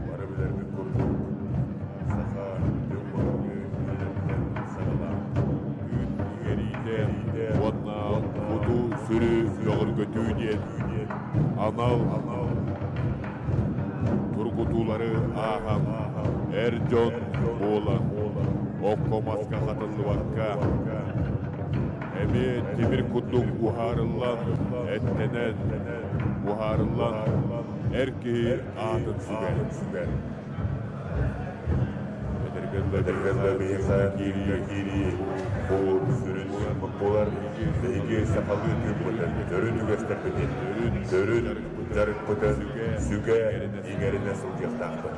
Бары билэрбит курдук, саха түҥ былыргы үйэлэртэн саҕалаан Тыын иҥэриитэ уонна куту-сүрү бөҕөргөтүү диэн анал тургутуулары ааһан эр дьон буолан окко-маска хатыллыбакка эмиэ тимир курдук уһаарыллан эттэнэн уһаарыллан эр киһи аатын сүгэр. Этэргэ биһиэхэ киирии бу сүрүн буолар. Биһиги сахалыы тыыммытын, төрүт үгэстэрбитин, төрүт дьарыкпытын сүгэ иҥэринэ сылдьыахтаахпыт.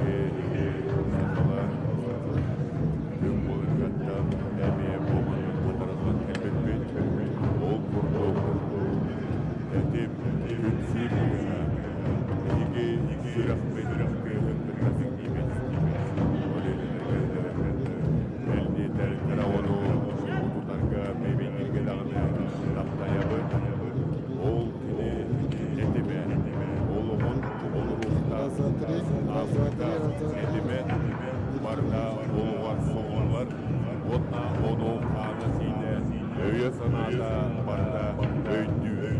Биһиги сахалар күн былыргыттан эмиэ бу маннык хатарыллан кэлбиппит. Ол курдук этим түмсүү тыаһа биһиги сүрэхпит тыаһын кытта тэҥниибит. Ол иһин бэл диэтэр кыра оҕону утутарга бэйбэйдииргэ даҕаны таптайабыт. Ол кини этимэ олоҕун олоруохтаах ааспыта этимэ барыта олоҕор соҕуллар уонна ону хаана-сиинэ өйө-санаата барыта өйдүүр.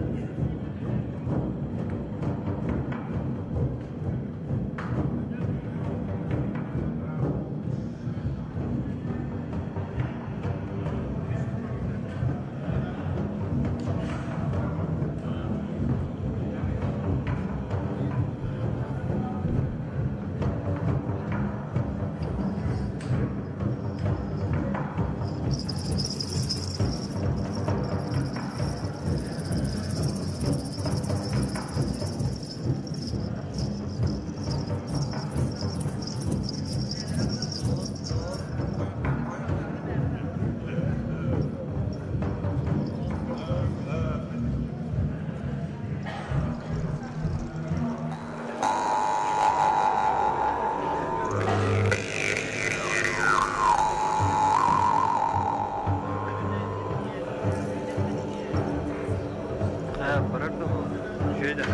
Барар да үчүгэй да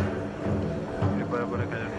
бара-бара кэлэр.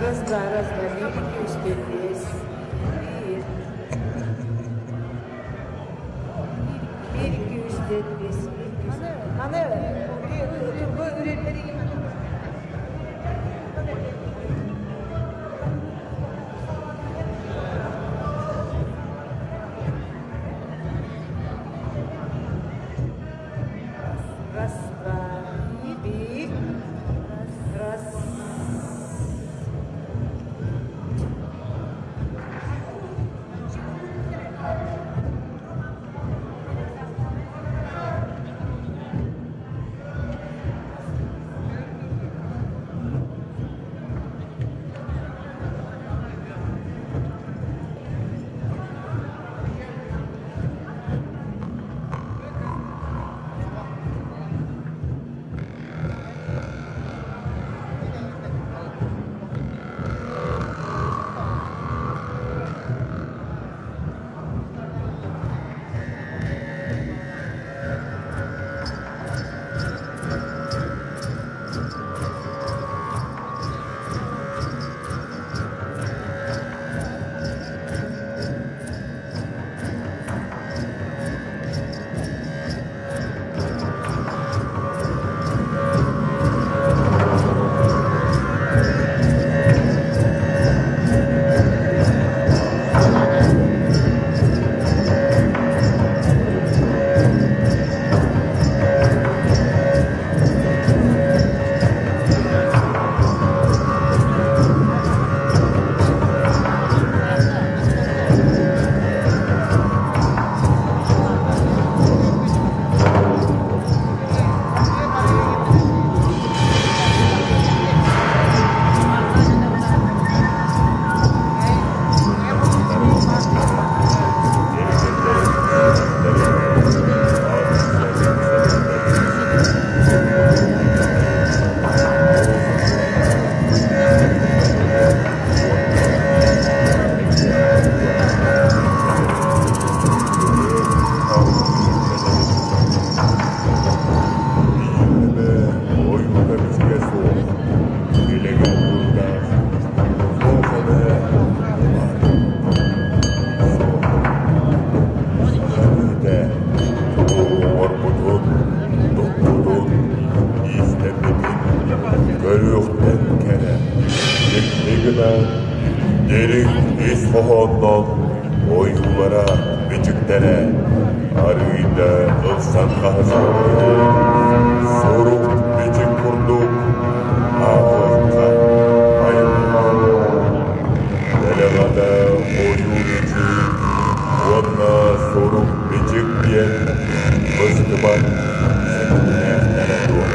Раз, два, раз, два, биир, икки, үс, түөрт, биэс. Биир. Биир, икки, үс, түөрт, биэс. Маны, турбо үрэллэригин Раз, два, биир. Раз. Көрүөхтэн кэрэ, дьикти гына дириҥ ис хоһоонноох ойуулара, бичиктэрэ арыыйда ылсан хаһысыппыт сурук бичик курдук ааҕыахха айыллар. Дэлэҕэ ойуу-бичик уонна сурук-бичик диэн быстыбат ситимнээхтэрэ дуо?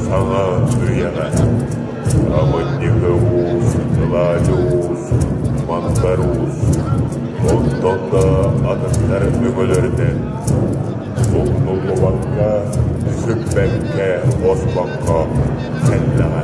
Саҥа үйэҕэ Амынньыкы Уус, Кылаадьы Уус, Мандар Уус, онтон да атыттар өҥөлөрүнэн умнуллубакка, сүппэккэ-оспокко кэллэҕэ.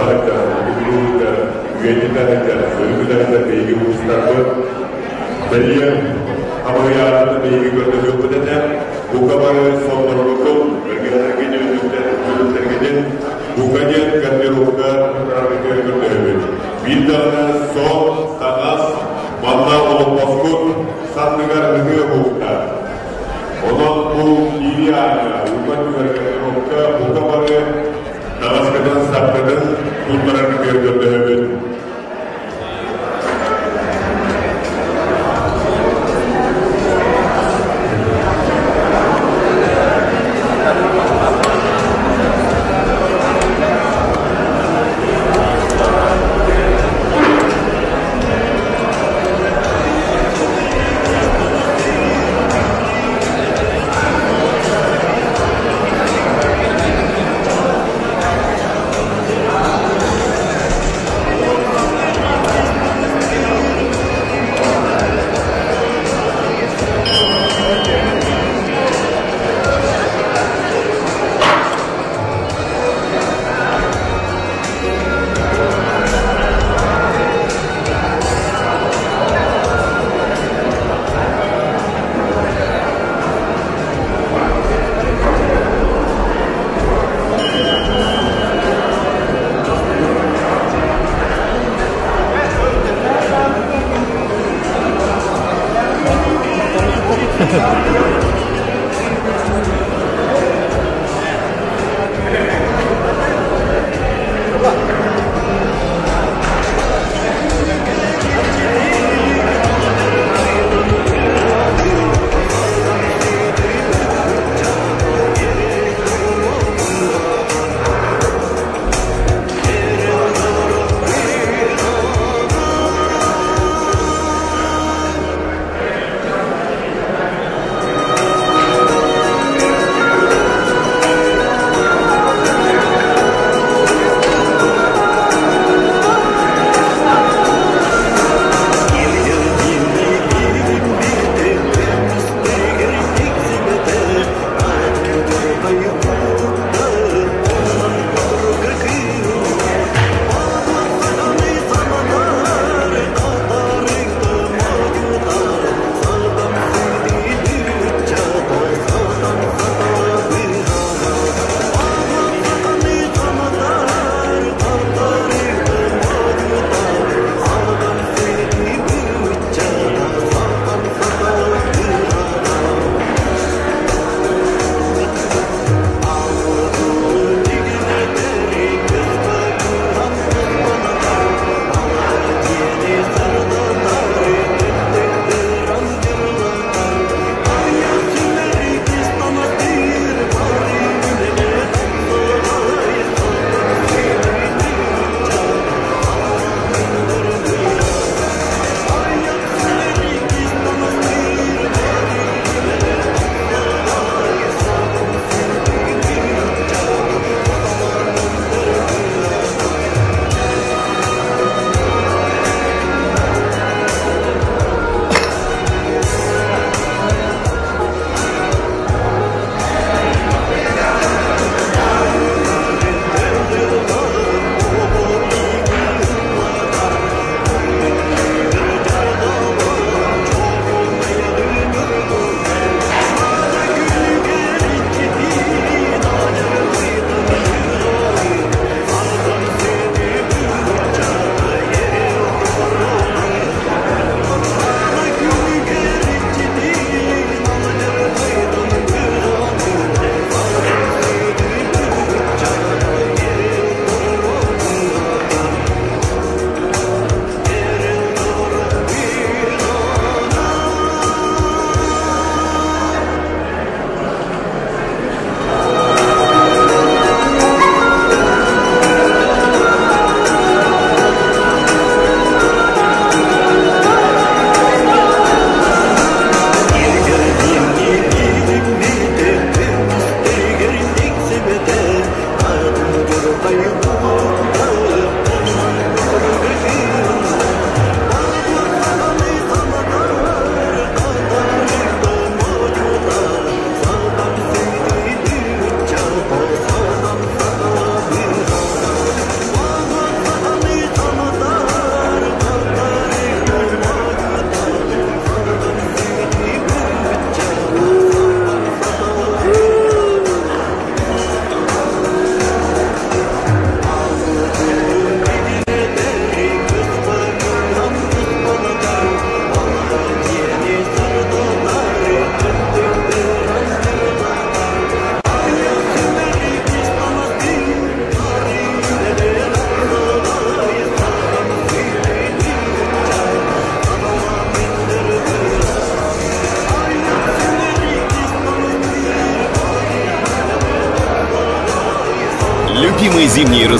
Ньурба сылдьар, Хотугулуу сылдьар, үйэтитэ сылдьар, сөргүтэ сылдьар биһиги уустарбыт. Бэлиэ хамыыйаатын биһиги көрдөһүөхпүт этэ. Бука бары сонноргутун, бэргэһэлэргитин, үтүлүктэргитин бука диэн гардеробка туттараргытыгар көрдөһөбүт. Биир даҕаны сон, таҥас, манна олоппоскут санныгар ыһыа уһуктар. Онон бу киири ааҥҥа, ууга түһэр гардеробка бука бары таҥаскытын, сапкытын туттараргытыгар көрдөһөбүт.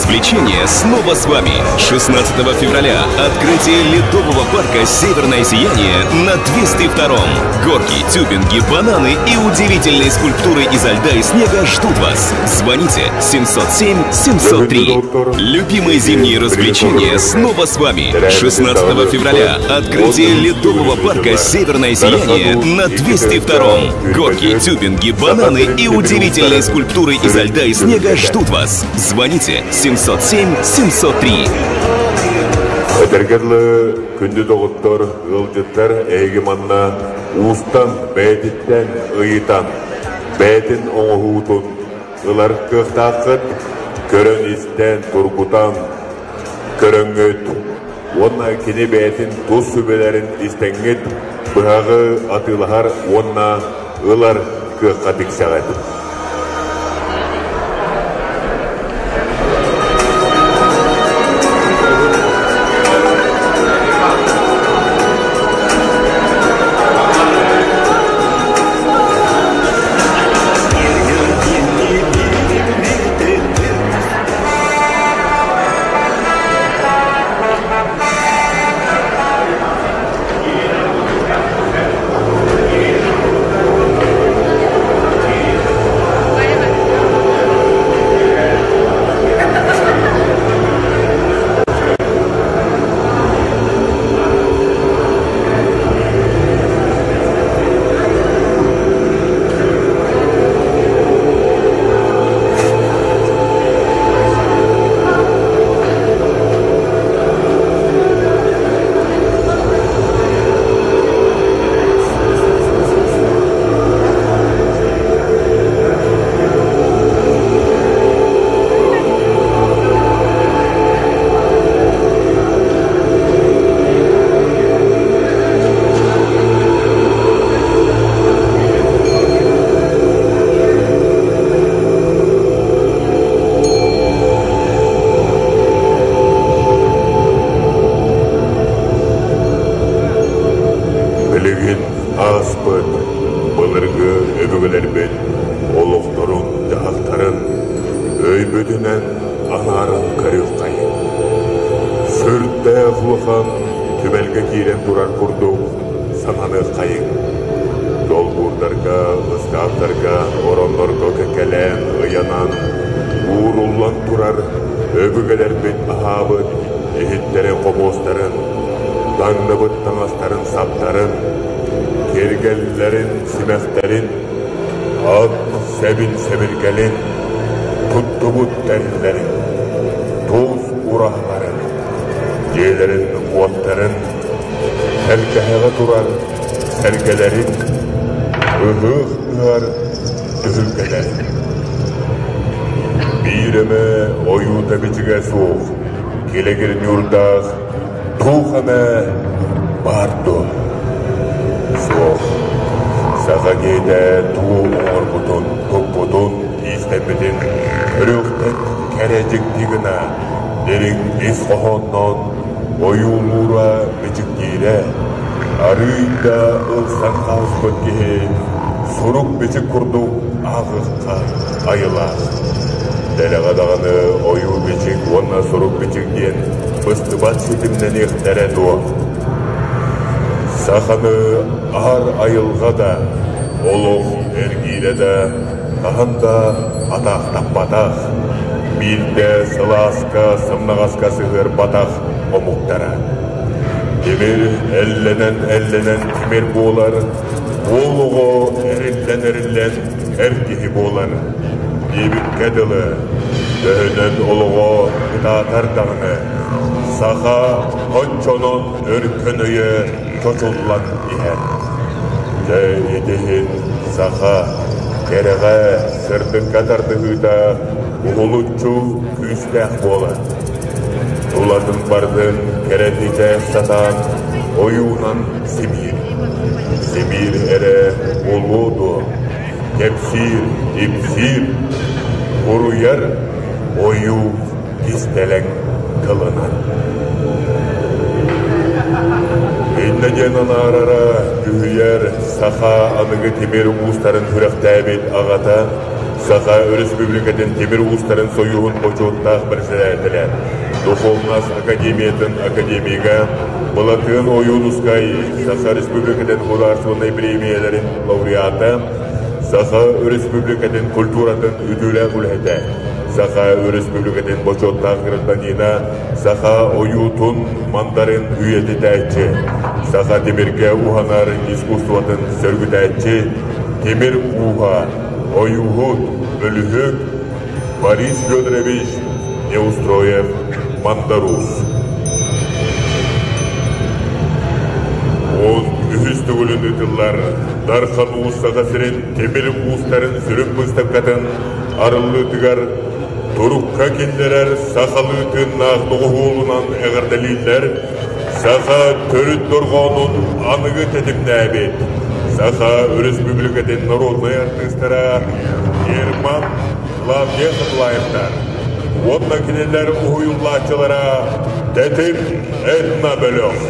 развлечения снова с вами. 16 февраля открытие ледового парка «Северное сияние» на 202-м. Горки, тюбинги, бананы и удивительные скульптуры изо льда и снега ждут вас. Звоните 707 703. Любимые зимние развлечения снова с вами. 16 февраля открытие ледового парка «Северное сияние» на 202-м. Горки, тюбинги, бананы и удивительные скульптуры изо льда и снега ждут вас. Звоните 707 703. Этэргэ дылы, күндү доҕоттор, ыалдьыттар эһиги манна уустан бэйэтиттэн ыйытан, бэйэтин оҥоһуутун ылар кыахтааххыт, көрөн-истэн, тургутан көрөҥҥүт уонна кини бэйэтин тус сүбэлэрин истэҥҥит быһаҕы атыылаһар уонна ылар кыахха тиксэҕит. Билигин ааспыт былыргы өбүгэлэрбит олохторун-дьаһахтарын өйбүтүнэн анааран көрүөххэйиҥ. Сүрдээх улахан түмэлгэ киирэн турар курдук сананыаххайыҥ. Долбуурдарга, ыскааптарга, ороннорго кэккэлээн ыйанан, ууруллан турар өбүгэлэрбит аһаабыт иһиттэрин-хомуостарын, таҥныбыт таҥастарын-саптарын, киэргэллэрин, симэхтэрин, ат сэбин-сэбиргэлин, туттубут тэриллэрин, туус ураһаларын, дьиэлэрин-уоттарын, тэлгэһэҕэ турар сэргэлэрин, ыһыах ыһар түһүлгэлэрин. Биир эмэ ойуута-бичигэ суох, килэгир ньуурдаах туох эмэ баар дуо? Суох. Саха киһитэ тугу оҥорбутун, туппутун, иистэммитин көрүөхтэн кэрэ дьикти гына дириҥ ис хоһоонноон ойуулуура, бичиктиирэ, арыый да ылсан хаалбыт киһи сурук-бичик курдук ааҕыахха айылаах. Дэлэҕэ даҕаны ойуу-бичик уонна сурук-бичик диэн быстыбат ситимнэниэхтэрэ дуо? Саханы аар айылҕа да, олох эргиирэ да хаһан да атаахтаппатах, биирдэ сылааска, сымнаҕаска сыһыарбатах омуктара. Тимир эллэнэн-эллэнэн тимир буолар, уол оҕо эриллэн-эриллэн эр киһи буолар диэбиккэ дылы, төһөнөн олоҕо кытаатар даҕаны, саха оччонон өркөн өйө чочуллан иһэр. Дьэ ити иһин саха кэрэҕэ, сырдыкка тардыһыыта уһулуччу күүстээх буолар. Тулатын бардын кэрэтитэ сатаан ойуунан симиир. Симиир эрэ буолуо дуо, кэпсиир, ипсиир, уруйар ойуу кистэлэҥ тылынан. Иннэ диэн анаарара дьүһүйэр саха аныгы тимир уустарын сүрэхтээбит аҕата Саха Өрөспүүбүлүкэтин тимир уустарын сойууһун бочуоттаах бэрэссэдээтэлэ, Духовнас академиятын академига Былатыан Ойуунускай Саха Республикатын художественнай премияларын лауреата, Саха Өрөспүүбүлүкэтин культуратын үтүөлээх үлэһитэ, Саха Өрөспүүбүлүкэтин бочуоттаах гражданина, Саха ойуутун мандарын үйэтитээччи, саха тимиргэ уһанар искусствотын сөргүтээччи, тимир ууһа, ойууһут, бөлүһүөк Борис Федорович Неустроев Мандарус. Он үһүс төгүлүн ыытыллар Дархан Уус Саха сирин тимир уустарын сүрүн быыстапкатын арыллыытыгар турукка киллэрэр сахалыы тыыннаах доҕуһуолунан эҕэрдэлииллэр саха төрүт дорҕоонун аныгы тэтимнээбит Саха Өрөспүүбүлүкэтин народнай артыыстара Герман Клавдия Хатылаевтар уонна кинилэр уһуйуллааччылара Тэтим этно-бөлөх.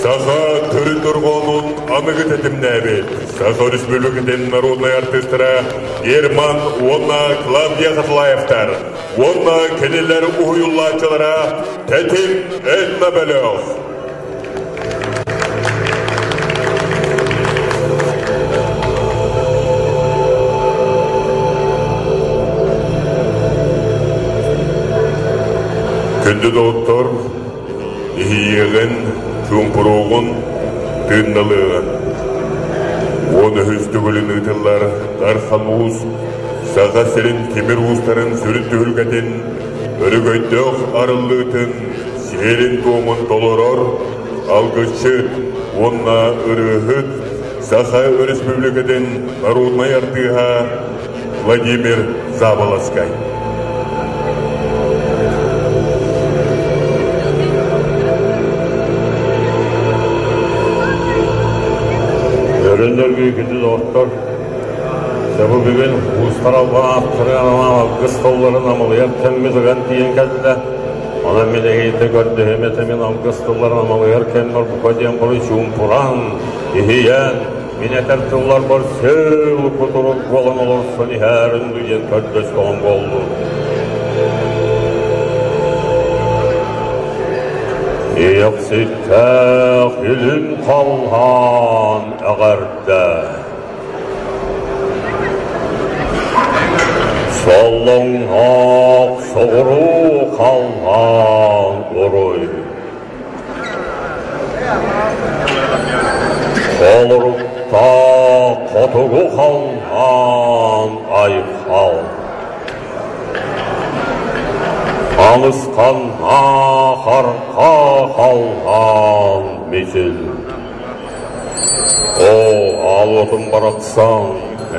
Саха төрүт дорҕоонун аныгы тэтимнээбит Саха Өрөспүүбүлүкэтин народнай артыыстара Герман уонна Клавдия Хатылаевтар уонна кинилэр уһуйуллааччылара Тэтим этно-бөлөх. Күндү доҕоттор, иһийиэҕин, чуумпуруоҕун, тыынналыаҕын. 13 төгүлүн ыытыллар Дархан Уус Саха сирин тимир уустарын сүрүн түһүлгэтин өрөгөйдөөх арыллыытын сиэрин-туомун толорор алгысчыт уонна ырыаһыт. Саха Өрөспүүбүлүкэтин народнай артыыһа Владимир Заболоцкай. Өрөннөргө күндү доҕоттор, Дьэ бу бүгүн уустар албан ааттарын алгыс тылларын амалыйар кэммит ыган тиийэн кэллэ. Онон мин эһиги көрдөһүм этэ мин алгыс тылларын амалыйар кэммэр бука диэн буруй чуумпуран, иһийэн, мин этэр тылларбар сөл кутурук буолан олорсон иһээрин диэн көрдөстөҕүм буоллун. Иэхситтээх илин халлаан эҕэрдэ. Солоҥноох соҕуруу халлаан уруй. Холоруктаах хотугу халлаан айхал. Алысханнаах арҕа халлаан мичил. Оо, аал уотум барахсан,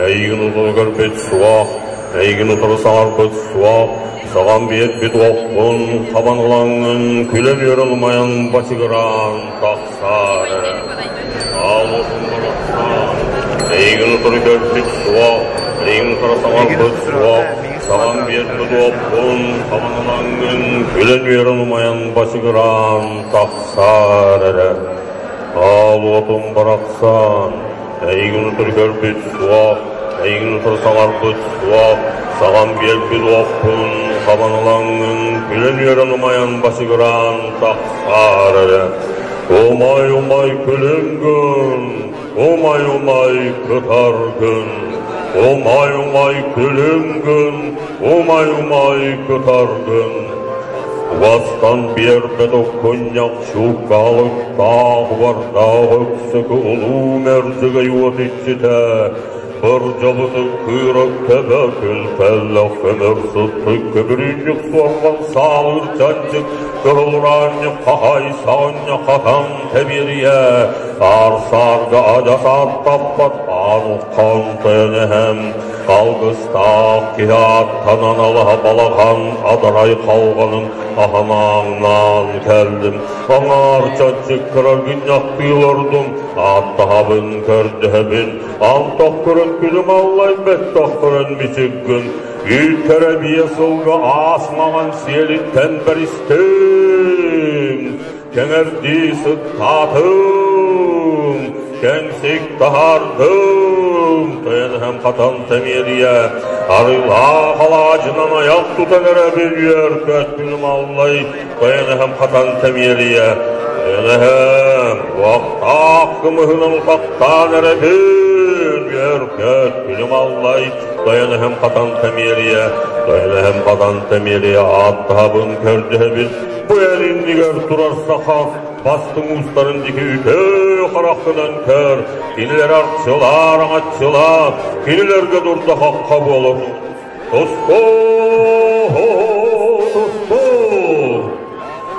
эйигин утары көрбүт суох, эйигин утары саҥарбыт суох, саҕан биэрбит уоххун хабан ылаҥҥын күлэн-үөрэн умайан бачыгыраан тахсаар эрэ. Аал уотум барахсан, эйигин утары көрбүт суох, эйигин утары саҥарбыт суох, саҕан биэрбит уоххун хабан ылаҥҥын күлэн-үөрэн умайан бачыгыраан тахсаар эрэ. Аал уотум барахсан, эйигин утары көрбүт суох, эйигин утары саҥарбыт суох, саҕан биэрбит уоххун хабан ылаҥҥын күлэн-үөрэн умайан бачыгыраан тахсаар эрэ. Умай-умай күлүҥ-гын, умай-умай кытаргын, умай-умай күлүҥ-гын, умай-умай кытаргын. Бастан биэрбэт оккунньах Чууккаалыктаах уордаах өксөкү улуу мэрдьигэй уот иччитэ, Бырдьабытын кыыра көбө күлтэллэх көмөр сыттык көбүрүүнньүк суорҕан саалыыр чанчык кырылураанньык хахай саҕынньа хатан тэбиэрийэ аар-саарга адьас ааттаппат аан уххан тойон эһэм алгыстаах киһи ааттанан алаһа балаҕан адарай халҕанын Аһамааҥнаан кэллим, аҥаар чаччык кыра гынньахтыы олордум, ааттаһабын, көрдөһөбүн, антах көрөн күлүм аллай бэттэх көрөн мичик гын, үүттэрэ биэ сылга аас маҥан сиэлиттэн бэристим, кэҥэрдии сыттаатым, кэҥсик таһаардым, тойон хатан тэмиэрийэ, арыылаах алаадьынан айах тутан эрэ бүлүөр көттүнүм аллай, тойон хатан тэмиэрийэ, тойон уохтаах кымыһынан утахтаан эрэ бүлүөр көттүнүм аллай, тойон хатан тэмиэрийэ, тойон хатан тэмиэрийэ ааттаһабын көрдөһөбүн, бу эн иннигэр турар саха бастыҥ уустарын диэки үтүө хараххынан көр, кинилэр арчылаар, аҥаччылаа, кинилэргэ дурда хахха буолар. Туску, туску!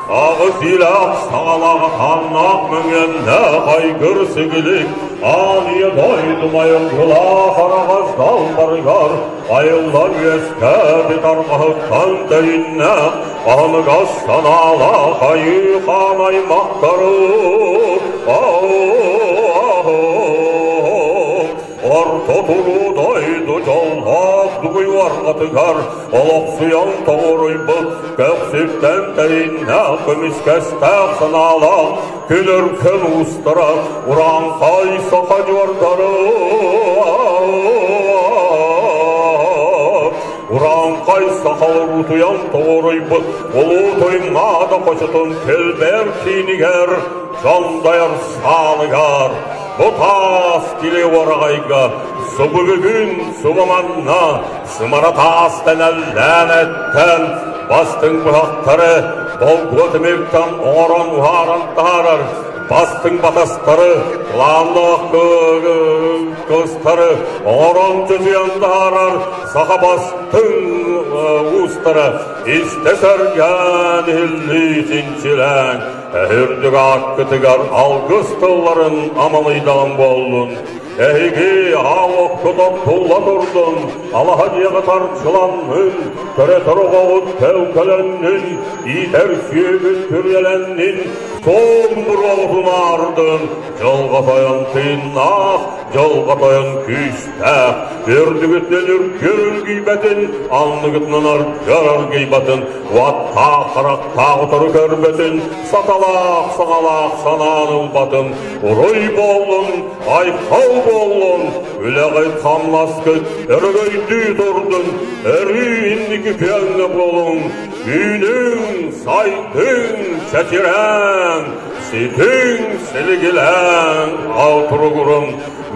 Аҕыс илээх саҥалаах хааннаах мөҥүөннээх айгыр сигилик аан ийэ дойду майылгылаах араҕас далбарыгар айыллан үөскээбит арҕаһыттан тэйиннээх аһыныгас санаалаах айыы хаан аймахтары Орто туруу дойду дьоллоох дугуй уорҕатыгар олохсуйан тоҕуруйбут көхсүттэн тэйиннээх көмүскэстээх санаалаах күлүркэн уустара урааҥхай саха дьуордары Урааҥхай сахалар утуйан тоҕуруйбут улуу Туймаада хочотун килбэр киинигэр дьондойор саалыгар бу таас кили уораҕайга субу бүгүн субаманна сымара таас тэнэллээн эттэн бастыҥ быһахтары болгуо тимиртэн оҥорон уһааран таһаарар бастыҥ батастары планнаах кыстары оҥорон чочуйан таһаарар саха бастыҥ уустара истэ сэргээн иһиллии чинчилээн үрдүк ааккытыгар алгыс тылларын амалыйдаҕым буоллун. Эһиги аал оккутун тулла турдун, алаһа дьиэҕит арчыланнын, төрөтөр оҕоҕут төлкөлөннүн, иитэр сүөгүт күрүөлэннин, суон буруоҕутун аардын, дьылҕа тойон тыыннаах, дьылҕа тойон күүстээх, үрдүгүтүнэн үргүөр үргүйбэтин, анныгытынан ардьар аргыйбатын, уоттаах харахтаах утары көрбөтүн, саталаах саҥалаах санаан ылбатын, уруй буоллун, айхал буоллун, үлэҕит хамнаскыт өрөгөйдүү турдун, өрүү инники күөҥҥэ буолуҥ, үүнүҥ, сайдыҥ, чэчирээн, ситиҥ, силигилээн, алтуругурун,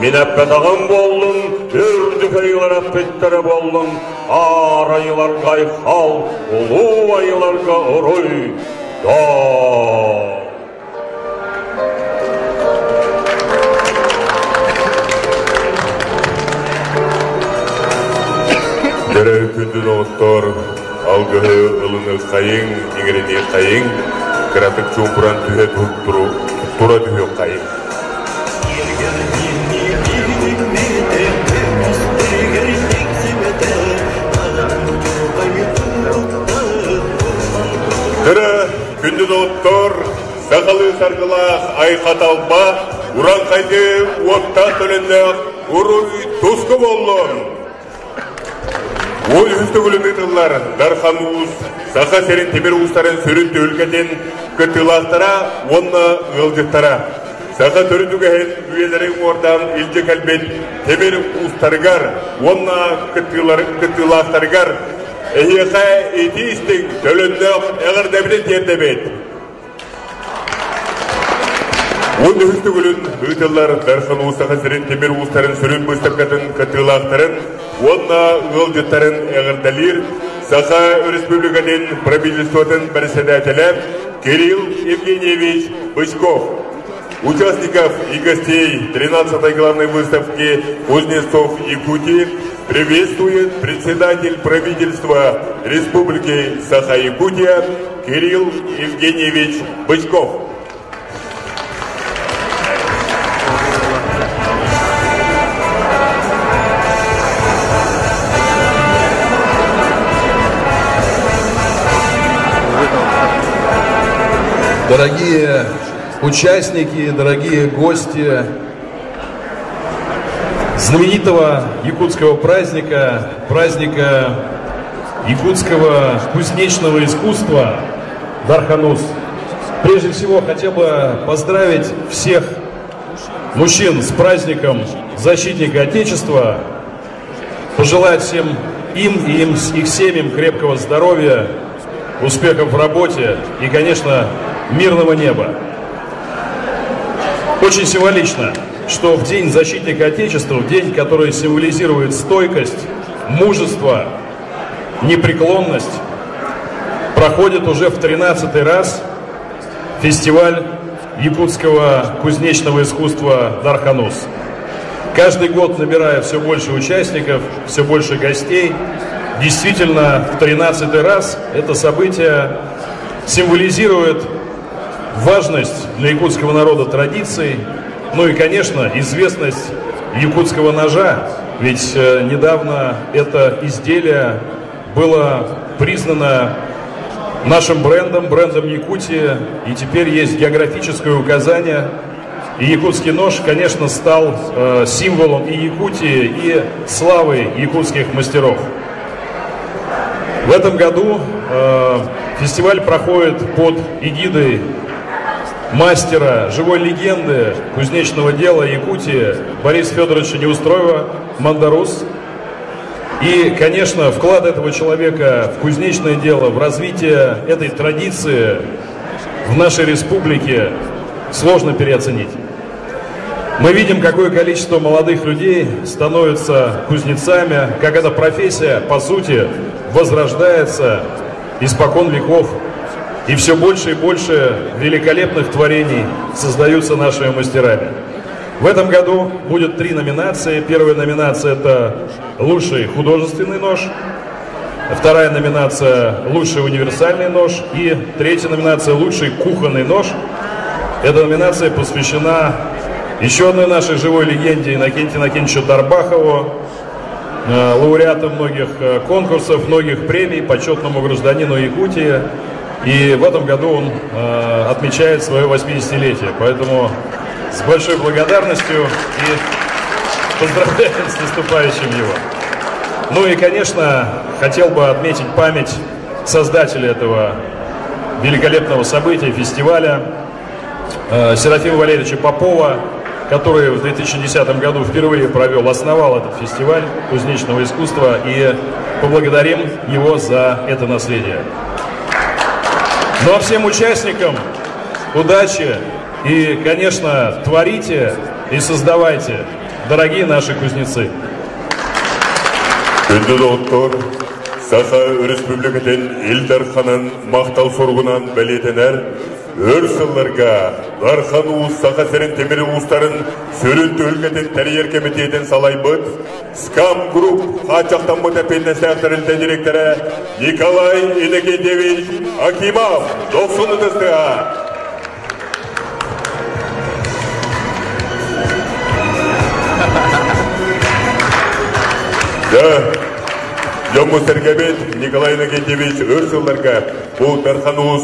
мин эппэтэҕим буоллун, үрдүк айыылар эппиттэрэ буоллун, аар айыыларга айхал, улуу айыыларга уруй, доо! Дөрө күндү доҕоттор, алгыһы ылыныаххайыҥ, иҥэриниэххэйиҥ, кыратык чуумпуран түһэ тура түһүөххэйиҥ. Дөрө күндү доҕоттор, сахалыы саргылаах айхаталба, уран-хайдыы уоттаах төлөннөөх уруй туску буоллун! Уол үһүс төгүлүн ыытыллар Дархан Уус Саха сирин тимир уустарын сүрүн түһүлгэтин кыттыылаахтара уонна ыалдьыттара. Саха төрүт үгэһин үйэлэри уҥуордаан илдьэ кэлбит тимир уустарыгар уонна кыттыылаахтарыгар эһиэхэ итии-истиҥ төлөннөөх эҕэрдэбитин тиэрдэбит. Уон үһүс төгүлүн ыытыллар Дархан Уус Саха сирин тимир уустарын сүрүн быыстапкатын кыттыылаахтарын уонна ыалдьыттарын эҕэрдэлиир Саха Өрөспүүбүлүкэтин правительствотын бэрэссэдээтэлэ Кирилл Евгеньевич Бычков. Участников и гостей 13-й главной выставки «Кузнецов Якутии» приветствует председатель правительства Республики Саха-Якутия Кирилл Евгеньевич Бычков. Дорогие участники, дорогие гости знаменитого якутского праздника, праздника якутского кузнечного искусства Дарханус. Прежде всего, хотел бы поздравить всех мужчин с праздником защитника Отечества, пожелать всем им и им, их семьям крепкого здоровья, успехов в работе и, конечно, мирного неба. Очень символично, что в День защитника Отечества, в день, который символизирует стойкость, мужество, непреклонность, проходит уже в 13 раз фестиваль якутского кузнечного искусства «Дарханус». Каждый год набирая все больше участников, все больше гостей, действительно в 13 раз это событие символизирует важность для якутского народа традиций, ну и, конечно, известность якутского ножа, ведь недавно это изделие было признано нашим брендом, брендом Якутии, и теперь есть географическое указание. И якутский нож, конечно, стал символом и Якутии, и славы якутских мастеров. В этом году фестиваль проходит под эгидой мастера, живой легенды кузнечного дела Якутии Бориса Федоровича Неустроева «Мандарус». И, конечно, вклад этого человека в кузнечное дело, в развитие этой традиции в нашей республике сложно переоценить. Мы видим, какое количество молодых людей становятся кузнецами, как эта профессия, по сути, возрождается испокон веков. И все больше и больше великолепных творений создаются нашими мастерами. В этом году будет 3 номинации. Первая номинация – это лучший художественный нож. Вторая номинация – лучший универсальный нож. И третья номинация – лучший кухонный нож. Эта номинация посвящена Еще одной нашей живой легенде Иннокентию Иннокентьевичу Дарбахову, лауреату многих конкурсов, многих премий, почетному гражданину Якутии. И в этом году он отмечает свое 80-летие. Поэтому с большой благодарностью и поздравляем с наступающим его. Ну и, конечно, хотел бы отметить память создателя этого великолепного события, фестиваля, Серафима Валерьевича Попова, который в 2010 году впервые провел, основал этот фестиваль кузнечного искусства, и поблагодарим его за это наследие. Ну а всем участникам удачи и, конечно, творите и создавайте, дорогие наши кузнецы. Күндү доҕоттор, Саха Өрөспүүбүлүкэтин Ил Дарханын махтал суругунан бэлиэтэнэр өр сылларга Дархан Уус Саха сирин тимир уустарын сүрүн түһүлгэтин тэрийэр кэмитиэтин салайбыт Скам Групп хааччахтаммыт эппиэтинэстээх тэрилтэ директора Николай Иннокентьевич Акимов дохсун ытыстыа. Да, дьоммут-сэргэбит Николай Иннокентьевич өр сылларга бу Дархан Уус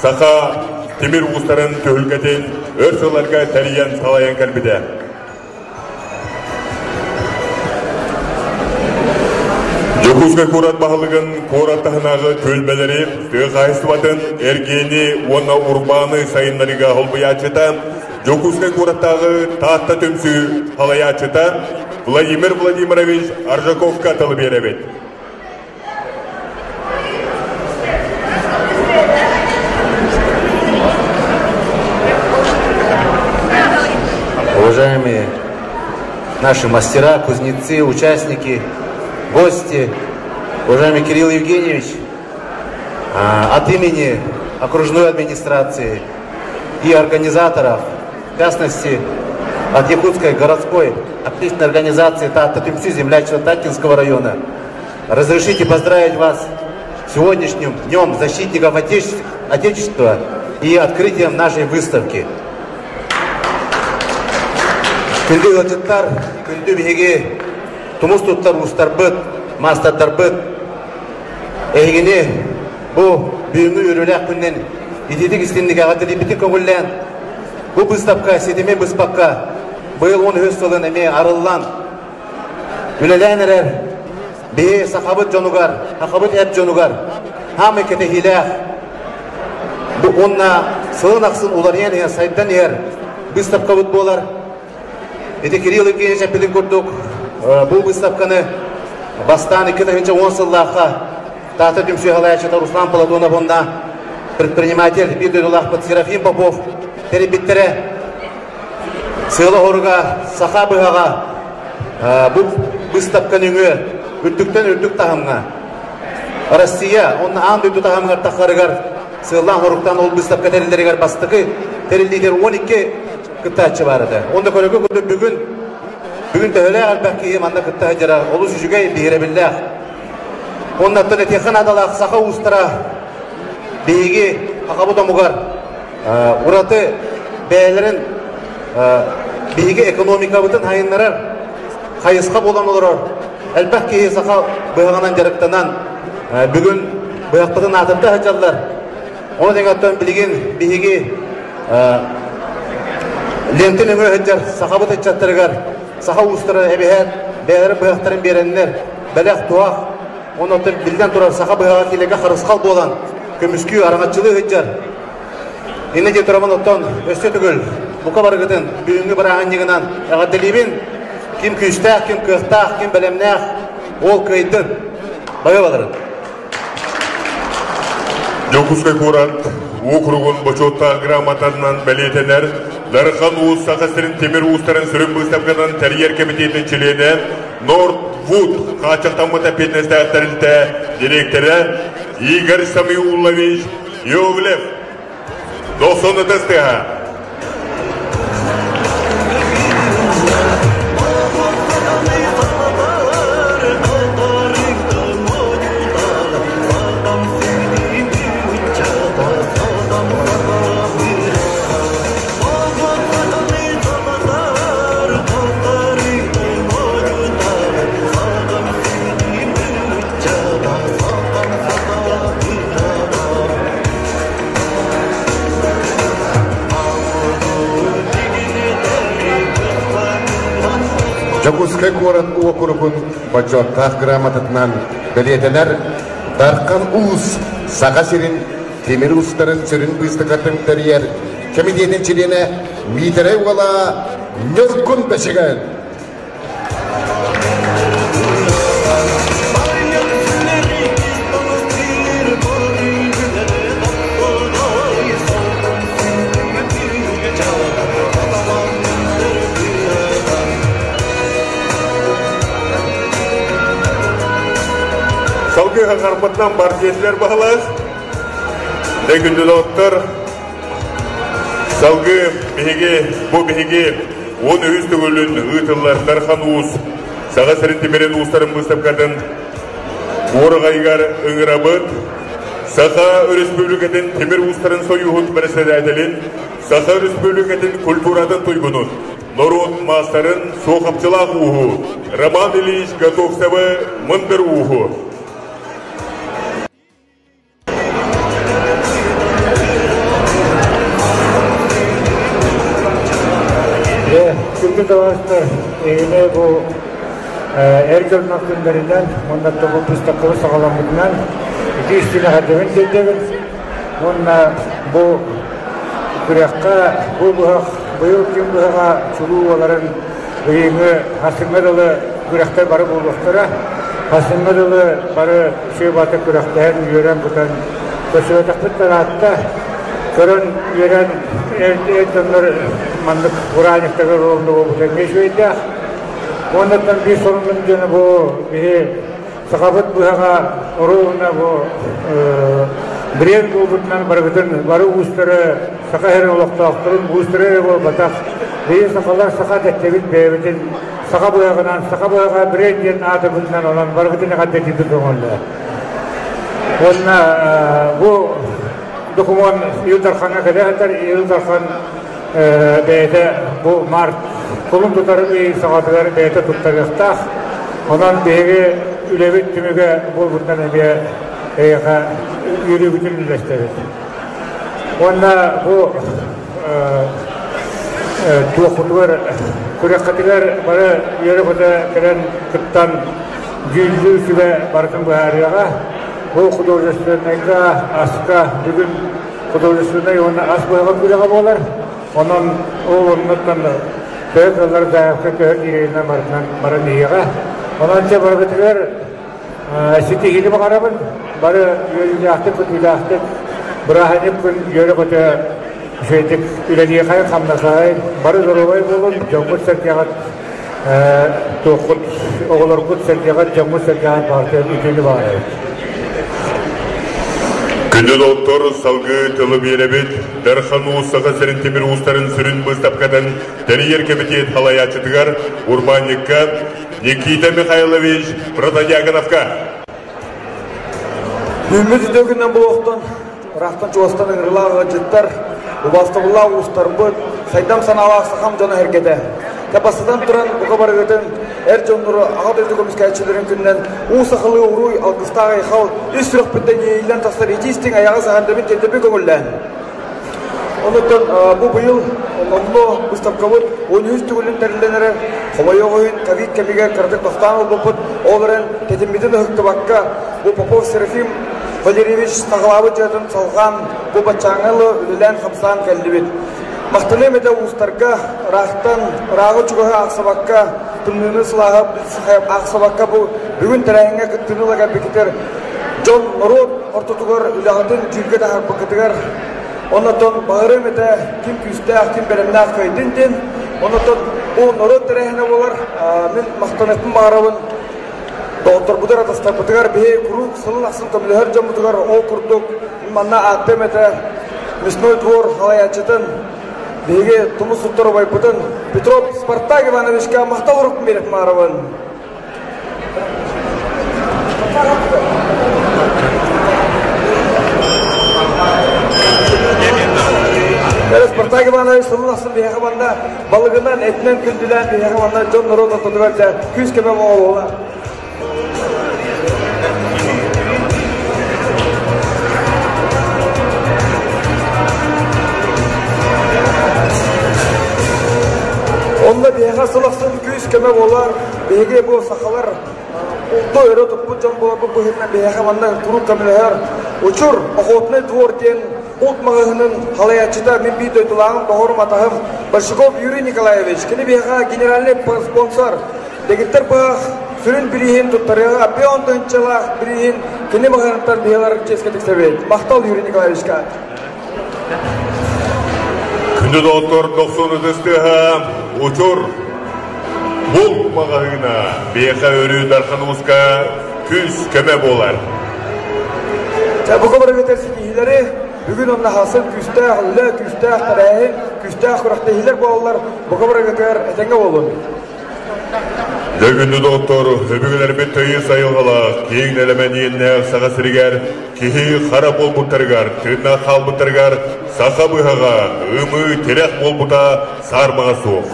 саха тимир уустарын түһүлгэтин өр сылларга тэрийэн салайан кэлбитэ. Дьокуускай куорат баһылыгын куорат таһынааҕы түөлбэлэри, тыа хаһаайыстыбатын, эргиэни уонна урбааны сайыннарыыга холбуйааччыта, Дьокуускай куораттааҕы Таатта түмсүү салайааччыта Владимир Владимирович Аржаковка тылы биэрэбит. Уважаемые наши мастера, кузнецы, участники, гости, уважаемый Кирилл Евгеньевич, от имени окружной администрации и организаторов, в частности, от Якутской городской общественной организации Таатта түмсүү землячества Таттинского района, разрешите поздравить вас сегодняшним Днем защитников Отечества и открытием нашей выставки. Күндү ыалдьыттар, күндү биһиги тумус туттар уустарбыт, маастардарбыт, эһигини бу бүгүҥҥү үөрүүлээх күнүнэн итиитик истиҥник эҕэрдэлиирбитин көҥүллээн, бу быыстапка ситими быспакка быйыл 13 сылын эмиэ арыллан үлэлээн эрэр биһи сахабыт дьонугар, сахабыт эр дьонугар хаамай кэтэһиилээх уонна сылын ахсын уларыйан иһэр, сайдан иһэр быыстапкабыт буолар. Ити Кирилл Евгеньевич эппитин курдук, бу быыстапканы бастаан 2010 сыллаахха Таатта түмсүү салайааччыта Руслан Платонов уонна предприниматель биир дойдулаахпыт Серафим Попов тэрийбиттэрэ. Сыала-соруга саха быһаҕа бу быыстапка нөҥүө үрдүктэн үрдүк таһымҥа Россия уонна аан дойду таһымыгар тахсарыгар сыаллаан-соруктаан ол быыстапка тэриллэригэр бастакы тэриллиитигэр 12 кыттааччы баар этэ. Онно көрөргө курдук бүгүн бүгүн төһөлөөх элбэх киһи манна кытта сылдьара олус үчүгэй, биһирэбиллээх. Оннаттан этиэххэ наадалаах саха уустара биһиги сахабыт омугар ураты бэйэлэрин биһиги экономикабытын сайыннарар хайысха буолан олорор. Элбэх киһи саха быһаҕынан дьарыктанан бүгүн быһахпытын аатырда сылдьаллар. Ону тэҥэ оттон билигин биһиги лента нөҥүө сылдьар сахабыт ыччаттарыгар саха уустара эбэһээт бэйэлэрин быһахтарын биэрэннэр бэлэх-туһах уонна оттон биллэн турар саха быһаҕа киилэгэ харысхал буолан көмүскүү араҥаччылыы сылдьар. Иннэ диэн турамын оттон өссө төгүл бука барыгытын бүгүҥҥү бырааһынньыгынан эҕэрдэлиибин. Ким күүстээх, ким кыахтаах, ким бэлэмнээх, ол кыайдын. Бары баларын. Дьокуускай куорат уокуругун бочуоттаах грамотатынан бэлиэтэнэр Дархан Уус Саха сирин тимир уустарын сүрүн быыстапканан тэрийэр кэмитиэтин чилиэнэ Нордвуд хааччахтаммыт эппиэтинэстээх тэрилтэ дириэктэрэ Игорь Самиуллович Иовлев. Дохсун ытыс тыаһа. Дьокуускай куорат уокуругун бочуоттаах грамотатынан бэлиэтэнэр Дархан Уус Саха сирин тимир уустарын сүрүн быыстапкатын тэрийэр кэмитиэтин чилиэнэ Миитэрэй уола Ньургун Бэчигэн. Салгыы хаҥарбытынан бар диэтилэр баһылаах. Дэ күндү доҕоттор, салгыы биһиги, бу биһиги 13 төгүлүн ыытыллар Дархан Уус Саха сирин тимирин уустарын быыстапкатын уораҕайыгар ыҥырабыт. Саха Өрөспүүбүлүкэтин тимир уустарын сойууһун бэрэссэдээтэлин, Саха Өрөспүүбүлүкэтин культуратын туйгунун, норуот маастарын суохапчылаах ууһу Роман Ильич Готовцевы мындыр ууһу. Күндү табаарыстар, эһиги бу эр дьоннор күннэринэн уонна бу быыстапкабыт саҕаламмытынан ити истиҥ эҕэрдэбин тиэрдэбин. Уонна бу күрэххэ бу быһах быйыл ким быһаҕа чулуу буоларын ыйыҥы хасыҥҥа дылы күрэхтэр бары буолуохтара. Хасыҥҥа дылы бары үчүгэй күрэхтэһэн үөрэн-көтөн көрсүбэтэхпит да ыраатта. Көрөн үөрэн эр дьоннор маннык бырааһынньыктарга оруоллуу буолбута эмиэ үчүгэйдээх. Уоннаттан биир сонунум диэн бу биһи сахабыт быһаҕа оруолуна бу бренд буолбутунан барыбытын бары уустары саха сирин олохтоохторун уустары эрэ буолбатах биһи сахалар саха дэттибит бэйэбитин саха быһаҕынан саха быһаҕа бренд диэн аатырбытынан онон барыбытын эҕэрдэтиибит көҥүллээх. Уонна бу докумуон Ил Дархаҥҥа кэлэ сытар. Ил Дархан бэйэтэ бу март кулун тутар ый саҕатыгар бэйэтэ туттарыахтаах. Онон биһиги үлэбит түмүгэ буолбутунан эмиэ эйиэхэ үөрүүбүтүн үллэстэбит. Уонна бу туохпутугар күрэххитигэр бары үөрэ-көтө кэлэн кыттан дьүүллүүр сүбэ барытын быһаарыаҕа. Бу художественнайга, аска бүгүн художественнай уонна ас быһаҕын күрэҕэ буолар. Онон ол оннуттан төһө кыаллар заявка төһө киирэринэн барытынан баран иһиэҕэ. Онон дьэ барыбытыгар ситиһиини баҕарабын. Бары үөрүүлээхтик, көтүүлээхтик бырааһынньык күн үөрэ-көтө үчүгэйдик үлэлиэхэйин, хамнасаайын, бары доруобай буолун, дьоҥҥут-сэргэҕит туоххут, оҕолоргут сэргэҕит, дьоҥҥут-сэргэҕит баҕарытыгар үтүөнү баҕарабыт. Күндү доҕоттор, салгыы тылы биэрэбит. Дархан Уус Саха сирин тимир уустарын сүрүн быыстапкатын тэрийэр кэмитиэт салайааччытыгар, урбаанньыкка Никита Михайлович Протодьяконовка. Үүммүт үтүө күнүнэн буолуохтун, ыраахтан чугастан ыҥырыылаах ыалдьыттар, убаастабыллаах уустарбыт, сайдам санаалаах сахам дьоно эргэтэ. Бастатан туран, бука барыгытын эр дьоннору Аҕа дойду көмүскээччилэрин күнүнэн уу сахалыы уруй, алгыстаах айхал, ис сүрэхпиттэн иэйиллэн тахсар итии-истиҥ айаҕас эҕэрдэбин тиэрдэбин көҥүллээн. Онуттан бу быйыл номнуо быыстапкабыт 13 төгүлүн тэриллэн эрэр. Хомойуох иһин, ковид кэмигэр кыратык тохтоон ылбыппыт. Ол эрэн тэтиммитин ыһыктыбакка, бу Попов Серафим Валерьевич саҕалаабыт дьыалатын салҕаан, бу баччааҥҥа ылы үлэлээн-хамсаан кэллибит. Махтаныам этэ уустарга, ыраахтан, ырааҕы-чугаһы аахсыбакка, тымныыны сылааһы аахсыбакка бу бүгүн тэрээһиҥҥэ кыттыыны ыла кэлбиккитигэр дьон, норуот ортотугар үлэҕитин дьүүлгэ таһаарбыккытыгар оннотон баҕарыам этэ ким күүстээх, ким бэлэмнээх кыайдын диэн. Оннотон бу норуот тэрээһинэ буолар. Мин махтаныахпын баҕарабын доҕотторбутугар, атастарбытыгар, биһи куруук сылын ахсын көмөлөһөр дьоммутугар ол курдук манна ааттыам этэ Мясной двор салайааччытын биһиги тумус туттар убайбытын Петров Спартак Ивановичка махтал урук биэриэх баҕарабын. Спартак Иванович сылын ахсын биһиэхэ манна балыгынан, этинэн күндүлээн биһиэхэ манна дьон норуот ортотугар дьэ күүс көмө буолуола. Онно биһиэхэ сыл ахсын күүс көмө буолар. Биһиги бу сахалар булду өрө туппут дьон буоларбыт быһыытынан биһиэхэ манна куруук көмөлөһөр Учур Охотный двор диэн булт маҕаһыынын халайааччыта мин биир дойдулааҕым, доҕорум, атаһым Большаков Юрий Николаевич. Кини биһиэхэ генеральный спонсор. Дэгиттэр быһах сүрүн бирииһин туттарыаҕа пион тыһыынчалаах бирииһин кини маҕаһыыныттан биһиэлэр чиэскэ тиксэбит. Махтал Юрий Николаевичка. Күндү доҕоттор, дохсун ытыс тыаһа Учур булт маҕаһыына биһиэхэ өрүү Дархан Ууска күүс-көмө буолар. Дьэ, бу көмөрүгүтэр ситиһиилэри бүгүн онно хасын күүстээх үлэ, күүстээх тэрээһин, күүстээх күрэхтэһиилэр буолаллар. Бу көмөрүгүтэр этэҥҥэ буолун. Дьэ, күндү доҕоттор, өбүгэлэрбит тыйыс айылҕалаах, киэҥ нэлэмэн иэннээх Саха сиригэр киһи хара буолбуттарыгар, тыыннаах хаалбыттарыгар саха быһаҕа, ымыы, тирэх буолбута саарбаҕа суох.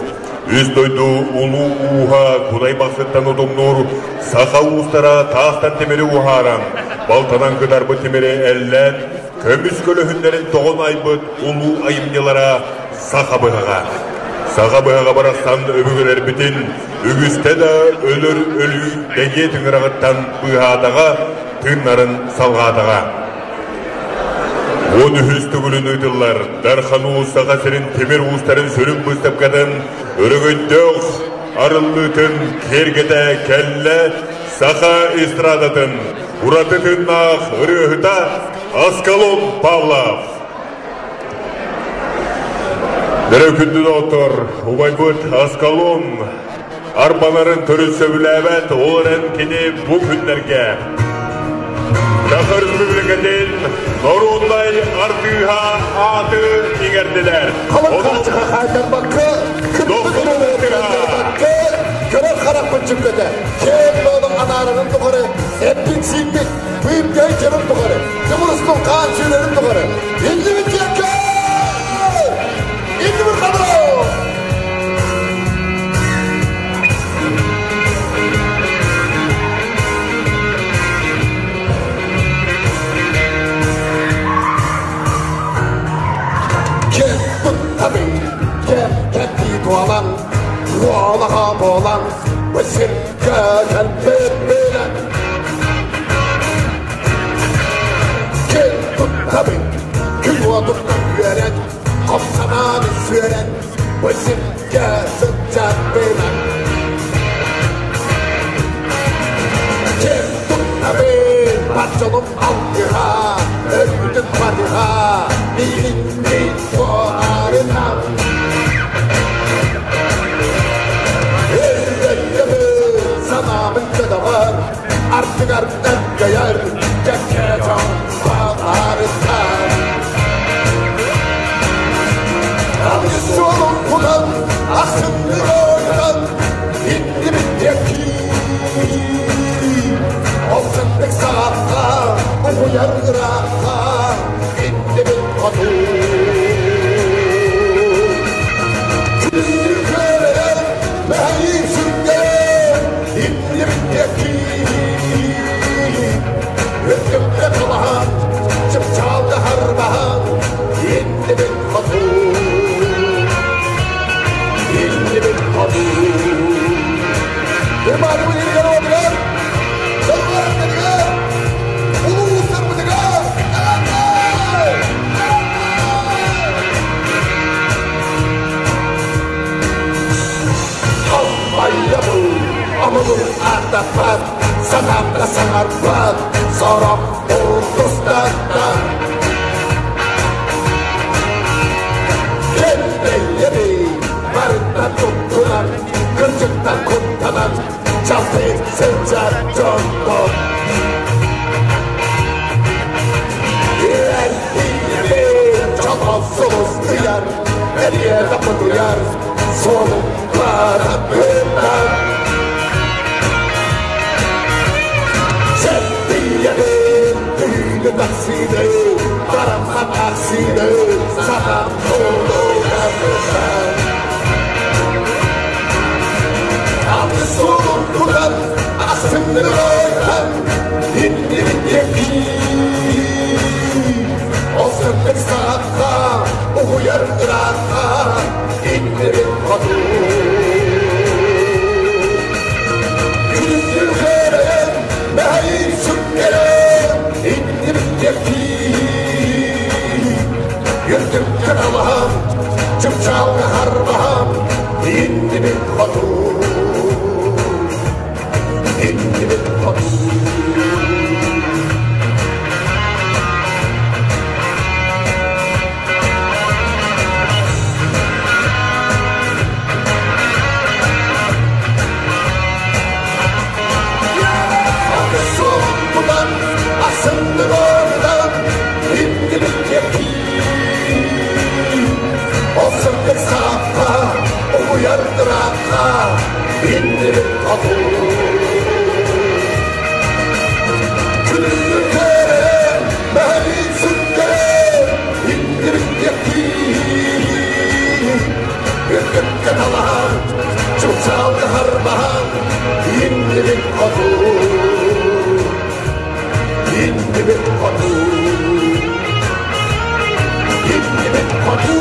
Үс дойду улуу ууһа Кудай Бахсыттан утумнуур саха уустара таастан тимири уһааран, балтанан кытарбыт тимири эллээн, көмүс көлөһүннэрин тоҕон айбыт улуу айымньылара саха быһаҕа. Саха быһаҕа барахсан өбүгэлэрбитин үгүстэ да өлөр өлүү дэгиэ тыҥыраҕыттан быыһаатаҕа, тыыннарын салҕаатаҕа. 13 төгүлүн ыытыллар Дархан Уус Саха сирин тимир уустарын сүрүн быыстапкатын өрөгөйдөөх арыллыытын киэргэтэ кэллэ саха эстрадатын ураты тыыннаах ырыаһыта Аскалон Павлов. Дөрө күндү доҕоттор, убайбыт Аскалон арбаларын төрүт сөбүлээбэт, ол эрэн кини бу күннэргэ Саха Республикатын норуодунай артыыһа ааты иҥэрдилэр. Халыҥ хаайтарбакка, көрөр харахпыт чүккэтэ, киэҥ буолан анаарарын тухары эппит-сииппит, быыпкай дьарым тухары, тымырыстын хаан сүүрэрин тухары, иннибит диэккэ! Иннибит хадыры! Кэм туттабын, кэм кэппи туолан, уолаха буолан, бысырга кэлбиппинэн. Кэм туттабын, күн уотуттан үөрэн, хом санааны сүөрэн, бысырга сылдьарбынан. Кэм туттабын, бар дьонум алтыһа, өрүүтүн батыһа, миигинниин буоларынан. Өргөйөбүн, санаабын көтөҕөр, ардыгар өргөйөр, кэккэ дьон бааларыттан. Алгыс суолун булан, ахсынныр ойдан, иннибит диэки. Ол сырдык саҕахха, уһуйар ыраахха, иннибит хоту. Күндү көрөр, мэһэйи сүргэр, иннибит диэки. Өттүккэ талаһан, чыпчаалга харбаһан, иннибит хоту. Иннибит хоту. Ырмааны билигин отугар, дойдуларбытыгар, улуустарбытыгар, Хаммайабыл, амылын ардаппат, санаамда саҥарбат, сорох урдустартан. Кэлбэйэби, барыттан туттунан, кырдьыктан куттанан, чалты сылдьар дьоннор. Эрдийэби, чолбон сулус ыйар, эриэ тапытыйар, суолун барабынан. Сэрдийэбин, түүнү таксиды, барамма таксиды, сатам туругарынан. Алгыс суолун тутан, ахсынныр ойдан, иннибит диэки. Ол сырдык саҕахха, уһуйар ыраахха, иннибит хоту. Иннибит хоту Иннибит хоту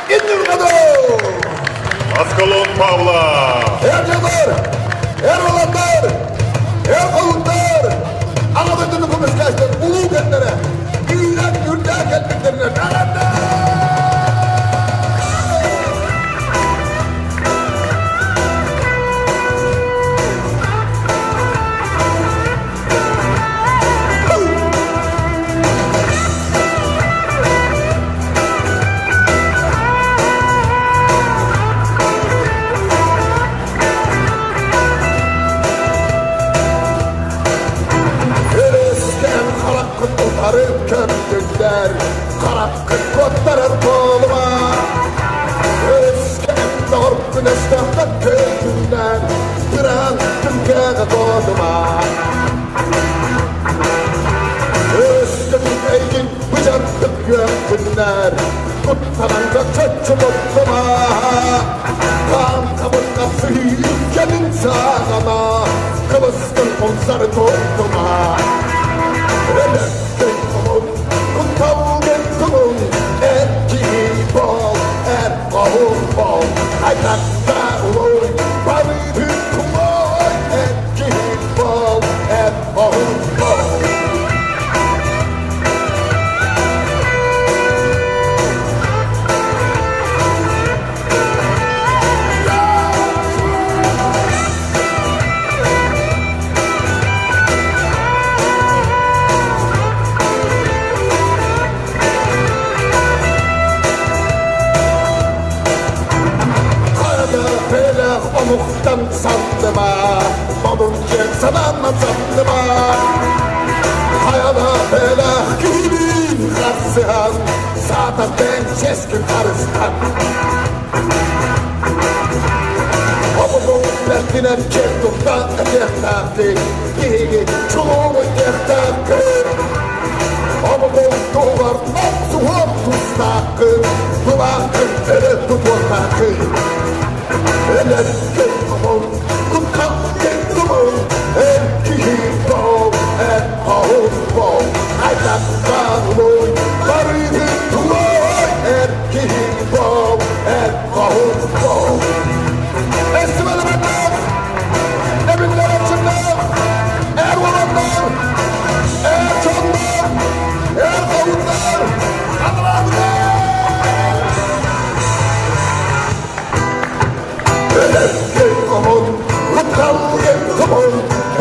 Иннибит хоту Аскалон Павлов! Эр дьоннор! Эр уолаттар! Эр холуттар! Аҕа дойдуну көмүскээччилэр улуу кэмнэрэ күүрэн үрдээн кэлбиттэринэн эҕэрдэ! Өрүскэн хараххын утары көмтүллэр, хараххын куоттарар буолума. Өрүскэн доҕоргун өстөөхтөн көтүллэр, быраан түҥкэҕэ куотума. Өскөтүн эйгин быдьардык үөхтүннэр, куттанан чоччу туттума. Хаан хабырга сыһыы кэлин саҕана, кыбыстын умсары туттума. Өлөккөн хомун, кутталгын тумун, эр киһи бол, эр хоһун бол, айтакта улуй, барыты тулой, эр киһи бол, эр хоһун бол. Хара пелэх омуктан сандыма, модун киэҥ санааннан сандыма. Хайана пелэх киһилиин харсыһан, саатар бэйэҥ чиэскин харыстан. Омугуҥ бэртинэн киэн тутта этиэхтээхтик, биһиги чулуубут диэхтээххин. Омугуҥ туһугар охсуһуох тустааххын, былааххын өрө тутуохтааххын. Өлөргөн хомун, кутталгын тумун, эр киһи бол, эр хоһун бол, айдаттан улуй, барыгын тулуй, эр киһи бол, эр хоһун бол. Эстибэлэмэннэр, эбиллэр оччуннар, эр уоланнар, эр дьоннор, эр хоһуннар, Өлөргөн хомун, кутталгын тумун,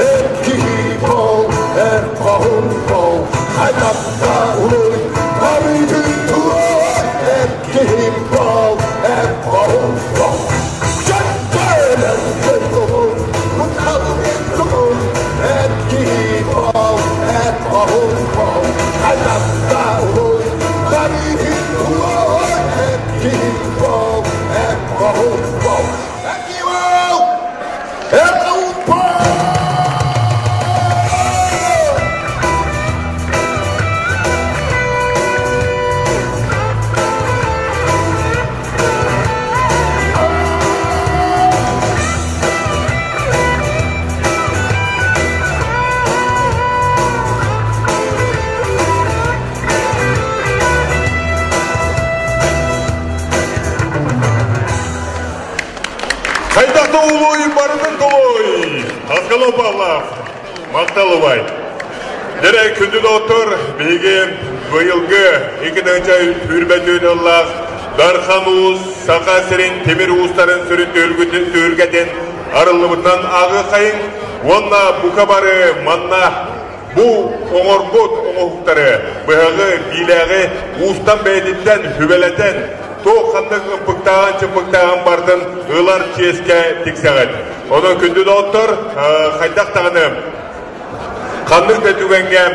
эр киһи бол, эр хоһун бол, хайдахта улуй, барыгын тулуй, эр киһи бол, эр хоһун бол. Өлөргөн хомун, кутталгын тумун, эр киһи бол, эр хоһун бол, хайдахта улуй, барыгын тулуй, эр киһи бол, эр хоһун бол. Эр киһи бол, эр хоһун бол! Хайдахта улуй барытын тулуй! Аскалон Павлов, махтал убай. Дьэ күндү доҕоттор, биһиги быйылгы 2023 ыллаах Дархан Уус Саха сирин тимир уустарын сүрүн түһүлгэтин арыллыбытынан ааҕыаххайыҥ уонна бука бары манна бу оҥорбут оҥоһуктары быһаҕы, биилээҕи уустан бэйэтиттэн сүбэлэтэн туох ханнык ымпыктааҕын-чымпыктааҕын барытын ылар чиэскэ тиксэҕит. Онон күндү доҕоттор, хайдах даҕаны ханнык да түгэҥҥэ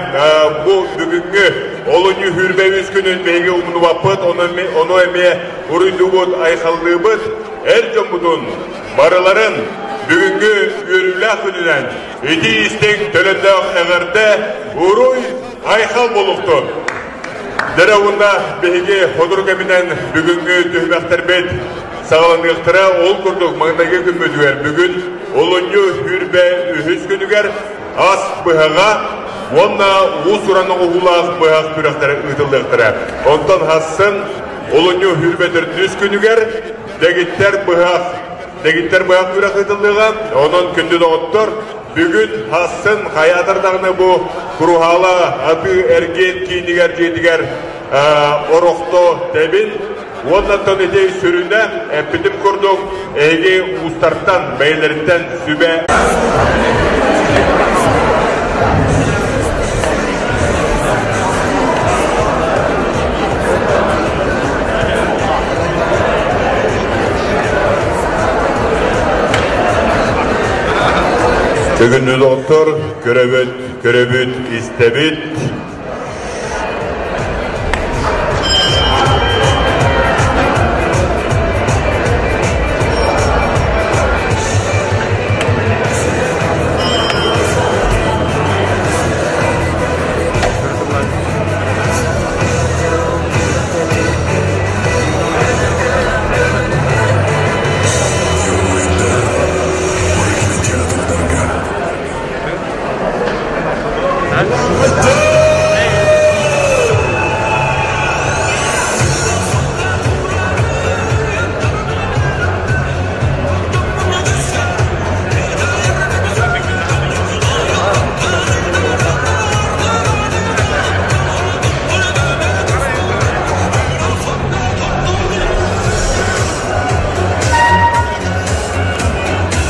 бу бүгүҥҥү олунньу сүүрбэ үс күнүн биһиги умнубаппыт, ону эмиэ уруйдуубут, айхаллыыбыт. Эр дьоммутун барыларын бүгүҥҥү үөрүүлээх күнүнэн итии истиҥ төлөннөөх эҕэрдэ, уруй, айхал буолуохтун! Дьэ уонна биһиги сотору кэминэн бүгүҥҥү түһүмэхтэрбит. саҕаланыахтара. Ол курдук маҥнайгы күммүтүгэр бүгүн олунньу сүүрбэ үһүс күнүгэр ас быһаҕа уонна уус-уран оҥоһуулаах быһах күрэхтэрэ ыытыллыахтара. Онтон хассын олунньу сүүрбэ төрдүс күнүгэр дэгиттэр быһах дэгиттэр быһах күрэх ыытыллыаҕа. Онон күндү доҕоттор, бүгүн хассын хайаатар даҕаны бу Куруһаала атыы эргиэн киинигэр дьиэтигэр орохто тэбин уонна оттон ити сүрүнэ эппитим курдук эһиги уустартан бэйэлэриттэн сүбэ Бүгүннү доҕоттор, көрөбүт, көрөбүт, истэбит.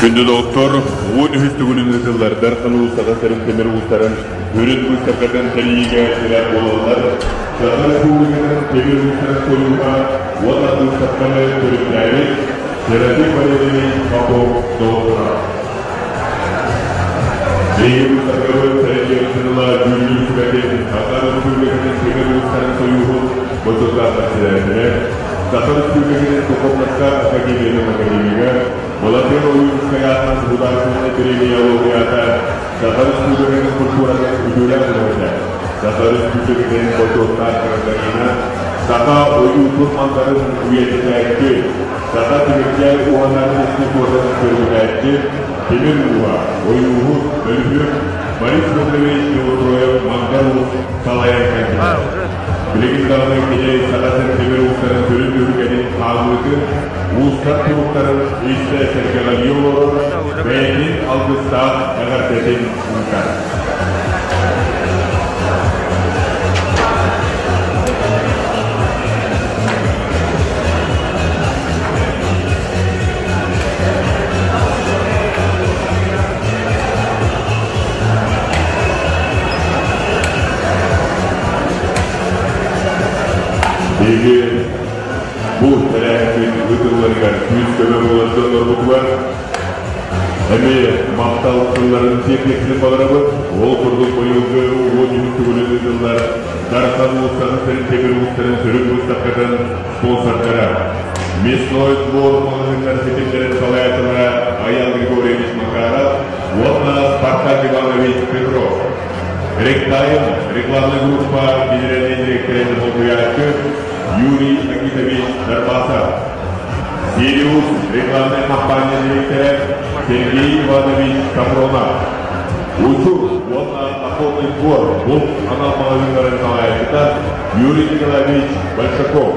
Күндү доҕоттор, 13 төгүлүн ыытыллар Дархан Саха сирин тимир уустарын үрүт быыстапкатын тэрийиигэ тирэх буолаллар. Саха Республикатын тимир уустарын сойууһа уонна быыстапканы төрүттээбит Серафим Валерьевич Попов доҕотторо. Биһиги быыстапкабыт тэрийиэхтэн ыла дьүүллүүр сүбэтин Саха Республикатын тимир уустарын сойууһун бочуоттаах председателэ, Саха Республикатын Духовнокка академиятын академига Былатыан Ойуунускай аатынан художественнай премия лауреата, Саха Республикатын культуратын үтүөлээх үлэһитэ, Саха Республикатын бочуоттаах гражданина, Саха ойуутун мандарын үйэтитээччи, Саха тимирдьээй уһанар институтун төрүтээччи, тимир ууһа, ойууһут, бөлүһүөк Борис Федорович Неустроев Мандар Уус салайан кэлбитэ. Билигин даҕаны кини Саха сир тимир уустарын сүрүн түһүлгэтин хаалыытын, уустар туруктарын истэ сэргэҕэлии олорор, бэйэтин алгыстаах эҕэрдэтин ыытар. Биһиги бу тэрээһиммит ыытылларыгар күүс-көмө буолар дьоннорбутугар эмиэ махтал тылларын тиэрдиэхпитин баҕарабыт. Ол курдук быйылгы уон үһүс төгүлүн ыытыллар Дархан уустарын сирин тимир уустарын сүрүн быыстапкатын спонсордара Мясной двор маҕаһыыннар ситимнэрин салайааччылара Аял Григорьевич Макаров уонна Спартак Иванович Петров. Ректайм рекламнай группа генеральнай дириэктэрин солбуйааччы Юрий Акитович Дарбасов. Сириус рекламнай компания дириэктэрэ Сергей Иванович Сафронов. Учур уонна Охотный двор булт анал маҕаһыыннарын салайааччыта Юрий Николаевич Большаков.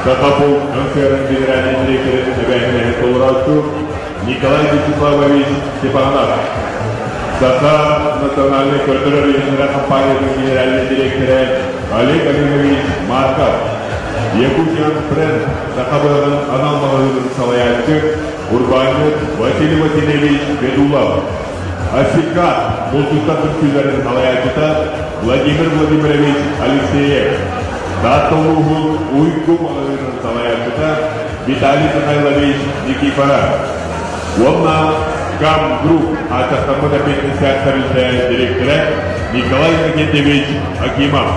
Сахабулт МФР генеральнай дириэктэрин эбээһинэһин толорооччу Николай Вячеславович Степанов. Саха национальнай көрдөрөр иһиннэрэ компаниятын генеральнай дириэктэрэ Олег Олегович Марков. Якутян бренд саха быһаҕын анал маҕаһыынын салайааччы урбаанньыт Василий Васильевич Бедулов. Асикат булчуттар түмсүүлэрин салайааччыта Владимир Владимирович Алексеев. Таатта улууһун Уйгу маҕаһыынын салайааччыта Виталий Михайлович Никифоров уонна Гам Групп хааччахтаммыт эппиэтинэстээх тэрилтэ дириэктэрэ Николай Иннокентьевич Акимов.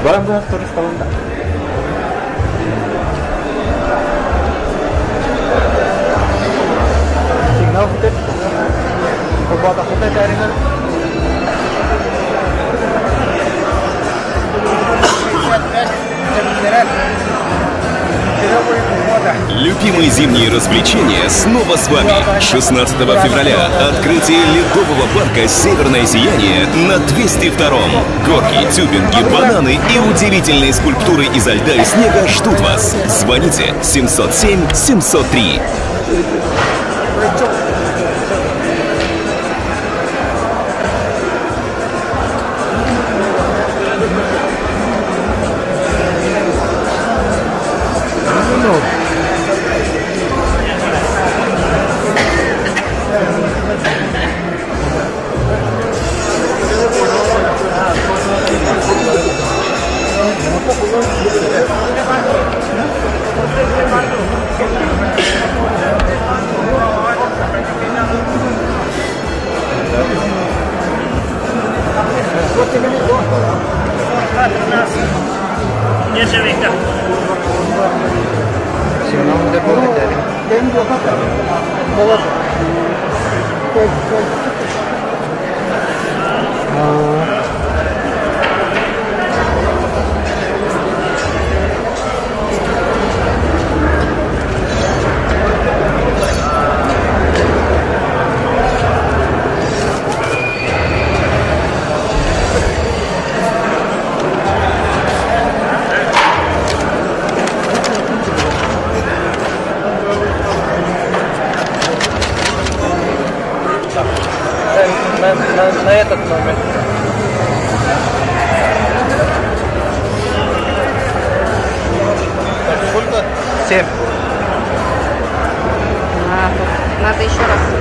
Баран быһах туристалында. Сигнал бүтэр. Холбоотохпута этээриҥэр Любимые зимние развлечения снова с вами. 16 февраля открытие ледового парка «Северное сияние» на 202-м. Горки, тюбинги, бананы и удивительные скульптуры изо льда и снега ждут вас. Звоните 707 703. На, на, на этот номер. Так, сколько? Семь. А, тут надо еще раз.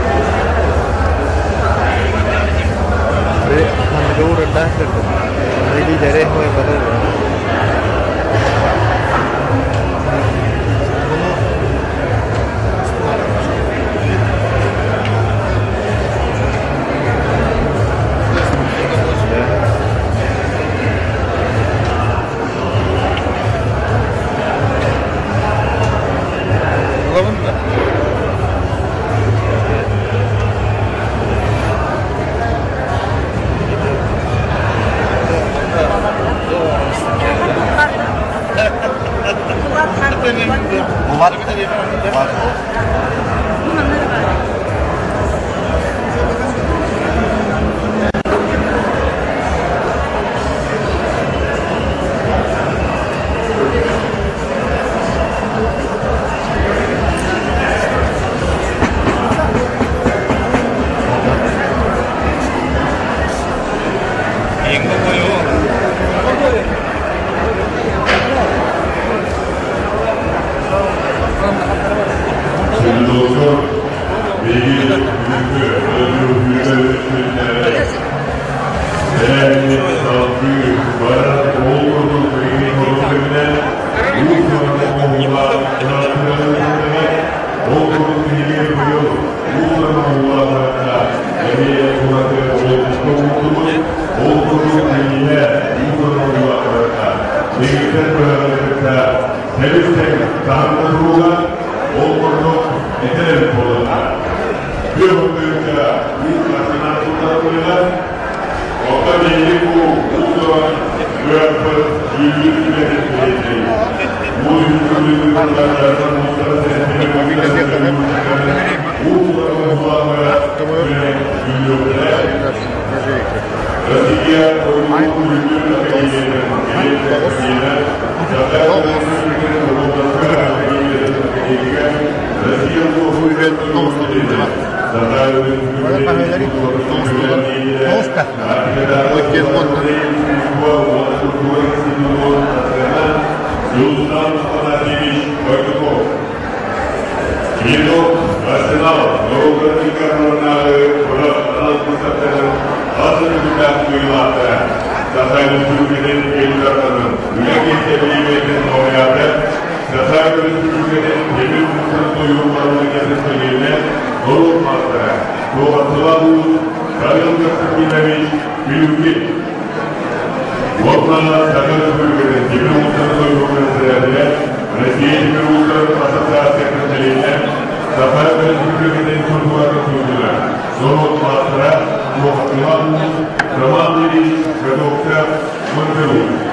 Уонна Саха Өрөспүүбүлүкэтин тимир уустарын сойууһун бэрэссэдээтэлэ, Россия тимир уустарын ассоциациятын чилиэнэ, Саха Өрөспүүбүлүкэтин культуратын туйгуна, норуот маастара, Туохатыма уус Роман Ильич Готовцев Мындыр Уус.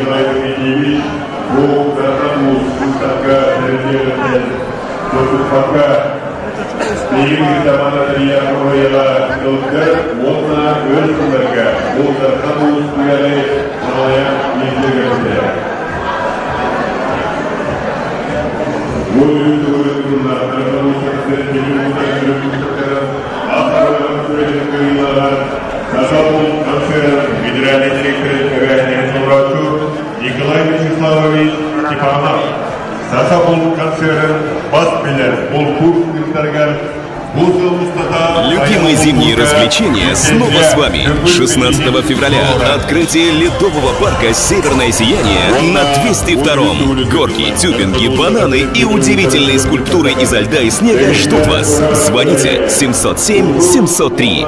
Николай Дмитриевич бу Дархан Уус быыстапка тэриллиэҕиттэн тохтоппакка билигин кытамана тэрийэр уһуйаҕа ылгар уонна өр сылларга бу Дархан Уус күрэҕи салайан илдьэ кэлбитэ. Бу үс төгүл Дархан Уус тимир уустарын быыстапкатын ас күрэһин кыайыылааҕа Саха концерн генеральный директорын эбээһинэһин толорооччу Николай Вячеславович Степанов Саха концерын бас билэр булкур ыттарыгар Любимые зимние развлечения снова с вами. 16 февраля открытие ледового парка «Северное сияние» на 202-м. Горки, тюбинги, бананы и удивительные скульптуры изо льда и снега ждут вас. Звоните 707 703.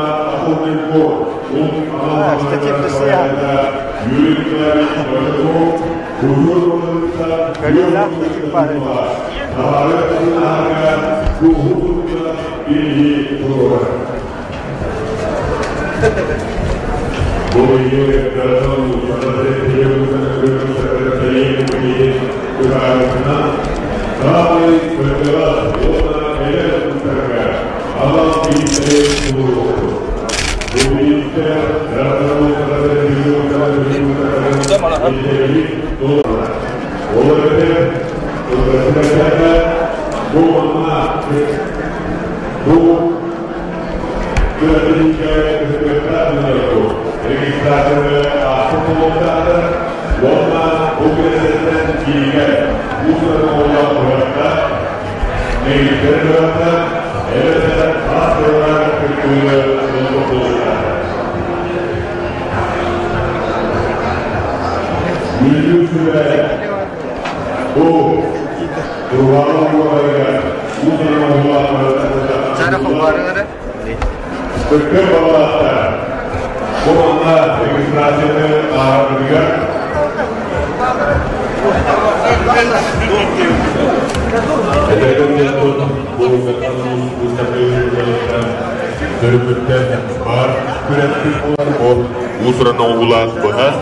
Уусуран оҥоһуулаах быһах.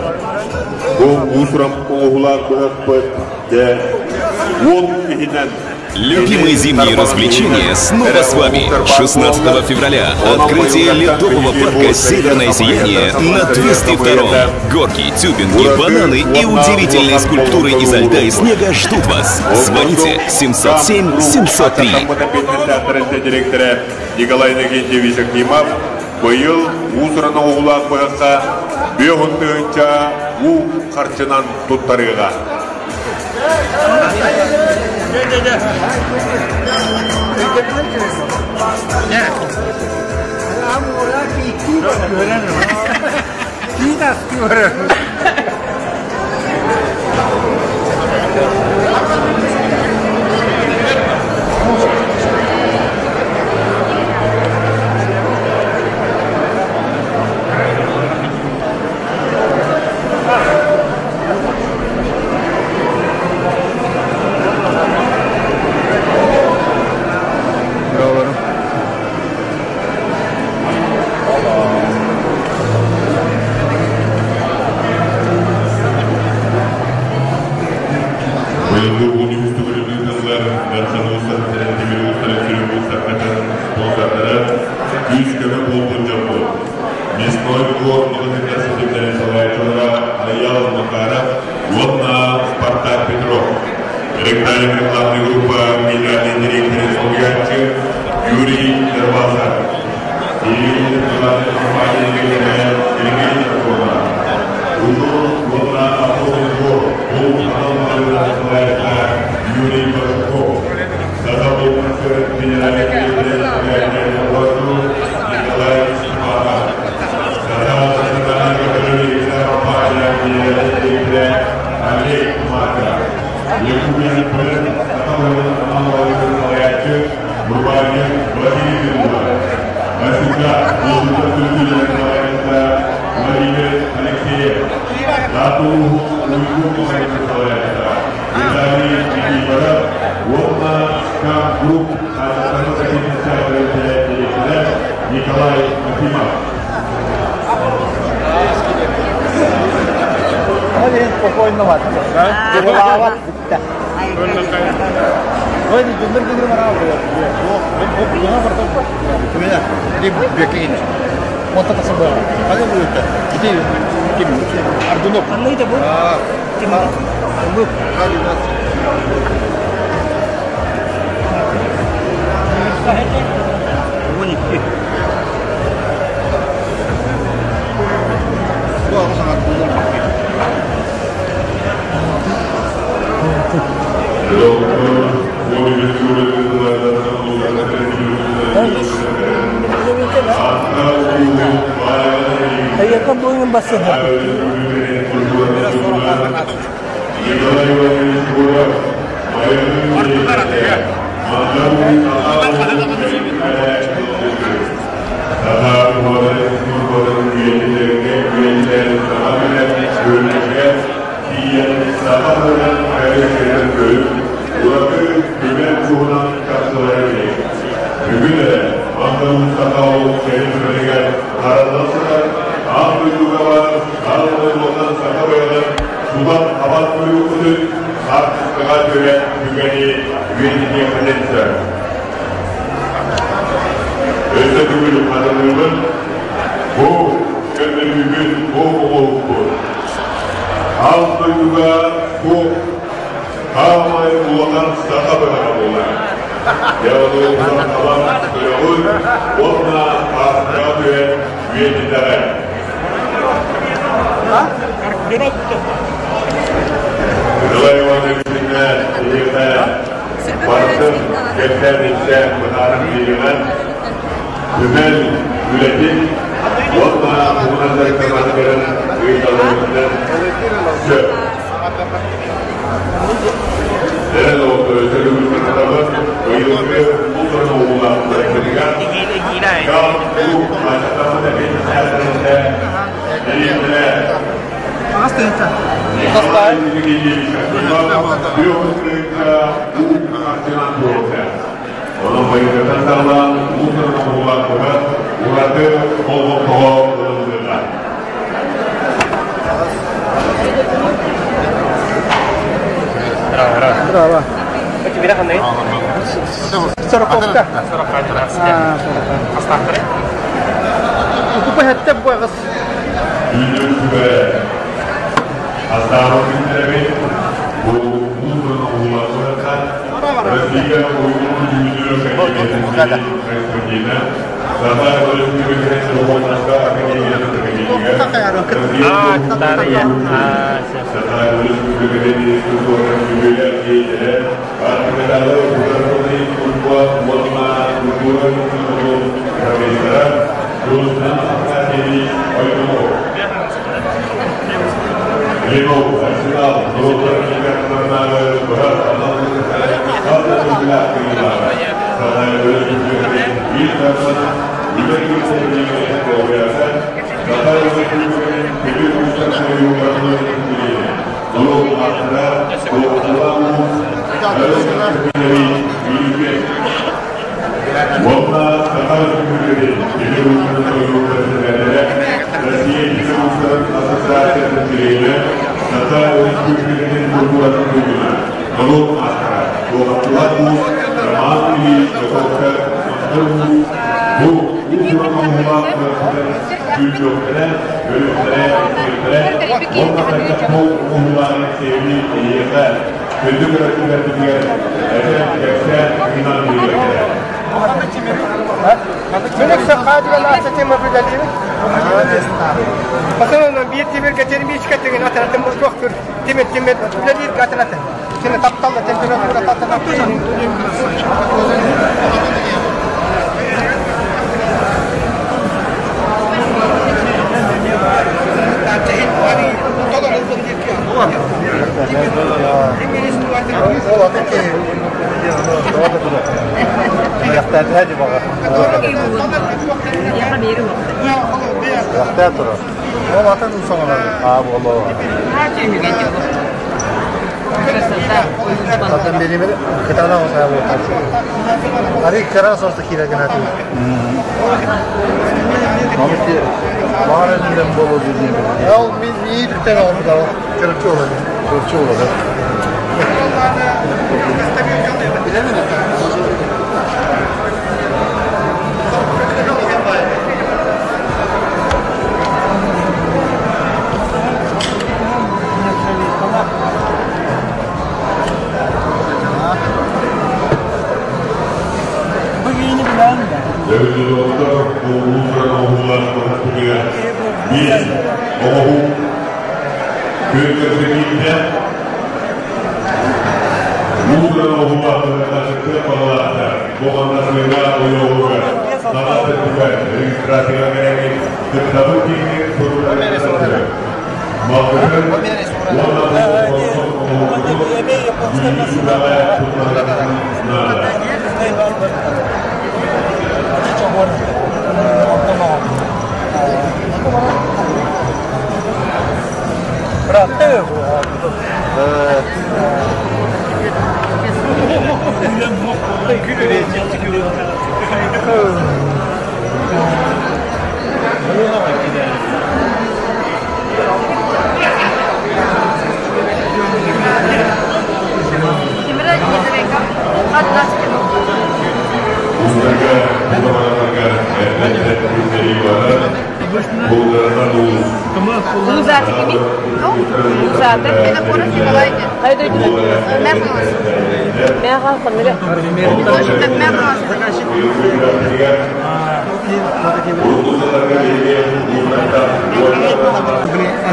Бу уусуран оҥоһуулаах быһахпыт дьэ уол иһинэн Любимые зимние развлечения снова с вами. 16 февраля открытие ледового парка «Северное сияние» на 202-м. Горки, тюбинги, бананы и удивительные скульптуры изо льда и снега ждут вас. Звоните 707 703. Директора Николай Иннокентьевич Акимов быйыл уусуран оҥоһуулаах быһахха 50 тыһыынча уу харчынан туттарыаҕа. Быйылгы 13 төгүрүк ыытыллар Дархан уустарын тимир уустарын сүрүн быыстапкатын спонсордара күүс-көмө буолбут дьоммут. Мясной двор маҕаһыыннар ситимнэрин салайааччылара Айал Макаров. Региональная рекламная группа генеральный директор солбуйааччы Юрий Дарбасов, Телевидение рекламной компания директора Сергей Таркова, Узор уонна Охотный двор бу анал маҕаһыыннарын салайааччыта Юрий Баршаков, Саха бултааччы генеральный директора солбуйааччы Николай Степанов, Саха национальнай көрөр компания генеральный директора Олег Марков, Якутия Бренд саха тылын анал салайааччы урбаанньыт Василий Петров, Навсегда булчуттар түмсүүлэрин салайааччыта Владимир Алексеев, Таатта улууһун Уйгу маҕаһыынын салайааччыта Виталий Никифоров уонна Скам Групп хаачыстыбаны кэтиир тэрилтэ дириэктэрэ Николай Трофимов. Ол иһин спокойно бар. Дьылаабат бүттэ. Ой, дьоннор бүгүн бараа Эйиэхэ буойун бассыһа. Бүгүн эрэ Мантан сахал кэлин түмэлигэр харалла сытар аан дойдуга баар аан дойдуттан саха быйаҕын тутан хабан көрүөххүтүн, хаартыскаҕа түһэн түгэни үйэтитиэххитин сөп. Өссө төгүл хатылыыбын, бу көрдөрүүгүт, бу оҥоһукпут аан дойдуга суох саамай улахан саха быһаҕа буолар. Дьэ ону тутан хабан көрөҕүт уонна хаартыскаҕа түһэн үйэтитэҕин. Николай Ивановичка эһиэхэ барытын кэпсээн-ипсээн быһааран биэриэҕэ. Түмэл үлэтин уонна туһунан дьарыктанааччыларын ыйыталарыттан сөп. Эрэл өссө төгүл быйылгы улуустарын уһулаахтарыгар Гал-Групп хаачыстыбатын эпиэтинэстэринэ дириэктэрэ Николай Евгеньевич Акимов уу харчынан туруорда. Онон быйылгыттан саҕалаан улуустарын уһулаахтара ураты болҕомтоҕо ылыллыаҕа. Браво. Сороковка. Укупа хэтте буагас. Күндү сүбэ Астаабыт күннэрэбит бу улуустарын уһулаахтарыттан Россия уйгун дьүүллүүр академиятын корреспондена Саха Өрөспүүбүлүкэтин Духовноска академиятын академига Россия Саха Өрөспүүбүлүкэтин искусствотын үбүлэр деятелэ Арктикатааҕы судаарыстыбаннай искусство уонна культура институтун профессора Руслан Афанасьевич Ойдунов. Климов Арсенал норуоттар икки быһа анал хас да төгүллээх кыайыылааҕа. Саха Өрөспүүбүлүкэтин биир дархан үлэ киирсэригэр лауреата, Саха Өрөспүүбүлүкэтин тимир уустар сойууһун чилиэнэ, норуот маастара, Туохтулаах уус, Галина Юрьевич Уонна Саха Өрөспүүбүлүкэтин тимир уустарын сойууһун бэрэссэдээтэлэ, Россия тимир уустарын ассоциациятын чилиэнэ, Саха Өрөспүүбүлүкэтин культуратын туйгуна, норуот маастара, Туохтулаах уус Роман Ильич Жаковка Мастер уус бу уус-уран оҥоһуулаах кыахтарын дьүүллүөхтэрэ, көрүөхтэрэ, истиэхтэрэ уонна хайдах оҥоһуулааҕын сэһэргии эйиэхэ күндү көрөөччүлэрбитигэр этэн, кэпсээн, ыйынан биэриэхтэрэ. Биир тимиргэ термичка тигин атыратын туохтур тимир тимир үлэлиир атыратын сені тапталла температура Ол атын соңынан аа боло. Атын беремedi. Кытана olsa bu Ari kara sosta kira gana tu. Mameti mağaranın bolu dediğim. Ya mi iyi tane oldu da. Çırpçı oldu. Çırpçı oldu. Bilemedim. Sevgili dostlar, bu uluslararası okullar biz oğul köylerinde uluslararası okullar балалар болғандарыңа ойоғуға намаз регистрацияға беремін кітабы кеңінен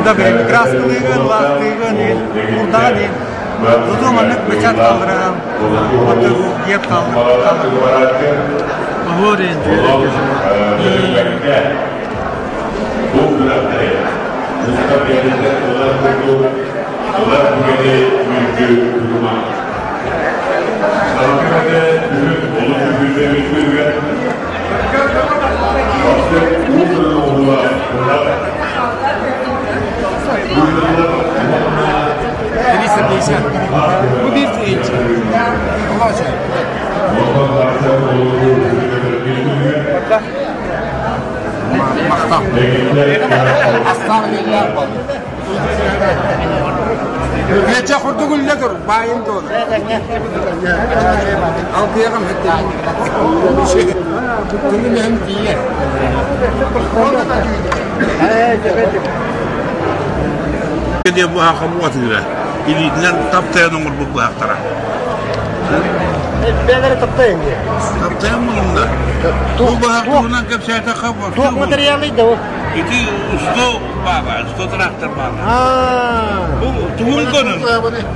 Краскалыгын, ластыгын, урдагын, Туту маннык бечат калдырган, киеп Илиитинэн таптайан оҥорбут быһахтара. Бэлэри таптайын дии. Таптайан мунна. Бу быһах туһунан кэпсээтэххэ Туох материалы да ол? Ити сто баба, сто трактор баба. Бу тугун көрүн,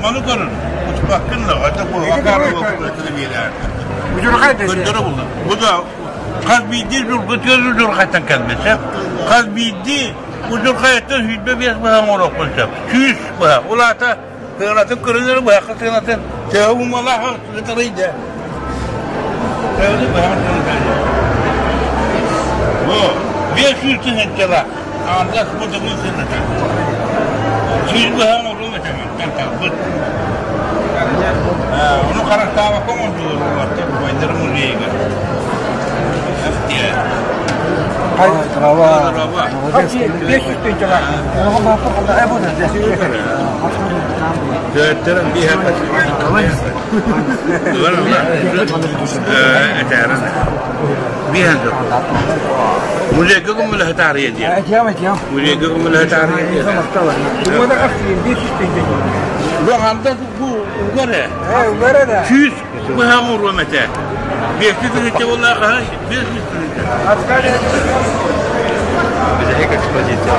маны көрүн. Учпаккын да, это бу акары Көндөрө булды. Бу да хас биирдии жургу жургайтан кэлбит. Хас биирдии удьурҕайыттан сүүрбэ биэс быһах оҥоруохпун сөп. Сүүс быһах. Ол аата сыанатын көрүнэр быһахха сыанатын төһө умалаах ытарыйда. Төһөнү быһах сыанатын. Бу 500 тыһыынчалаах аҥардас бу тымныы сыаната. Сүүс быһах оҥоруом этэ мантан талбыт. Ону харахтаабакка оҥордулар уолаттар убайдара музейыгар. Угар ээ. Сүүс быһаҕы уруом этэ. Биэсти тыһыынча буоллаах аһа, 500 тыһыынча. Бүтэһик экспозиция.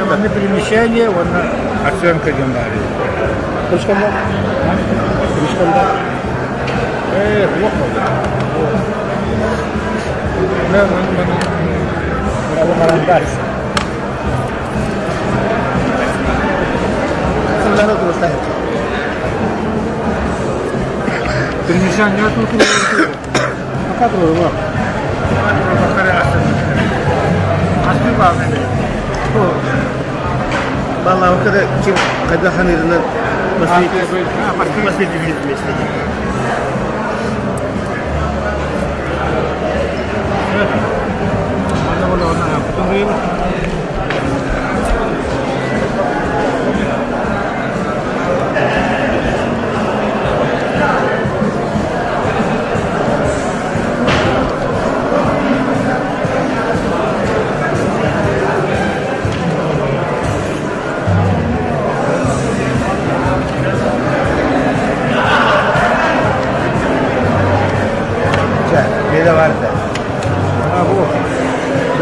Манна перемещение уонна оценка диэн баар. Ээ, туох буолла? Перемещение тут. Пока турар. Баллаакада ким хайда ханырынан последний вместе.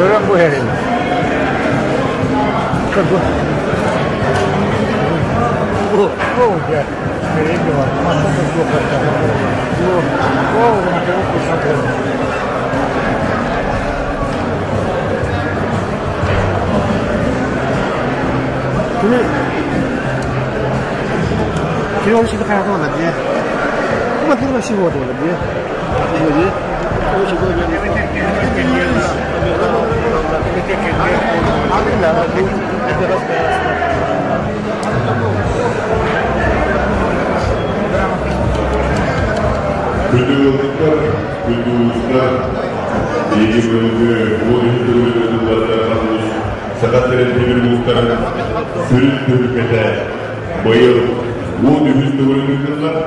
Көрөн бу heril. Bu. Bu. Bu. Ya. Heril var. Masa da çok Bu. Bu. Bu. Кини Кини ол сиди хайата ола дии. Ма кини вообще вот ола дии. Дии. Ол сиди Күндү ыалдьыттар, күндү уустар, биһиги быйылгы 13 төгүл Саха сирин тимир уустарын сүрүн түһүлгэтэ быйыл 13 төгүлүн ыытыллар.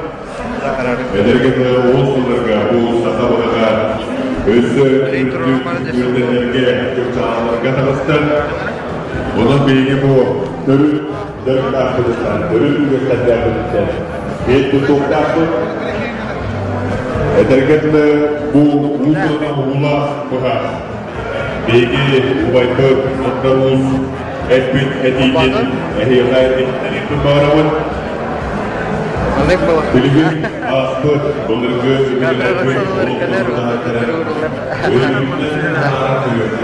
Эдэргэ ол сылларга бу саха быһаҕа өссө үрдүк үөрдэнэргэ, чыпчаалларга таҕыста. Онон биһиги бу төрүт дьарыктаахпытыттан, төрүт үгэстэрдээхпититтэн киэн туттуохтаахпыт. Этэргэ дылы бу уус-уран оҥоһуулаах быһах биһиги убайбыт Мандар Уус эппит этиитин эһиэхэ иһитиннэриэхпин баҕарабын. Билигин ааспыт былыргы үбүлэрбит өлүгүнэн таһаарар түгэммит.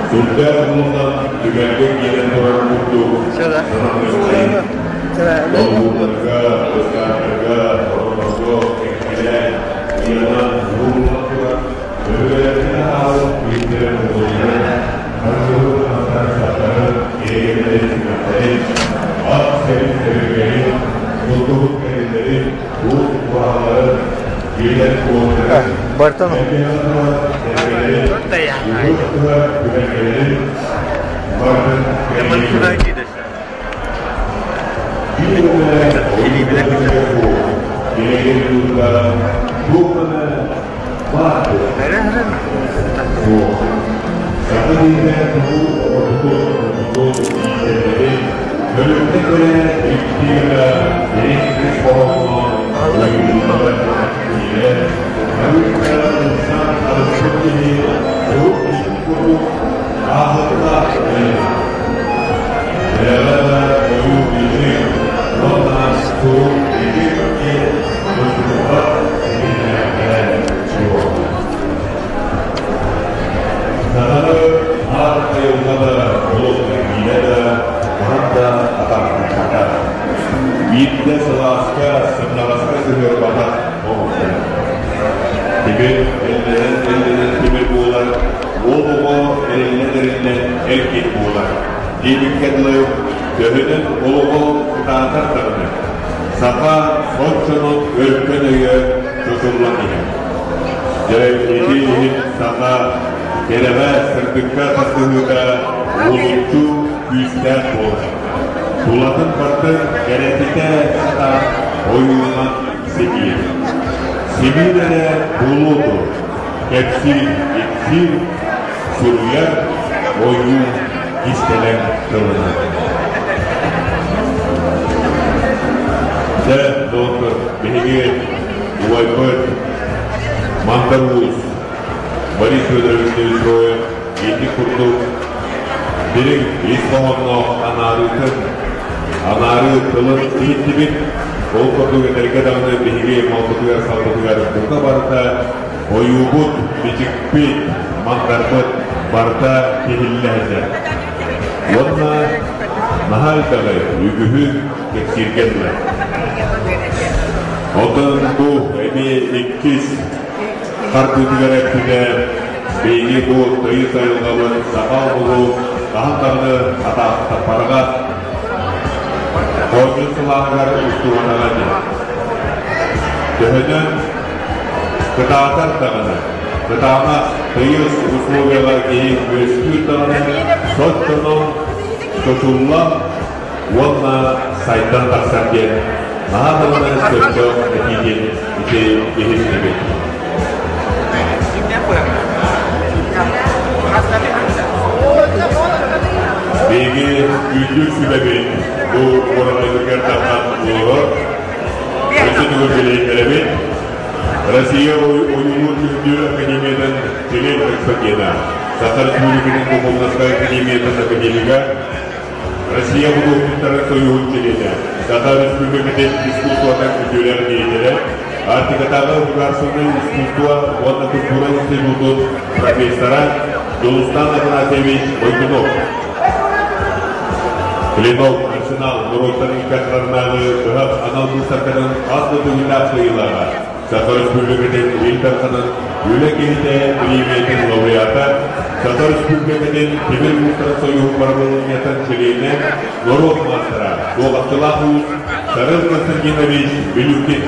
Сүрдээх улахан түмэлгэ киирэн турар курдук сананыаххайын. Долгуннарга, ыскааптарга, ороннорго кэккэлээн, ыйанан ууруллан турар өбүгэлэрбит аһаабыт иһиттэрин музейынан, харчылык таҥастарын-саптарын киэргэллэрин симэхтэрин, ат сэрин сэбиргэлин, бултуһут тэриллэрин, уус ураһаларын, дьиэлэр уоттарын, эргэнэн турар сэргэлэрин, уһун ыһар түбэлтэлэрин барытын кэриҥнээн Биир эмэ ойуу суох, киэргэл туута туох эмэ баар дуо? Суох. Саха киһитэ тугу оҥорбутун, оҥорбутун иитэллэрин, көлөккө кэлэ икки гына дириҥ ис хоһоонноох ойуулары киирэ, арыый да ылсан арыспыт киһи сурук бичик курдук ааһыктаах эбит. Дэлэҕэ да ойуу бичик уонна сурук бичик диэн тустубат ситимнээхтэрэ суох. Саханы аар айылҕа да, олох эргиирэ да хаһан да атаахтаппатах. Биирдэ сылааска, сымнаҕаска сыһыарбатах оҥостор. Тимир эллэнэн-эллэнэн тимир буолар, уол оҕо эриллэн-эриллэн эр киһи буолар. Диэбиккэ дылы, төһөнөн олоҕо кытаатар даҕаны, саха соччонон өркөн өйө чочуллан иһэр. Дьэ, ити иһин саха кэрэҕэ, сырдыкка тардыһыыта уһулуччу күүстээх буолар. Тулатын бардын кэрэтитэ сатаан ойуунан симиир. Симиир эрэ буолуо дуо, кэпсиир, ипсиир, суруйар ойуу кистэлэҥ тылынан. Дьэ, доҕоттор, биһиги убайбыт Мандар Уус Борис Федорович Неустроев ити курдук дириҥ ис хоһоонноох анаарыытын, анаарыы тылын иһиттибит. Ол курдук этэргэ даҕаны биһиги малбытыгар-салбытыгар бука барыта ойуубут, бичикпит, мандарбыт барыта тиһиллэ сылдьар. Уонна наһаа элбэҕи, үгүһү кэпсииргэ дылы. Оттон бу эмиэ иккис хардыытыгар эппитэ, биһиги бу тыйыс айылҕабыт саха омугу хаһан даҕаны атаахтаппатаҕа, хоонньун сылааһыгар устубатаҕа диэн. Төһөнөн кытаатар даҕаны, кытаанах тыйыс условиялар киһи үөскүүр даҕаны, соччонон чочуллан уонна сайдан тахсар диэн наһаа даҕаны сөптөөх этии диэн ити иһиттибит. Биһиги күүтүү сүбэбит бу уораҕайбытыгар тахсан олорор. Өссө төгүл билиһиннэрэбит. Россия ойуулуур дьүһүннүүр академиятын чилиэн экспогена, Саха Республикатын Духовноска академиятын академига, Россия худуоһунньуктарын союһун чилиэнэ, Саха Республикатын искусствотын үтүөлээх деятелэ, Арктикатааҕы государственнай искусство уонна культура институтун профессора Дьулустан Афанасьевич Бойкунов. Клинок Арсенал норуоттар икки быһах анал быыстапкатын хас да төгүллээх кыайыылааҕа, Саха Республикатын Ил Дарханын Үлэ киһитэ премиятын лауреата, Саха Республикатын Тимир уустарын союһун барабылынньатын чилиэнэ, норуот маастара, Дуоҕастылаах уус Сарыл Константинович Билюкин.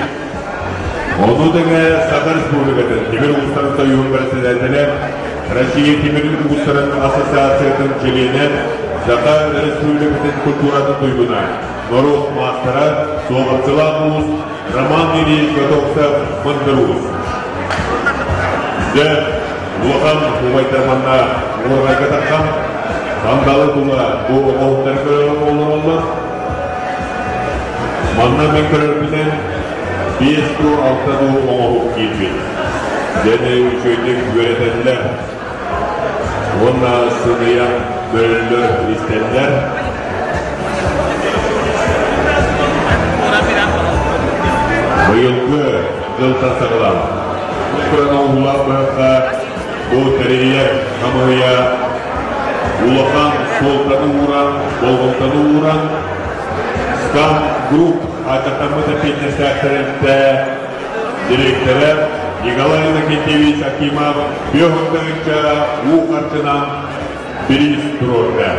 Ону тэҥэ Саха Республикатын Тимир уустарын союһун председателэ, Россия Тимир уустарын ассоциациятын чилиэнэ, Саха Республикатын культуратын туйгуна, норуот маастара, Суоҕарчылаах уус Роман Ильич Готовцев Мындыр уус. Дьэ, улахан убайдар манна уораҕайга тахсан, сандалы тула бу оҕоһуктары көрөн олороллор. Манна мин көрөрбүнэн биэс дуу, алта дуу оҥоһук киирбит. Дьэни үчүгэйдик үөрэтэллэр уонна сыныйан көрөллөр, истэллэр. Быйылгы дьылтан саҕалаан туран оҥоһуулаах быһахха бу тэрийэр хамыыһыйа улахан суолтаны ууран, болҕомтону ууран Скам Групп ааттаммыт эппиэтинэстээх тэрилтэ дириэктэрэ Николай Иннокентьевич Акимов 50 тыһыынча уу харчынан бириис туруорда.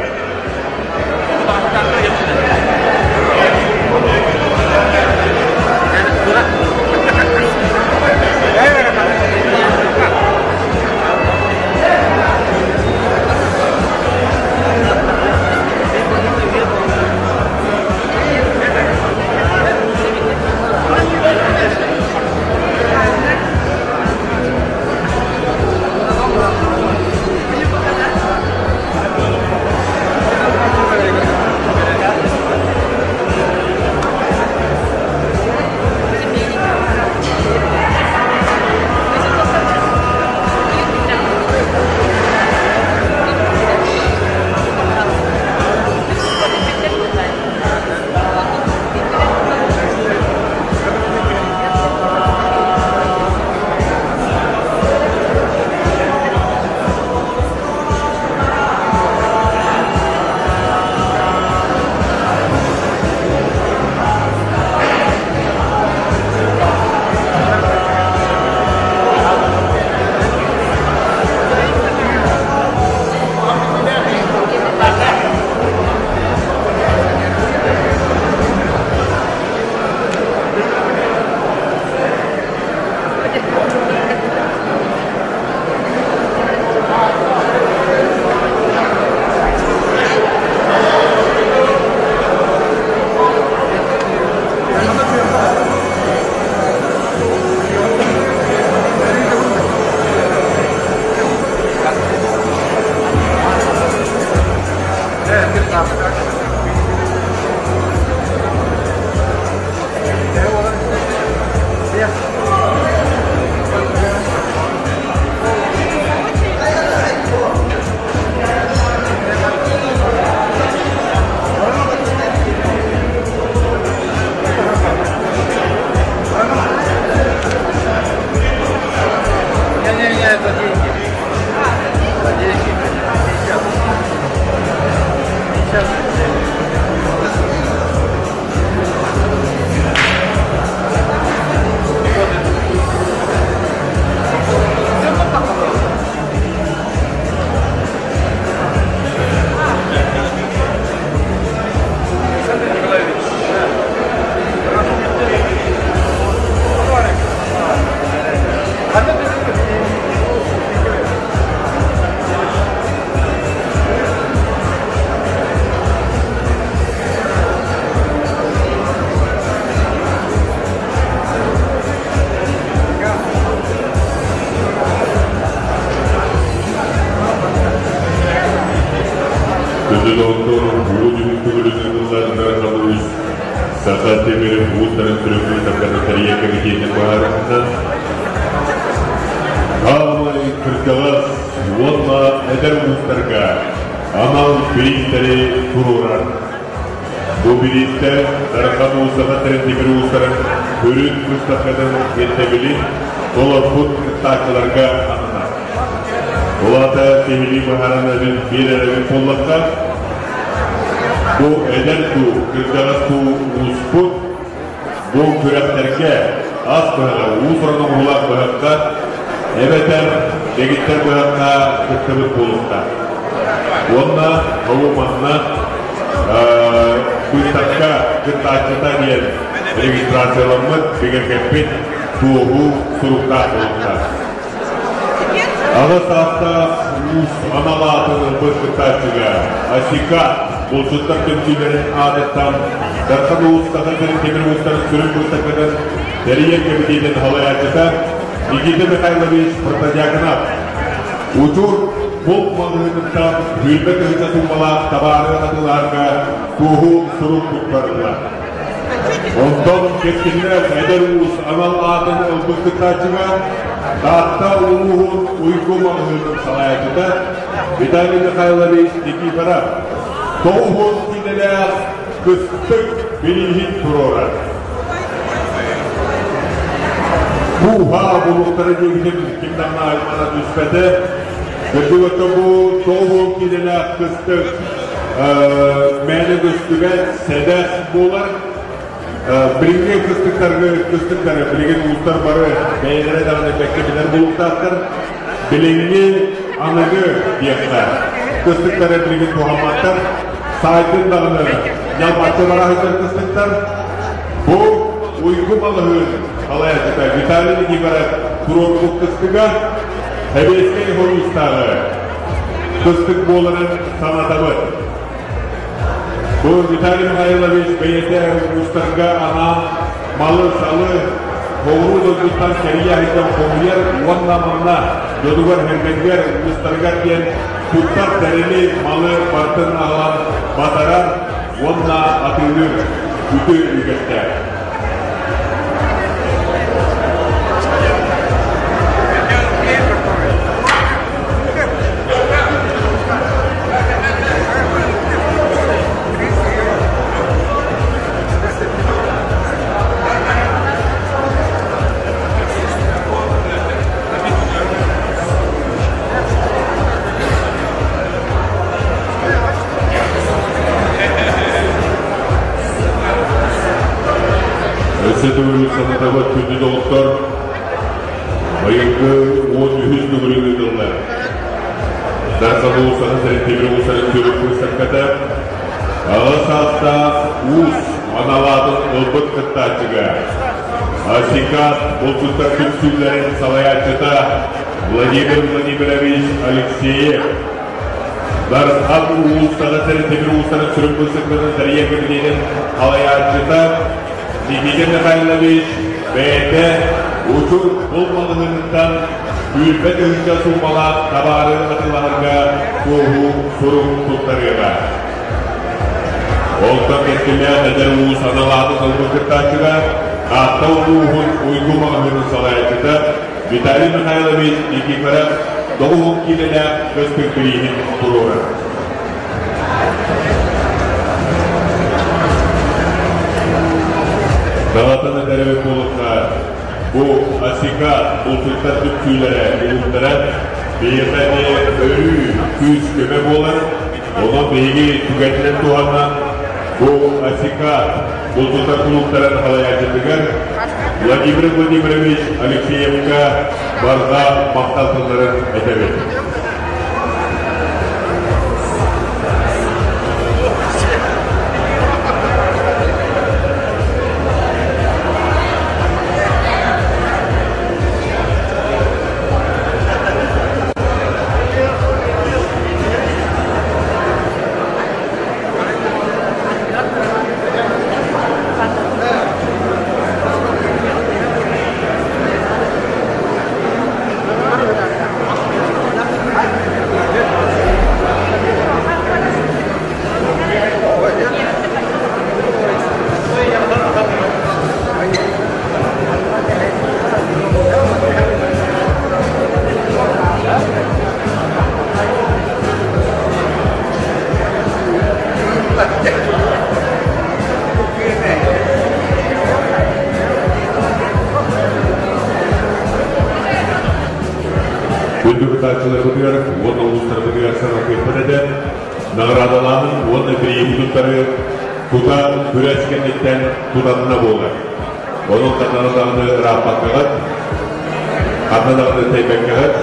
За деньги. За деньги. 50. 50. Күндү доҕоттор, уу түмүк төгүлүн ыытыллар Дархан Уус Саха тимирин уустарын сүрүн быыстапкатын тэрийэр кэмитиэтин быһаарыытынан Хаамай кырдьаҕас уонна эдэр уустарга анал бириистэри туруорар. Бу бириистэр Дархан Уус Саха сирин тимир уустарын сүрүн быыстапкатын ирдэбилин толорбут кыттааччыларга ананар. Ол аата киһилии быһааран эбит биир эрэбит буоллахха, бу эдэр дуу, кырдьаҕас дуу ууспут бу күрэхтэргэ ас быһаҕар, уус-уран оҥоһуулаах быһахха эбэтэр дэгиттэр быһахха кыттыбыт буолуохтаах. Уонна ол манна быыстапка кыттааччыта диэн регистрацияламмыт, бигэргэппит туоһу суруктаах буолуохтаах. Аҕа саастаах уус анал аатын ылбыт кыттааччыга Асика булчуттар түмсүүлэрин аатыттан Дархан Уус Саха сирин тимир уустарын сүрүн быыстапкатын тэрийэр кэмитиэтин салайааччыта Никита Михайлович Протодьяконов Учур булт маҕаһыыныттан 20 тыһыынча суумалаах табаары атыылаһарга туоһу сурук туттарыллар. Онтон кэскиллээх эдэр уус анал аатын ылбыт кыттааччыга Таатта улууһун Уйгу маҕаһыынын салайааччыта Виталий Михайлович Никифоров 90 киилэлээх кыстык бирииһин туруорар. Бу-ха булуктара диэбитим ким даҕаны аймана түспэтэ. Кырдьык бу 90 киилэлээх кыстык мээнэ көстүбэт, сэдэх буолар. Билиҥҥи кыстыктарга кыстыктары билигин уустар бары бэйэлэрэ даҕаны бэккэ билэр буолуохтаахтар. Билиҥҥи аныгы диэххэ кыстыктары билигин туһамматтар. Саайтын даҕаны ньалбаччы бара сылдьар кыстыктар. Бу Уйгу балаһыын салайааччыта Виталий Никифоров туруорбут кыстыга Сэбиэскэй Союзтааҕы кыстык буоларын санатабыт. Бу Виталий Михайлович бэйэтэ уустарга анаан малы-салы соҕуруу дойдуттан кэрийэ сылдьан хомуйар уонна манна дьонугар-сэргэтигэр, уустарыгар диэн туттар тэрили, малы барытын аҕалан батарар уонна атыылыыр үтүө үгэстээх. Өссө төгүл санатабыт күндү доҕоттор, быйылгы 13 төгүрүк ыытыллар. Дархан Уусаны сэрэтиибир уусарын сүрүн быыстапката аҕа саастаах уус анал аатын ылбыт кыттааччыга Асикат булчуттар түмсүүлэрин салайааччыта Владимир Владимирович Алексеев Дархан Уус Саха сирин тимир уустарын сүрүн быыстапкатын тэрийэр кэмитиэтин салайааччыта Никита Михайлович бэйэтэ Учур булт маҕаһыыныттан 20 тыһыынча суумалаах табаары атыылаһарга туоһу сурук туттарыаҕа. Онтон кэскиллээх эдэр уус анал аатын ылбыт кыттааччыга Таатта улууһун Уйгу маҕаһыынын салайааччыта Виталий Михайлович Никифоров 90 киилэлээх көстүк бирииһин туруорар. Даҕатан этэр эбит буоллахха, Бу Асика булчуттар түмсүүлэрэ, улуустара биһиэхэ эмиэ өрүү күүс-көмө буолар. Онон биһиги түгэнинэн туһанан бу Асика булчуттар кулууптарын салайааччытыгар Владимир Владимирович Алексеевка барҕа махтал тылларын этэбит. Күндү кытааччыларбытыгар уонна улуустарбытыгар санатыахпыт этэ. Наҕараадалааһын уонна бирииһи туттарыы тута күрэс кэнниттэн тутанна буолар. Онон ханна даҕаны ырааппаккаҕыт, ханна даҕаны тэйбэккэҕит,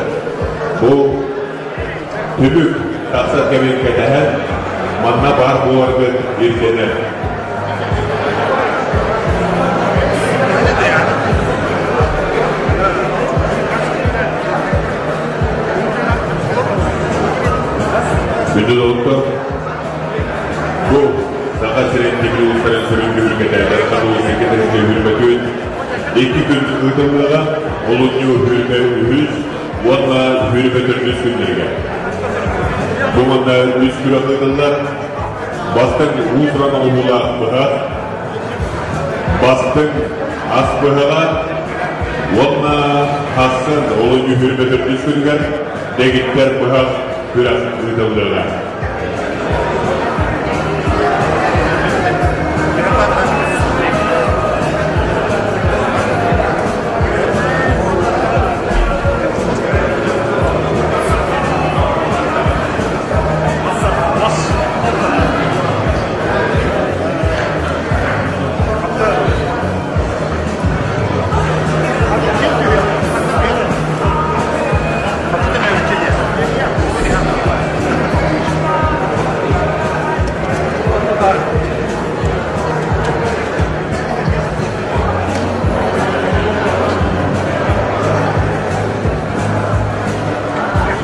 бу түмүк тахсар кэмин кэтэһэн, манна баар буоларгыт ирдэнэр. Күндү доҕоттор, бу Саха сирин тимир уустарын сүрүн түһүлгэтэ Дархан улуус икки хүрбэтүн икки күн ыытыллыаҕа, олунньу хүрбэ үһүс уонна хүрбэ төрдүс күннэригэр. Бу манна үс күрэх ыытыллар. Бастыҥ уус-уран оҥоһуулаах быһах, бастыҥ ас быһаҕа уонна хассын олунньу хүрбэ төрдүс күнүгэр дэгиттэр быһах күрэх ыытыллыаҕа.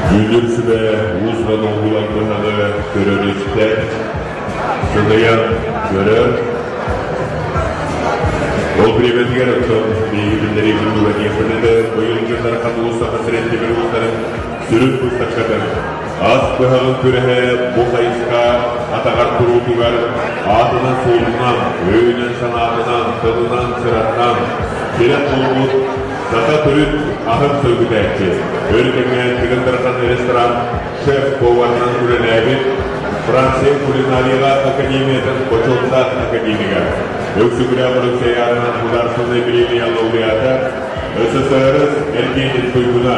Дьүүллүүр сүбэ уус-уран оҥоһуулар быһаҕы көрөр-истэр, сыныйан көрөр. Ол бириэмэтигэр оттон биһиги биллэрии курдуга диэхпит этэ, быйылгы Дархан Улуус Саха сирин тимир уустарын сүрүн быыстапкатын ас быһаҕын күрэһэ бу хайысха атаҕар туруутугар аатынан-суолунан, өйүнэн-санаатынан, тылынан-сыратынан тирэх буолбут Саха төрүт аһын сөргүтээччи, өр кэмҥэ Тыгын Дархан ресторан шеф-поварынан үлэлээбит Франция кулинарияҕа академиятын бочуоттаах академига, Өксөкүлээх Өлөксөй аатынан Государственнай премия лауреата, СССР эргиэнин туйгуна,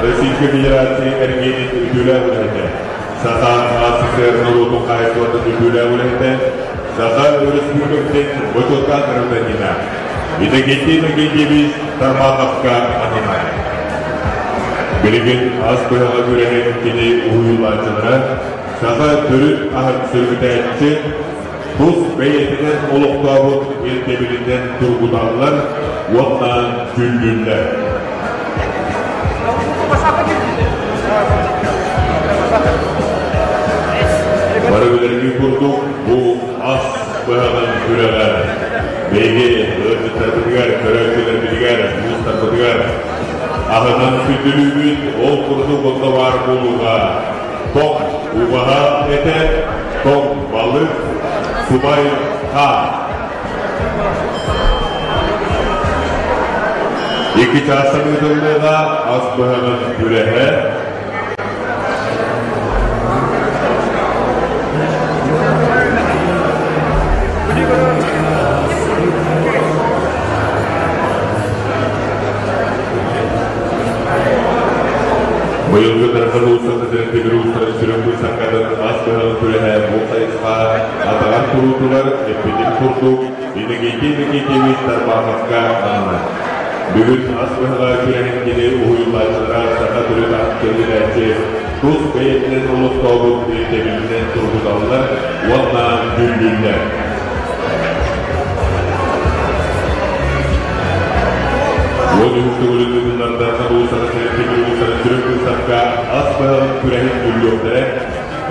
Российскай Федерация эргиэнин үтүөлээх үлэһитэ, Саха АССР норуотун хаһаайыстыбатын үтүөлээх үлэһитэ, Саха Өрөспүүбүлүкэтин бочуоттаах гражданина Иннокентий Иннокентьевич Тарбаховка ананар. Билигин ас быһаҕа күрэһин кини уһуйулааччылара саха төрүт аһын сөргүтээччи тус бэйэтинэн олохтообут ирдэбилинэн тургуталлар уонна дьүүллүүллэр. Бары билэргит курдук, бу ас быһаҕын күрэҕэ биһиги ыалдьыттарбытыгар, көрөөччүлэрбитигэр, уустарбытыгар аһынан күндүлүүбүт, ол курдук онно баар буолууга тоҥ убаһа этэ, тоҥ балык, субай хаан. Икки чаастан ыытыллыаҕа ас быһаҕын күрэһэ. Быйылгы Дархан Уус Саха сирин тимир уустарын сүрүн быыстапкатын ас быһаҕын күрэһэ бу хайысха атаҕар туруутугар эппитим курдук Иннокентий Иннокентьевич Тарбаховка ананар. Бүгүн ас быһаҕа күрэһин кини уһуйуллааччылара саха төрүт аһын кэллэрээччи тус бэйэтинэн олохтообут ирдэбилинэн тургуталлар уонна дьүүллүүллэр. Уон үһүс төгүлүн ыытыллар Дархан Уусара сирин уусарын сүрүн быыстапка ас быһаҕын күрэһин дьүүллүөхтэрэ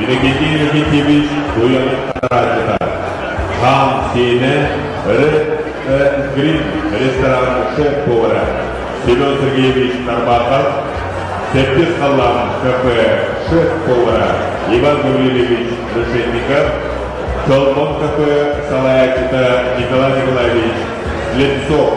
Иннокентий Иннокентьевич Туйаҕын тарааччыта, Хаан Сиэнэ, Red Green ресторан шеф-повара Семен Сергеевич Тарбахов, Сэттис халлаан кафе шеф-повара Иван Гаврильевич Решетников, Чолбон кафе салайааччыта Николай Николаевич Слепцов.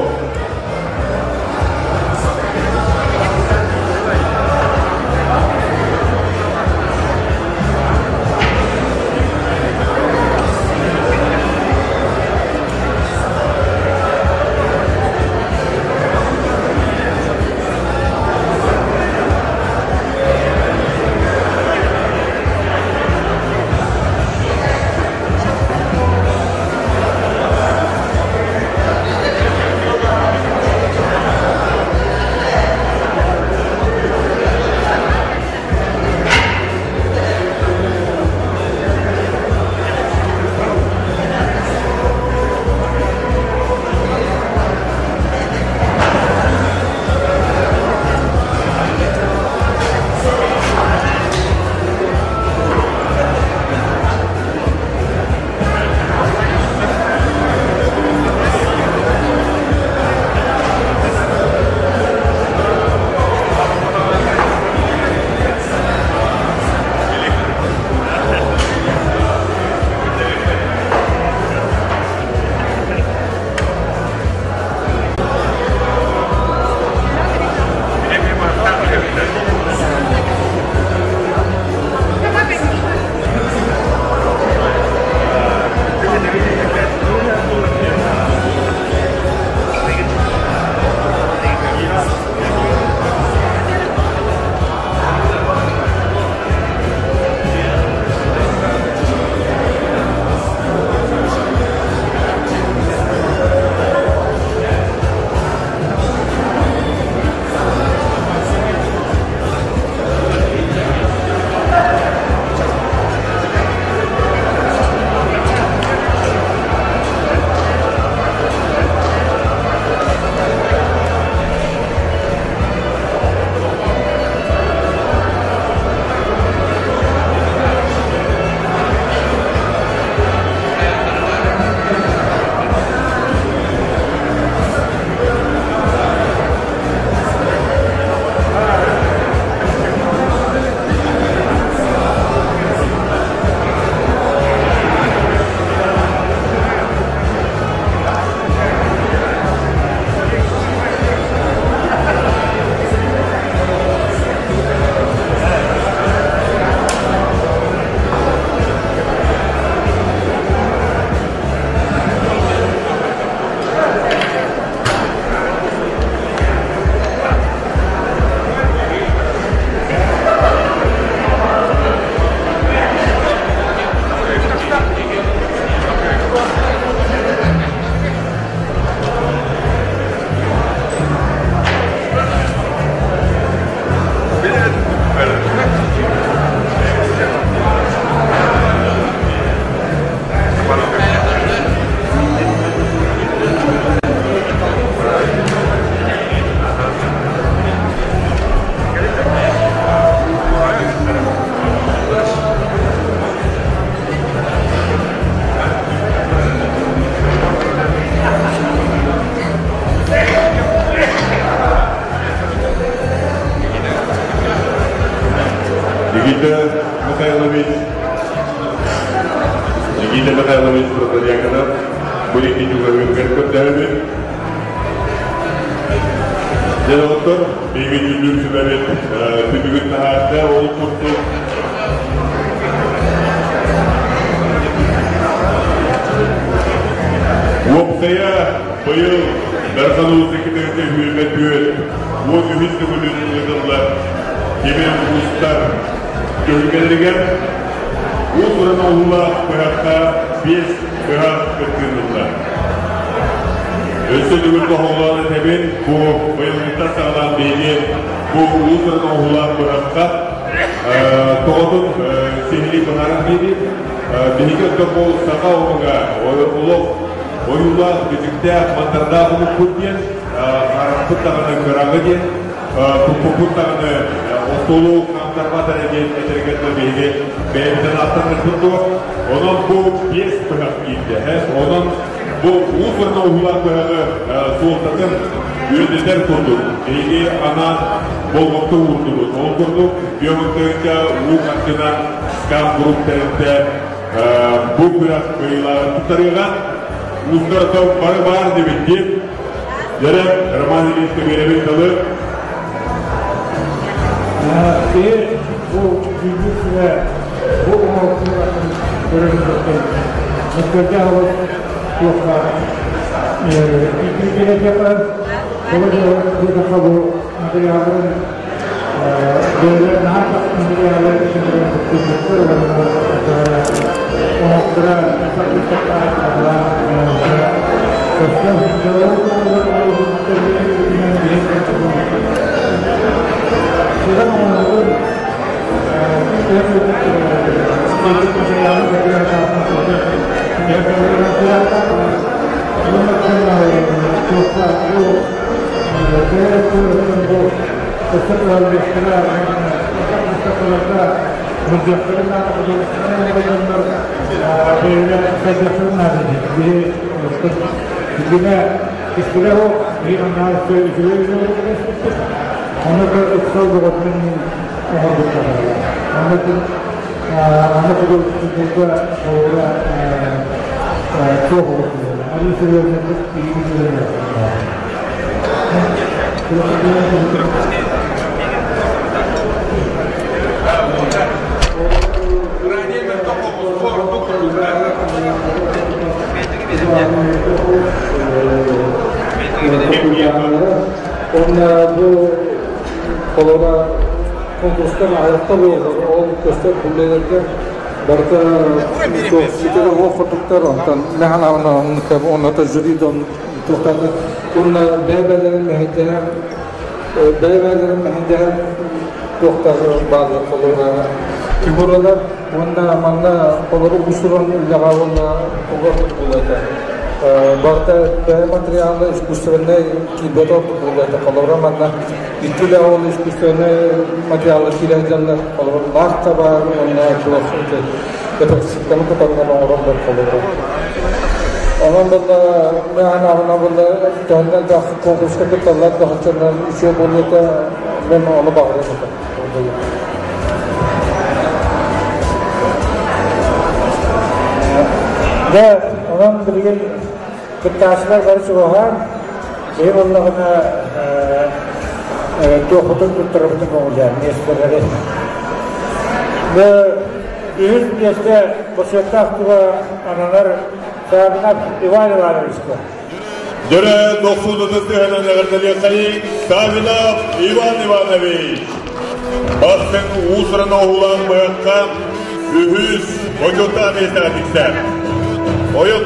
Никита Михайлович, Никита Михайлович Протодьяконов бу икки дьулаһыыргар көрдөһөбүт. Дьэ, доҕоттор, биһиги дьүүллүүр сүбэбит түмүгүн таһаарда, ол курдук Уопсайа быйыл Дархан Улуус 2024 13 төгүлүн ыытыллар. тимир уустар түһүлгэлэригэр уус-уран оҥоһуулаах быһахха биэс быһах кыттыыны ылла. Өссө төгүл тоһоҕолоон этэбин, бу быйылгыттан саҕалаан биһиги бу уус-уран оҥоһуулаах быһахха тоҕотун сиһилии быһааран биэрии. Биһиги оттон бу саха омуга олох ойуулаах, бичиктээх, мандардаах омукпут диэн, харахпыт даҕаны кыраҕы диэн, туппуппут даҕаны остуолу хаамтарбат эрэ диэн этэригэр да биһиги бэйэбитин ааттаныахпыт дуо? Онон бу биэс быһах киирдэ. Онон бу уус-уран оҥоһуулаах быһаҕы суолтатын үрдэтэр курдук биһиги анаан болҕомто уурдубут. Ол курдук биомыктыгынча уу харчынан Скам Групп тэрилтэ бу күрэх кыайыылааҕын туттарыаҕа. Уустар бары баар диэбит диэн Дьэрэ Роман Ильичка биэрэбит тылы. Киһи бу дьүүллүүр сүбэ бу оҥоһуктарын көрөрүн мөккүөрдээх олус туохха иитиитиэхэ тоҕо диэтэххэ бу материалларын бэйэлэрэ наһаа материалы кыттыспыттар уонна оҥоһуктара Онно бу холобура конкурстан аҕыйахта буолар, ол көстөр бүлүүлэргэ барыта ситэрэ уох курдуктар, онтон мэһэн онно жюри туохтааны уонна бэйэ-бэйэлэрин мэһэйдэһэр бэйэ-бэйэлэрин мэһэйдэһэр туохтар бааллар холобура фигуралар уонна манна олору уус-уран үлэҕэ уонна олордук буолуо Барыта бэйэ материалы искусственнай киирбэт ордук буолуо этэ. Холобура манна икки үлэ ол искусственнай материалы киирэ сылдьаллар. Холобур, лаах да баар уонна туох эпоксидтаны кутаннар оҥороллор холобура. Онон буолла мээн аҕына буолла төһөннөн да конкурска кытталлар да хаччаннан үчүгэй буолуо этэ. Мен ону баҕарыам этэ. Дьэ, онон билигин кыттааччылар бары чугаһаан, киһи буоллаҕына туохпутун туттарабытын көҥүлээн миэстэлэри. Бу үһүс миэстэ бочуоттаах тула ананар Савинов Иван Ивановичка. Дөрө дохсун ытыс тыаһынан эҕэрдэлиэххэйиҥ Савинов Иван Иванович. Бастыҥ уус-уран оһуулаах быһахха үһүс бочуоттаах миэстэҕэ тиксэр. Ойон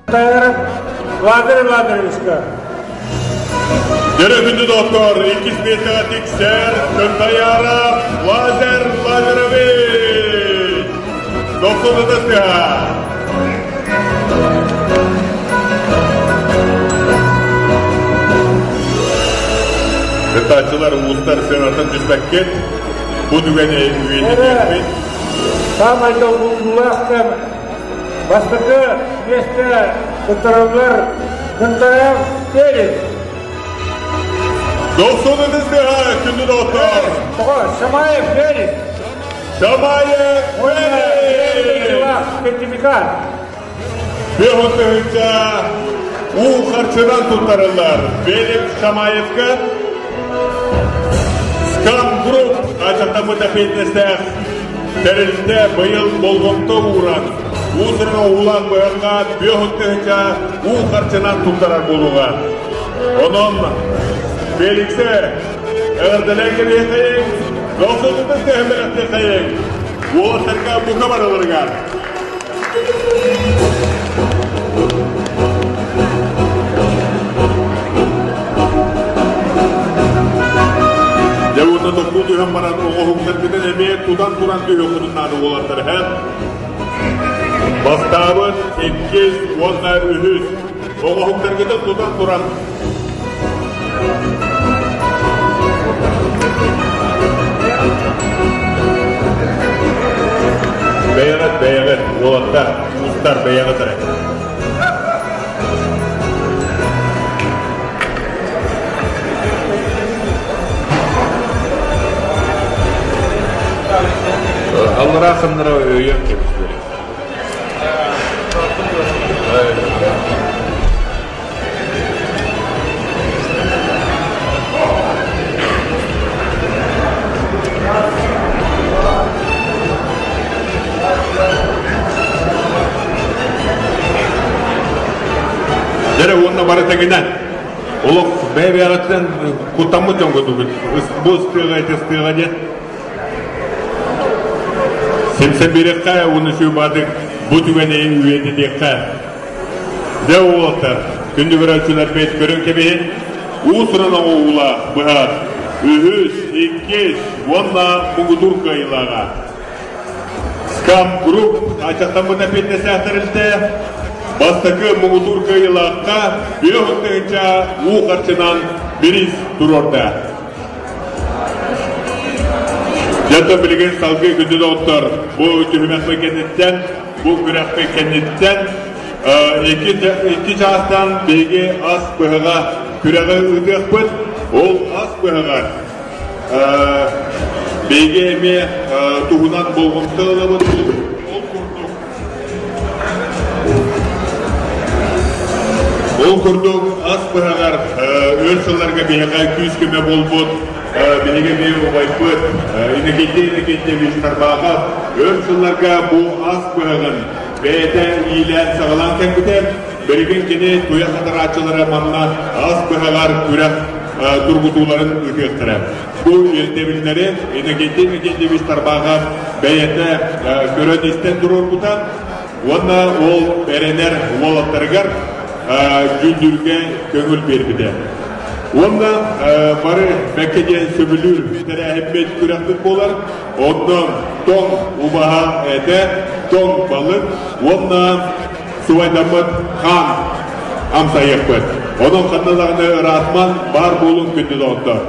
Таяров Владимир Владимировичка. Дөрө күндү доктор, иккис миэстэҕэ тиксэр Кынтаяров Лазер Лазерович. Дохсун ытыс тыаһа. Кыттааччылар уустар сыанаттан түспэккит. Бу түгэни үйэтитиэхпит. Саамай долгутуулаах кэм бастакы миэстэ туттараллар Кынтаев Феликс. Дохсун ытыс тыаһа. күндү доҕоттор. Тоҕо Шамаев Феликс. Шамаев Феликс. Сертификат. Бөһөн тыһыынча уу харчынан туттарыллар. Феликс Шамаевка Скам Групп ачаттаммыт эппиэтинэстээх тэрилтэ быйыл болҕомто ууран, уу сырыҥа уулаах быһахха бөһөн тыһыынча уу харчынан туттарар буолуоҕа. Онон Феликсэ эҕэрдэлээн кэбиһиэхэйиҥ, дохсуннутун төһөн бэлэхтиэхэйиҥ, уолаттарга бука барыларыгар. Дьэ уонна тохтуу түһэн баран оҥоһуктаргытын эмиэ тутан туран түһүөххүтүн наада уолаттар һэ. Бастаабыт иккис уонна үһүс оҥоһуктаргытын тутан туран Бэйэҕит, бэйэҕит, уолаттар, уустар, бэйэҕит эрэ. Аллараа ханнара өйөн кэбис бери. Дьэ уонна бары тэҥинэн олох бэйэ-бэйэҕиттэн куттаммыт дьон курдугут. Бу ыстыаҕа ити ыстыаҕа диэн. Симсэн биэриэххэ уонна сүбаатык бу түгэни үйэтитиэххэ. Дьэ уолаттар, күндү көрөөччүлэрбит көрөн кэбиһин, уус-уран оҥоһуулаах быһах үһүс, иккис уонна муҥутуур кыайыылааҕа. Скам Групп аччаттаммыт эппиэтинэстээх тэрилтэ бастакы муҥутуур кыайыылаахха 5 тыһыынча уу харчынан бириис туруорда. Дьэ, билигин салгыы күндү доҕоттор, бу түһүмэхпит кэнниттэн, бу күрэхпит кэнниттэн икки чаастан биһиги ас быһаҕа күрэҕи ыытыахпыт. Ол ас быһаҕар биһиги эмиэ туһунан болҕомто ылабыт. Ол курдук ас быһаҕар өр сылларга биһиэхэ күүс-көмө буолбут биһиги эмиэ убайбыт Иннокентий Иннокентьевич Тарбахов өр сылларга бу ас быһаҕын бэйэтэ иилээн-саҕалаан кэлбитэ. Билигин кини туйах хатарааччылара манна ас быһаҕар күрэх тургутууларын ыытыахтара. Бу ирдэбиллэри Иннокентий Иннокентьевич Тарбахов бэйэтэ көрөн-истэн туруорбута уонна ол эрэнэр уолаттарыгар дьүүллүүргэ көҥүл биэрбитэ. Уонна бары бэккэ диэн сөбүлүүр тэрээһиммит күрэхпит буолар. Онно тоҥ убаһа этэ, тоҥ балык уонна субайдаммыт хаан амсайыахпыт. Онон ханна даҕаны ыраатман баар буолун күндү доҕоттор.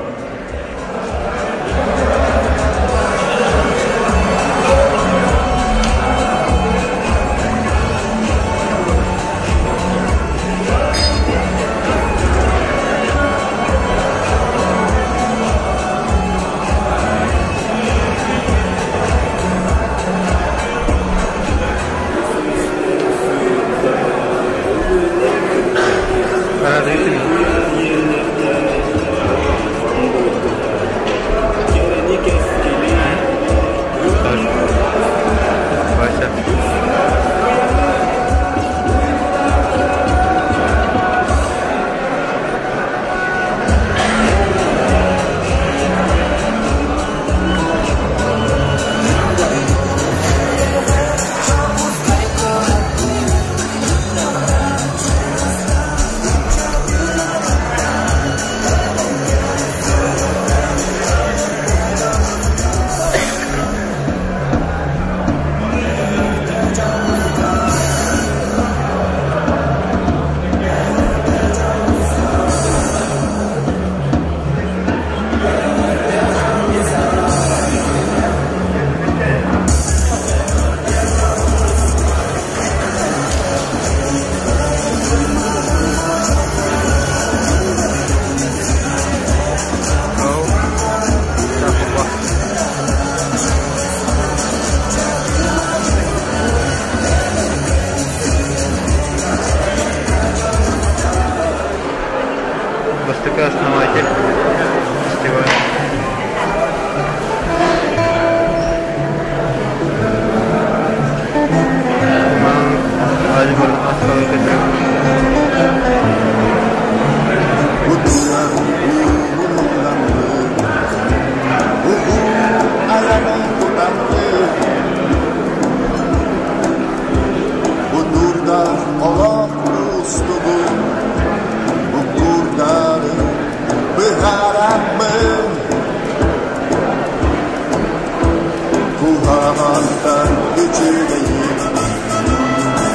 Куһаҕантан үчүгэйи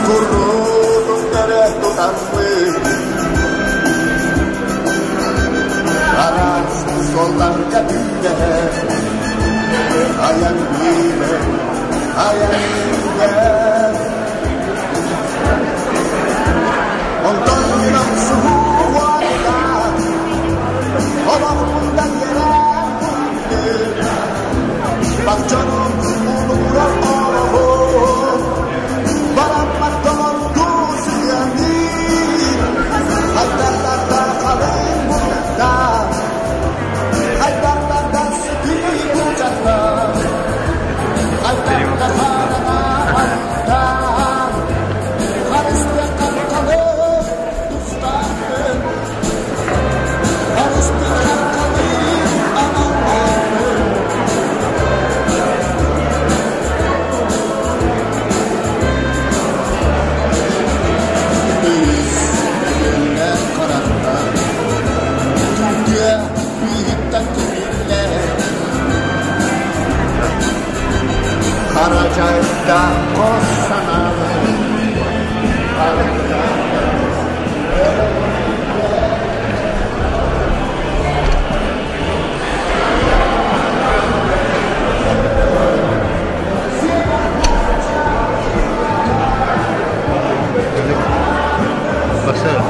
куруутун эрэ тутаммыт Араас суолларга түбэһэр айанныыбын, айанныыбын Онтон охсуһуу олохпунтан үөрэн Бар дьонум улуурар олоҕум бараммат толордуу сыһыаныы Хайдахтарда халыҥ бултаах хайдахтарда сытыы булчаттар хайдахта хараҥа аттаах харыстыахтан халыҥ тустаахпын харыстыахтан халыҥ аналлаахпын. Тыйыс күннэр харахтар тыа быыһыттан тимиллэр Хара дьайда хос санаалар Baksana.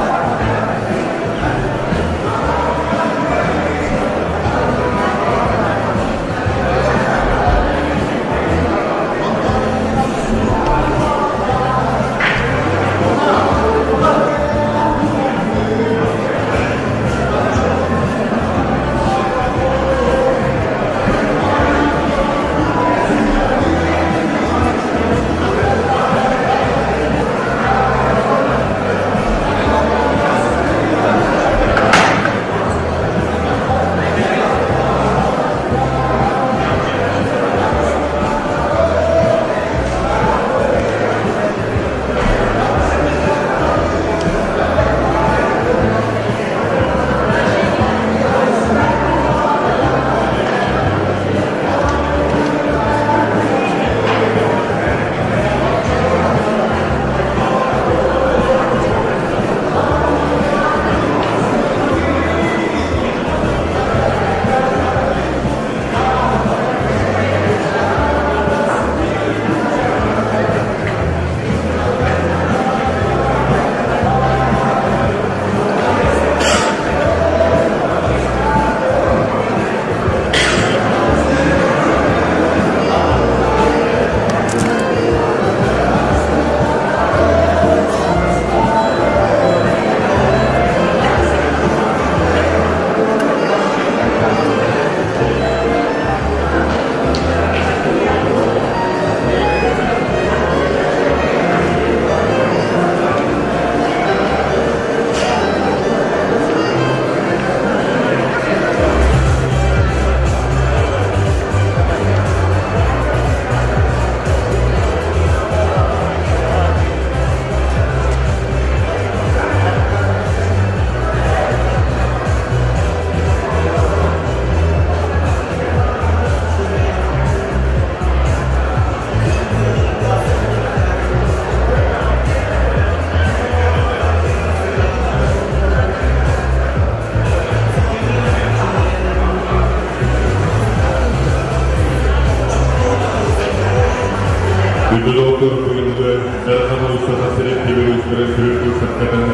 Күндү доҕоттор, бүгүҥҥү Дархан Саха сирин тимир уустарын сүрүн быыстапкатын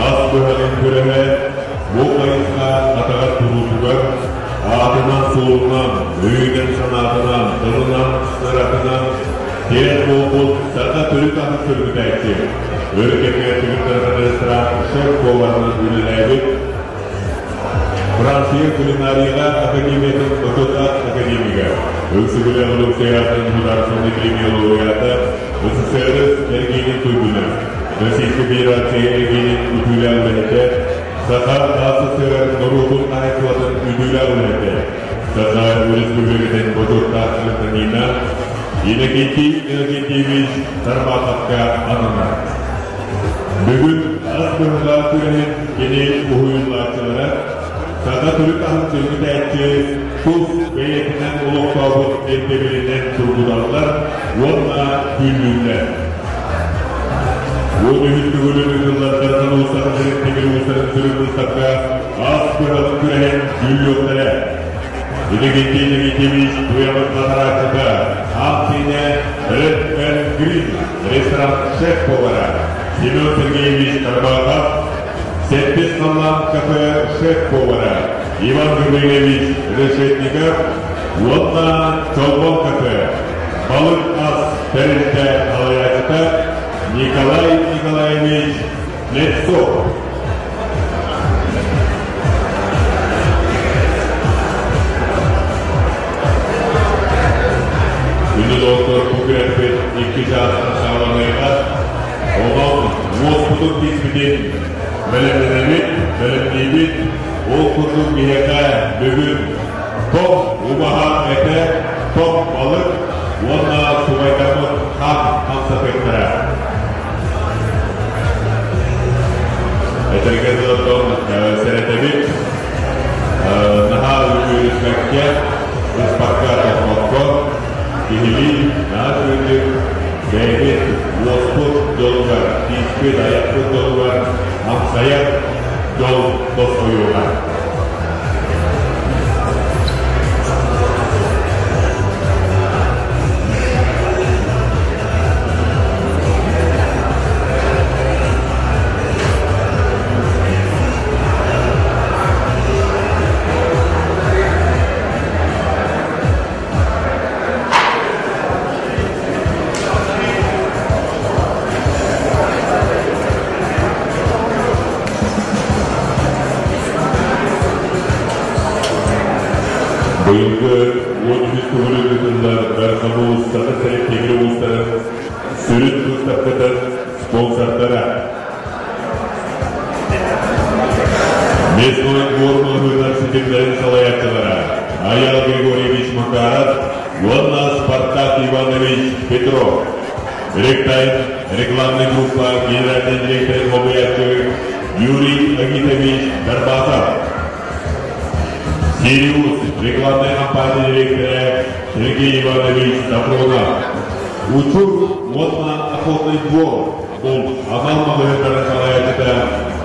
ас быһаҕын күрэһэ бу хайысха атаҕар туруутугар аатынан-суолунан, өйүнэн-санаатынан, тылынан, сыратынан тиэх буолбут саха төрүт аһын сөргүтээччи, өр кэмҥэ Тимир Дархан ресторан шеф-поварынан үлэлээбит Франция кулинарияҕа академиятын бочуоттаах академига, Өксөкүлээх Өлөксөй государственнай премия лауреата, СССР эргиэнин туйгуна, Российскай Федерация эргиэнин үтүөлээх үлэһитэ, Саха АССР норуотун хаһаайыстыбатын үтүөлээх үлэһитэ, Саха Өрөспүүбүлүкэтин бочуоттаах гражданина Иннокентий Иннокентьевич Тарбаховка ананар. Бүгүн ас быһыылаах күрэһин кини уһуйуллааччылара саха төрүт аһын сөргүтээччи тус бэйэтинэн олохтообут ирдэбилинэн тургуталлар уонна дьүүллүүллэр. 13 төгүлүн ыытыллар Дархан уустарын сирин тимир уустарын сүрүн быыстапка ас быһаҕын күрэһин дьүүллүөхтэрэ. Иннокентий Иннокентьевич Туйаҕын хатарааччыта, аах сиэнэ Red and Green ресторан шеф-повара Семен Сергеевич Тарбахов, Сэттис халлаан кафе шеф-повара Иван Гаврильевич Решетников уонна Чолбон кафе балык ас тэрилтэ салайааччыта Николай Николаевич Слепцов. Күндү доҕоттор, бу күрэхпит икки чаастан саҕаланыаҕа. Онон муоспутун тиспитин бэлэмнэнэбит, бэлэмниибит. Ол курдук биһиэхэ бүгүн тоҥ убаһа этэ, тоҥ балык уонна субайдаммыт хаан хамсатыахтара. Этэргэ дылы сэрэтэбит, наһаа үөрүспэккэ, ыспакка, тохпокко, киһилии наһаа үчүгэйдик бэйэбит уоспут дьолугар, тииспит, айахпыт дьолугар амсайар дьол тосхойуоҕа. Быйылгы 13 көҥүл ыытыллар Дархан Саха сирин тимир уустарын сүрүн быыстапкатын спонсордара. Местной двор маҕаһыыннар ситимнэрин салайааччылара Аял Григорьевич Макаров уонна Спартак Иванович Петров. Ректайм рекламный группа генеральный директорын солбуйааччы Юрий Агитович Дарбасов. Сириус рекламная компания директора Сергей Иванович Сафронов. Учур уонна охотный двор бұл анал маҕаһыыннарын салайааччыта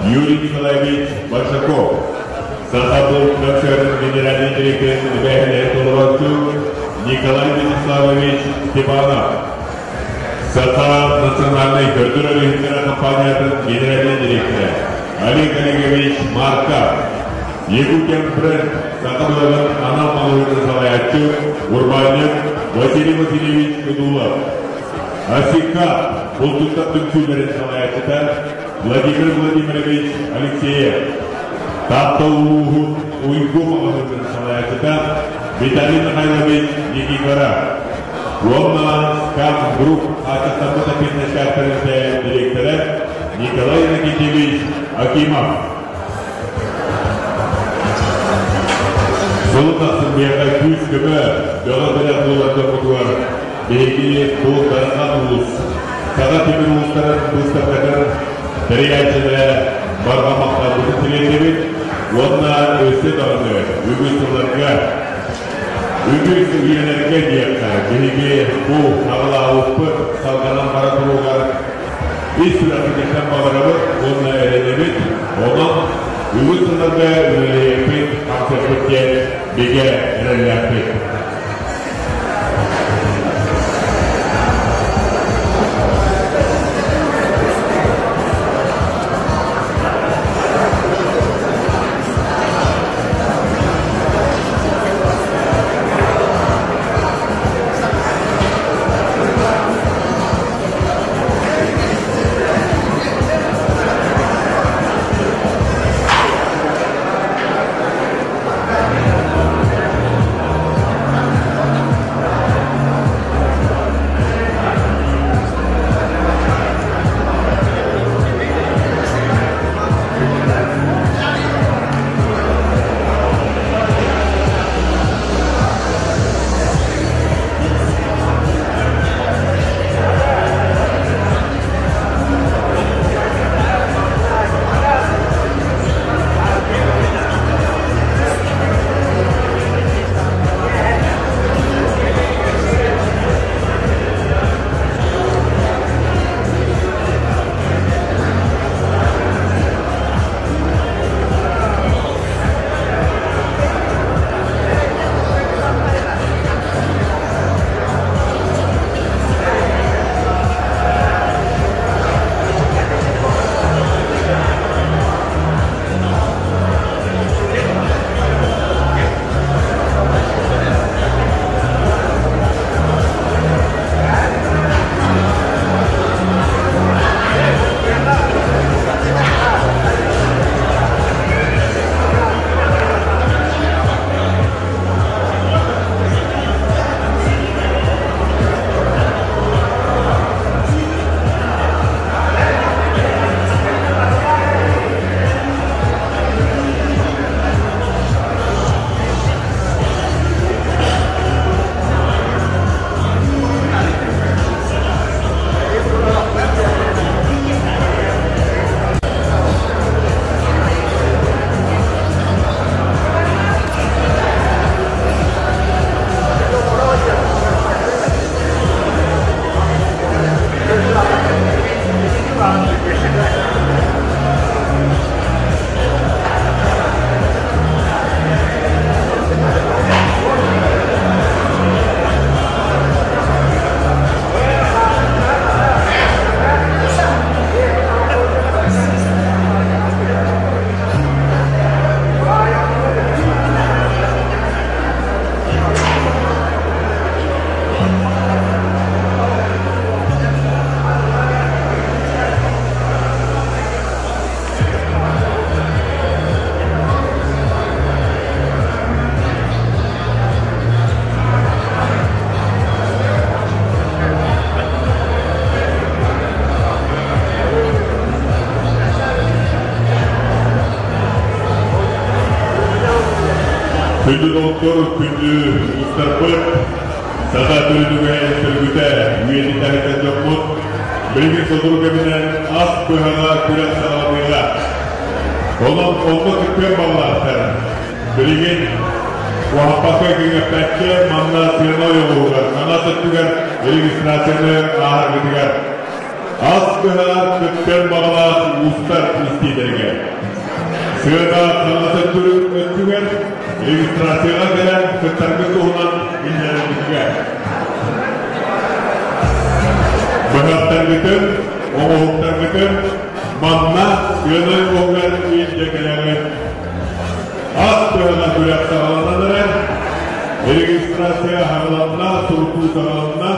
Юрий Николаевич Большаков. Сахабул концерн генеральный директорын эбээһинэһин толорооччу Николай Вячеславович Степанов. Саха национальнай көрдөрөр иһиттэрэ компаниятын генеральный директора Олег Олегович Марков. Якутян бренд саха быһаҕын анал маҕаһыынын салайааччы урбаанньыт Василий Васильевич Кыдулов. Асика булчуттар түмсүүлэрин салайааччыта Владимир Владимирович Алексеев. Таатта улууһун Уйгу маҕаһыынын салайааччыта Виталий Михайлович Никифоров. Уонна Скам Групп хаачыстаммыт эппиэтинэстээх тэрилтэ дириэктэрэ Николай Иннокентьевич Акимов. Сылын ахсын биһиэхэ күүс-көмө, бөҕө бэлэх буолар дьоммутугар биһиги бу Дархан улуус Саха тимир уустарын быыстапкатын тэрийээччилэрэ барҕа махталбытын тириэрдэбит уонна өссө даҕаны үгүс сылларга үгүс үйэлэргэ диэххэ биһиги бу аҕалаабыппыт салҕанан бара туругар ис сүрэхпититтэн баҕарабыт уонна эрэнэбит. Онон үгүс сылларга үлэлиэхпит, хамсыахпыт диэн бигэ эрэллээхпит. Күндү доҕоттор, күндү уустарбыт, саха төрүтүгэр сөргүтэ үйэтитэ сылдьар дьоммут, билигин сотору кэминэн ас быһаҕа күрэх саҕаланыаҕа. Онон онно кыттыан баҕалаахтар. Билигин уһаппакка кэҥэппэккэ манна сыана ойоҕоһугар, хаҥас өттүгэр регистрацияны ааһаргытыгар ас быһаҕар кыттыан баҕалаах уустар истиилэригэр. Сыана хаҥас өттүгэр регистрацияҕа кэлэн кыттаргыт туһунан биллэрэргитигэр. Быһахтаргытын, оҥоһуктаргытын манна сыана ойоҕоһугар илдьэ кэлэҕит. Ас быһаҕа күрэх саҕаланан эрэр. Регистрация аһаҕаланна, сурутуу саҕаланна.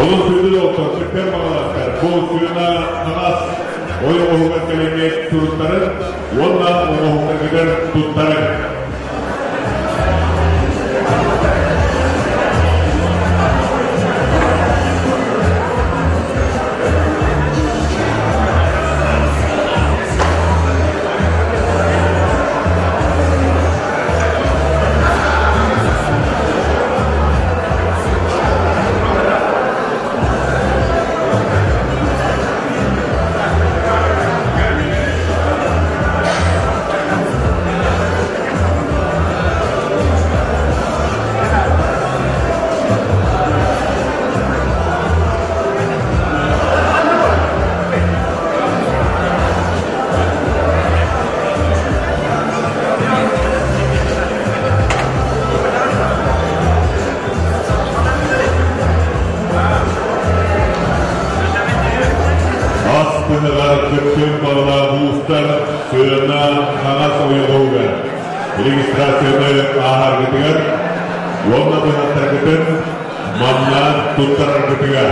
Олус күндү доҕоттор, кыттыан баҕалаахтар, бу сыана хаҥас ойоҕоһугар кэлэҥҥит суруттарын уонна оҥоһуктаргытын туттарыҥ. Ас быһыгар кыттыын баҕалаах уустар сыана хаҥас ойоҕоһугар регистрацияны ааһаргытыгар уонна быһаттаргытын манна туттараргытыгар.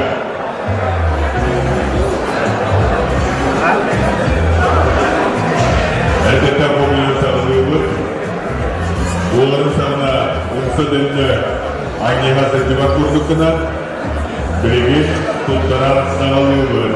Эрдэттэн хомуйан саҕалыыбыт. Буоларын саҕана умса төннө анньыһа сылдьыбат курдук гынан, билигин туттаран саҕалыыбыт.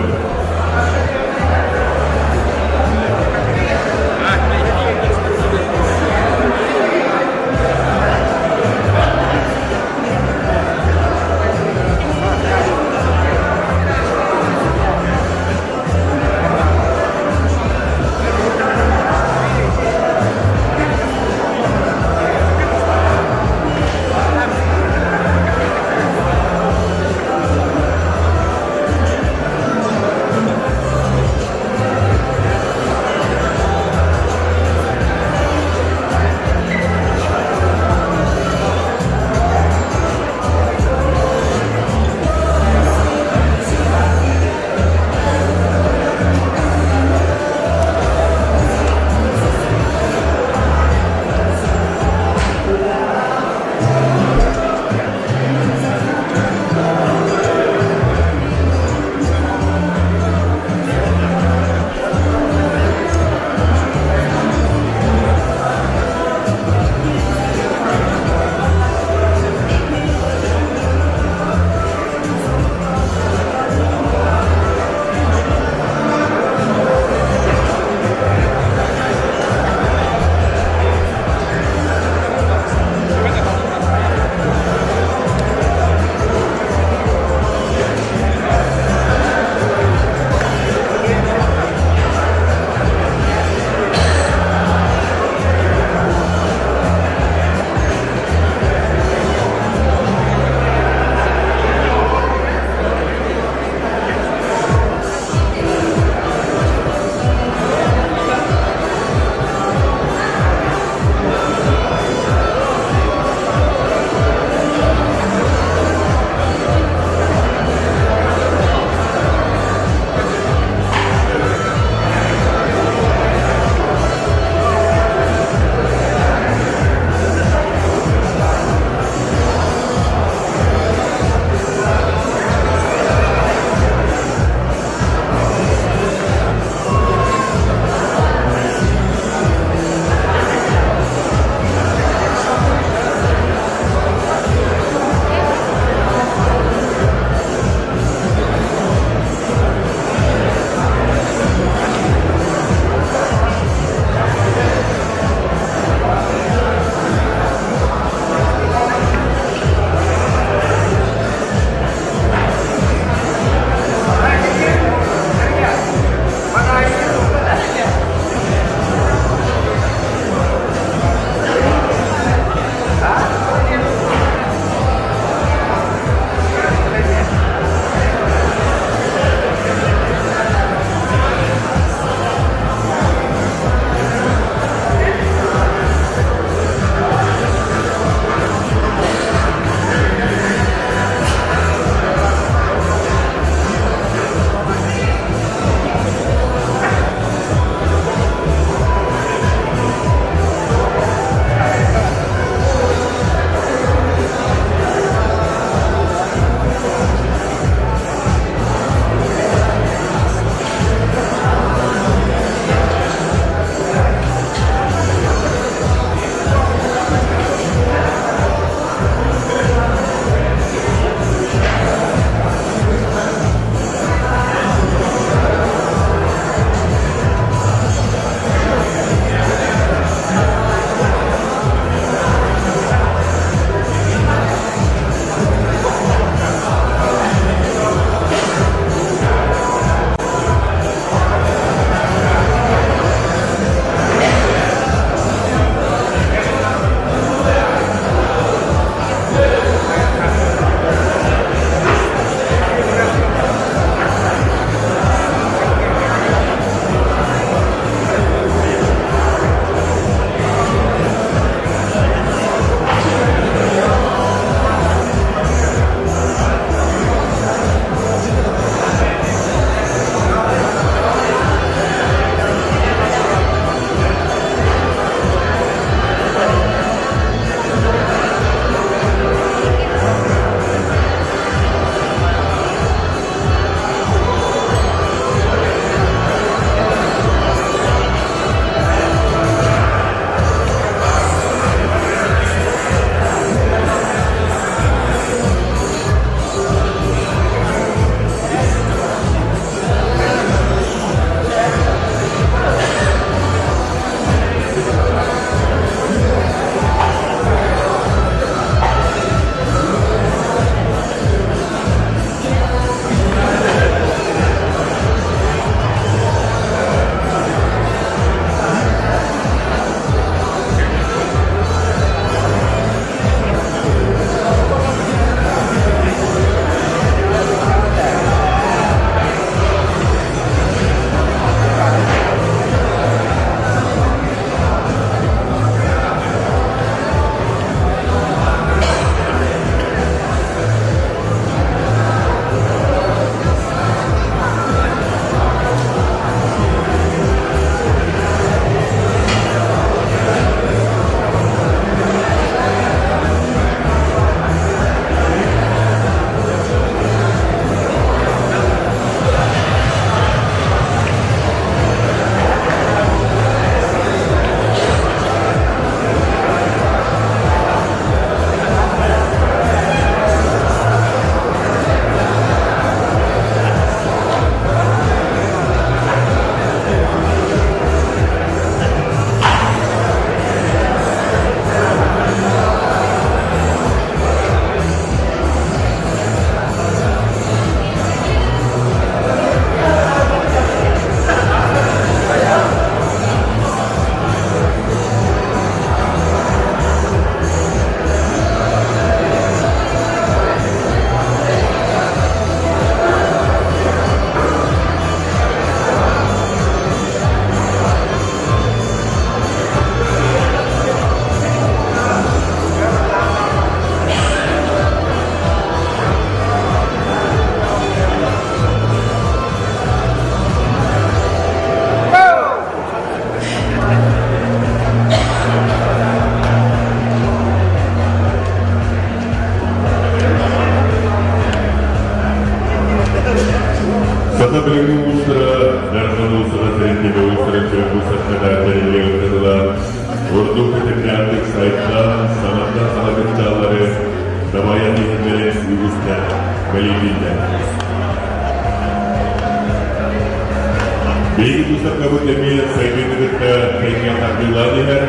Биһиги быыстапкабыт эмиэ сайдыыны кытта тэҥҥэ тардыылаан иһэр.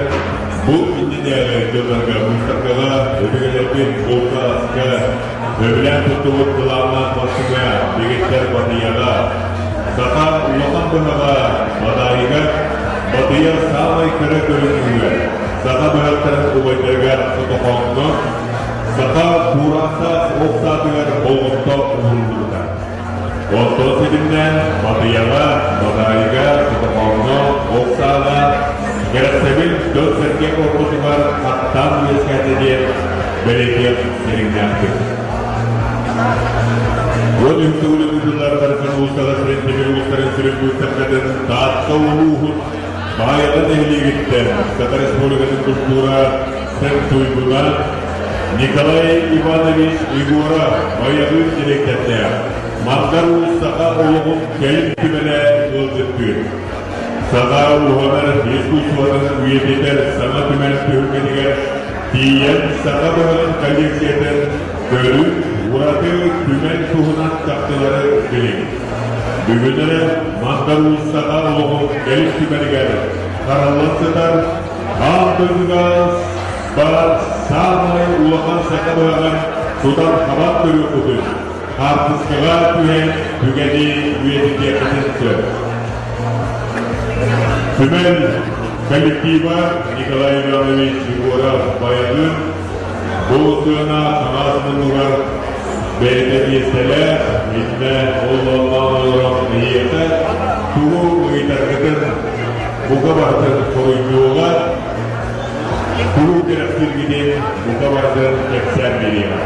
Бу иннинээҕи дьылларга быыстапкаҕа өбүгэлэрбит булка-аска сөбүлээн туттубут былааннаах бастыҥа дэгиттэр батыйаҕа, саха улахан быһаҕа Бадаайыгар, батыйа саамай кыра көрүҥүгэр, саха быһахтарын убайдарыгар Сотохооҥҥо, саха куураахтаах ох саатыгар болҕомто ууруллубута. Онтон ситимнээн Батыйаҕа, Бадаайыга, Сотохооҥҥо, ох сааҕа кэрэхсэбил дьон-сэргэ ортотугар хаттаан үөскээтэ диэн бэлиэтиэх кэриҥнээхпит. Уон үс төгүлүн ыытыллар Дархан Уустара сирин тимир уустарын сүрүн быыстапкатын Таатта улууһун Баайаҕа нэһилиэгиттэн Саха Республикатын культура туйгуна Николай Иванович Егоров Байаҕыыр дириэктэрдээх Мандар Уус саха олоҕун кэлим түмэлэ ыалдьыттыыр. Саха уһанар искусствотын үйэтитэр саҥа түмэл түһүлгэтигэр тиийэн саха быһаҕын коллекциятын көрүҥ, ураты түмэл туһунан чахчылары билиҥ. Бүгүн эрэ Мандар Уус саха олоҕун кэлим түмэлигэр хараллан сытар аан дойдуга баар саамай улахан саха быһаҕын тутан-хабан көрүөххүтүн, хаартыскаҕа түһэн түгэни үйэтитиэххитин сөп. Түмэл коллектива Николай Иванович Егоров Байаҕыын бу сыана хаҥас муннугар бэйэтэ миэстэлээх, иннэ оллонноон олорон эһиэхэ тугу ыйытаргытын бука барытын хоруйдуоҕа, тугу кэрэхсииргитин бука барытын кэпсээн биэриэҕэ.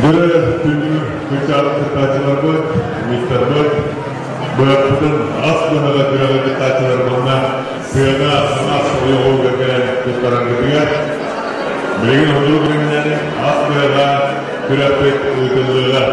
Дөрө күнү кыччаабыт кыттааччыларбыт, уустарбыт, быһахпытын ас быһаҕа күрэҕи кыттааччылар манна сыана саҥас ойоҕоһугар кэлэн туттараргытыгар билигин сотору кэминэн ас быһаҕа күрэхпит ыытыллыаҕа.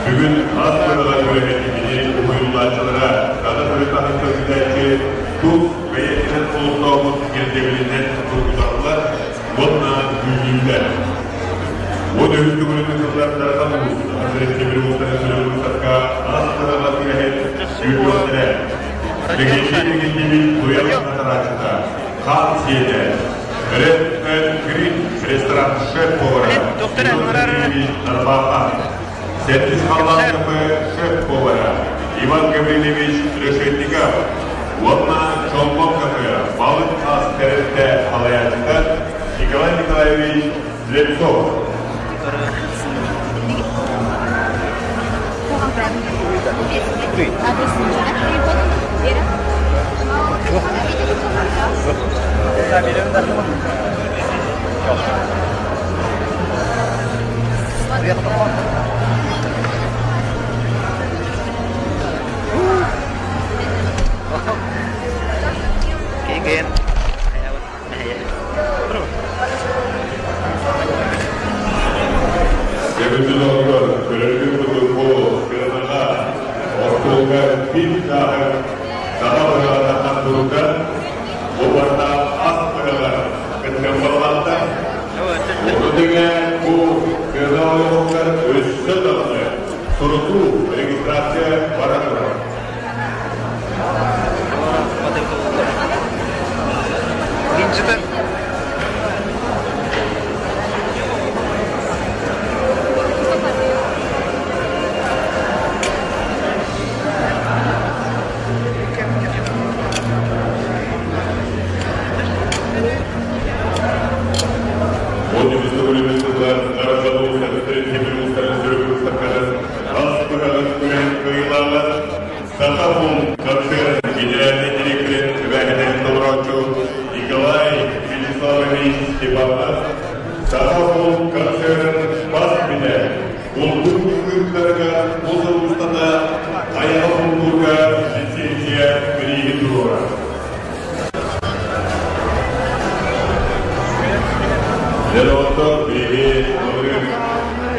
Бүгүн ас быраҕа күрэһэ уһуйуллааччылара саҥа төрүт аһын көрүтээччи тус бэйэтинэн олохтообут ирдэбилинэн тургуталлар уонна дьүүллүүллэр. Уон үһүс төгүлүн ыытыллар Дархан улуус Саха сирин тимир уустарын сүрүн быыстапка ас быраҕа күрэһин дьүүллүөхтэрэ. Легенди легендибит туйах хатарааччыта Хаан Сиэтэ, Red and Green ресторан шеф-повара Тарбаха, Сэттис халлаан кафе шеф-повара Иван Гаврильевич Решетников уонна Чолбон кафе балык ас тэрилтэ салайааччыта Николай Николаевич Слепцов. Сурутуу, регистрация бара турар. Отүмүстэ үлүмүстүлэр Арахабыл сәбүттерин темир уустарын сүрүк быыстапкатын ас быһаҕын күрэһин кыайыылааҕа Саха Бум концерн генеральнай директорын эбээһинэһин толорооччу Николай Вячеславович Степанов Саха Бум концерн бас билэ бултуур ыытыыларыгар бу сыл устата айаҕа бултуурга лицензия бирииһин туруорар. Дьэ, доҕоттор, биһиги былырыын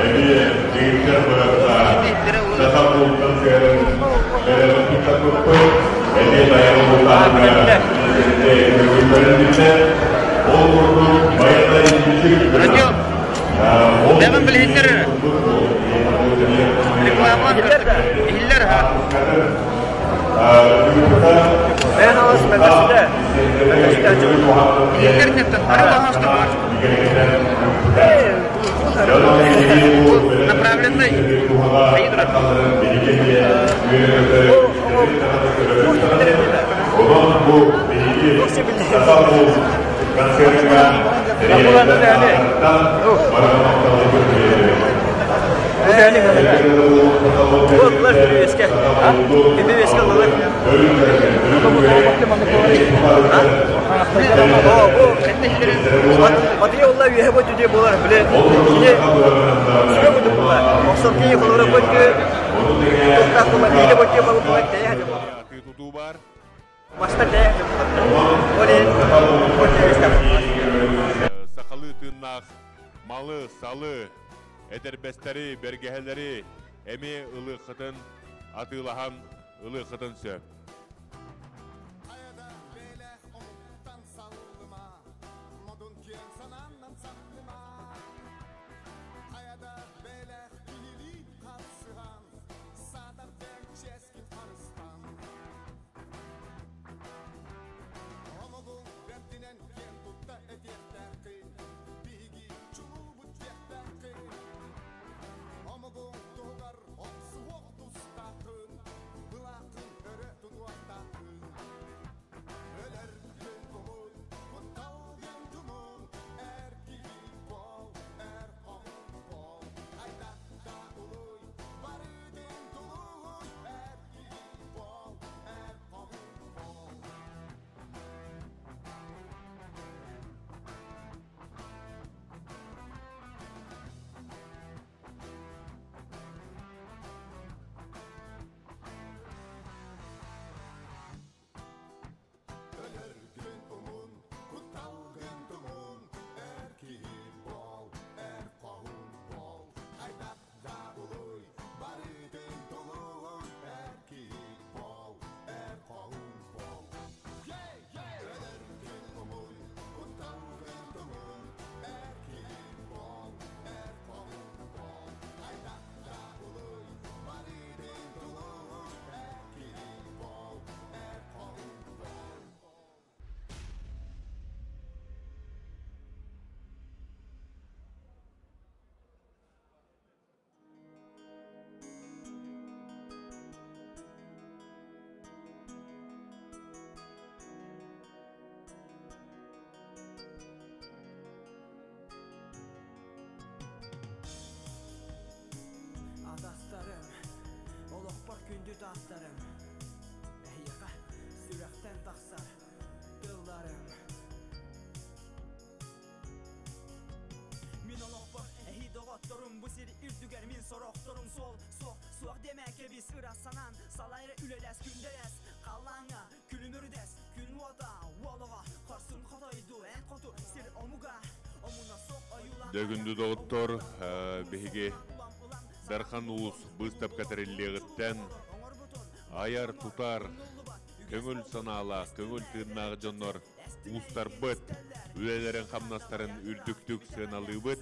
эмиэ дьиҥиттэн бырахтаах саха бултан сыһарын бэлэҕин туттарбыппыт, эмиэ тайаҕы бултааһыҥҥа көҥүллэрин Ол курдук байанай бичик гынан ол Дэҕин билиһиннэр реклама иһиллэр ha. Направленный. Сахалыы тыыннаах малы-салы, этэрбэстэри, бэргэһэлэри эмиэ ылыаххытын, атыылаһан ылыаххытын сөп. Атастарым, олохпор күндү таастарым, эһиэхэ сүрэхтэн тахсар тылларым. Мин олохпор эһи доҕотторум, бу сир үрдүгэр мин сорохторум суол суох суох диэмэ кэбис ыра санаан салайра үлэлэс күндэлэс халлааҥҥа күлүмүрдэс күн уота уолоҕо хорсун хотойду эн хоту сир омуга омуна суох ойуулаан Дьэ, күндү доҕоттор, биһиги Дархан Уус быыстапка тэриллиэҕиттэн айар-тутар, көҥүл санаалаах, көҥүл тыыннаах дьоннор уустарбыт үлэлэрин-хамнастарын үрдүктүк сыаналыыбыт.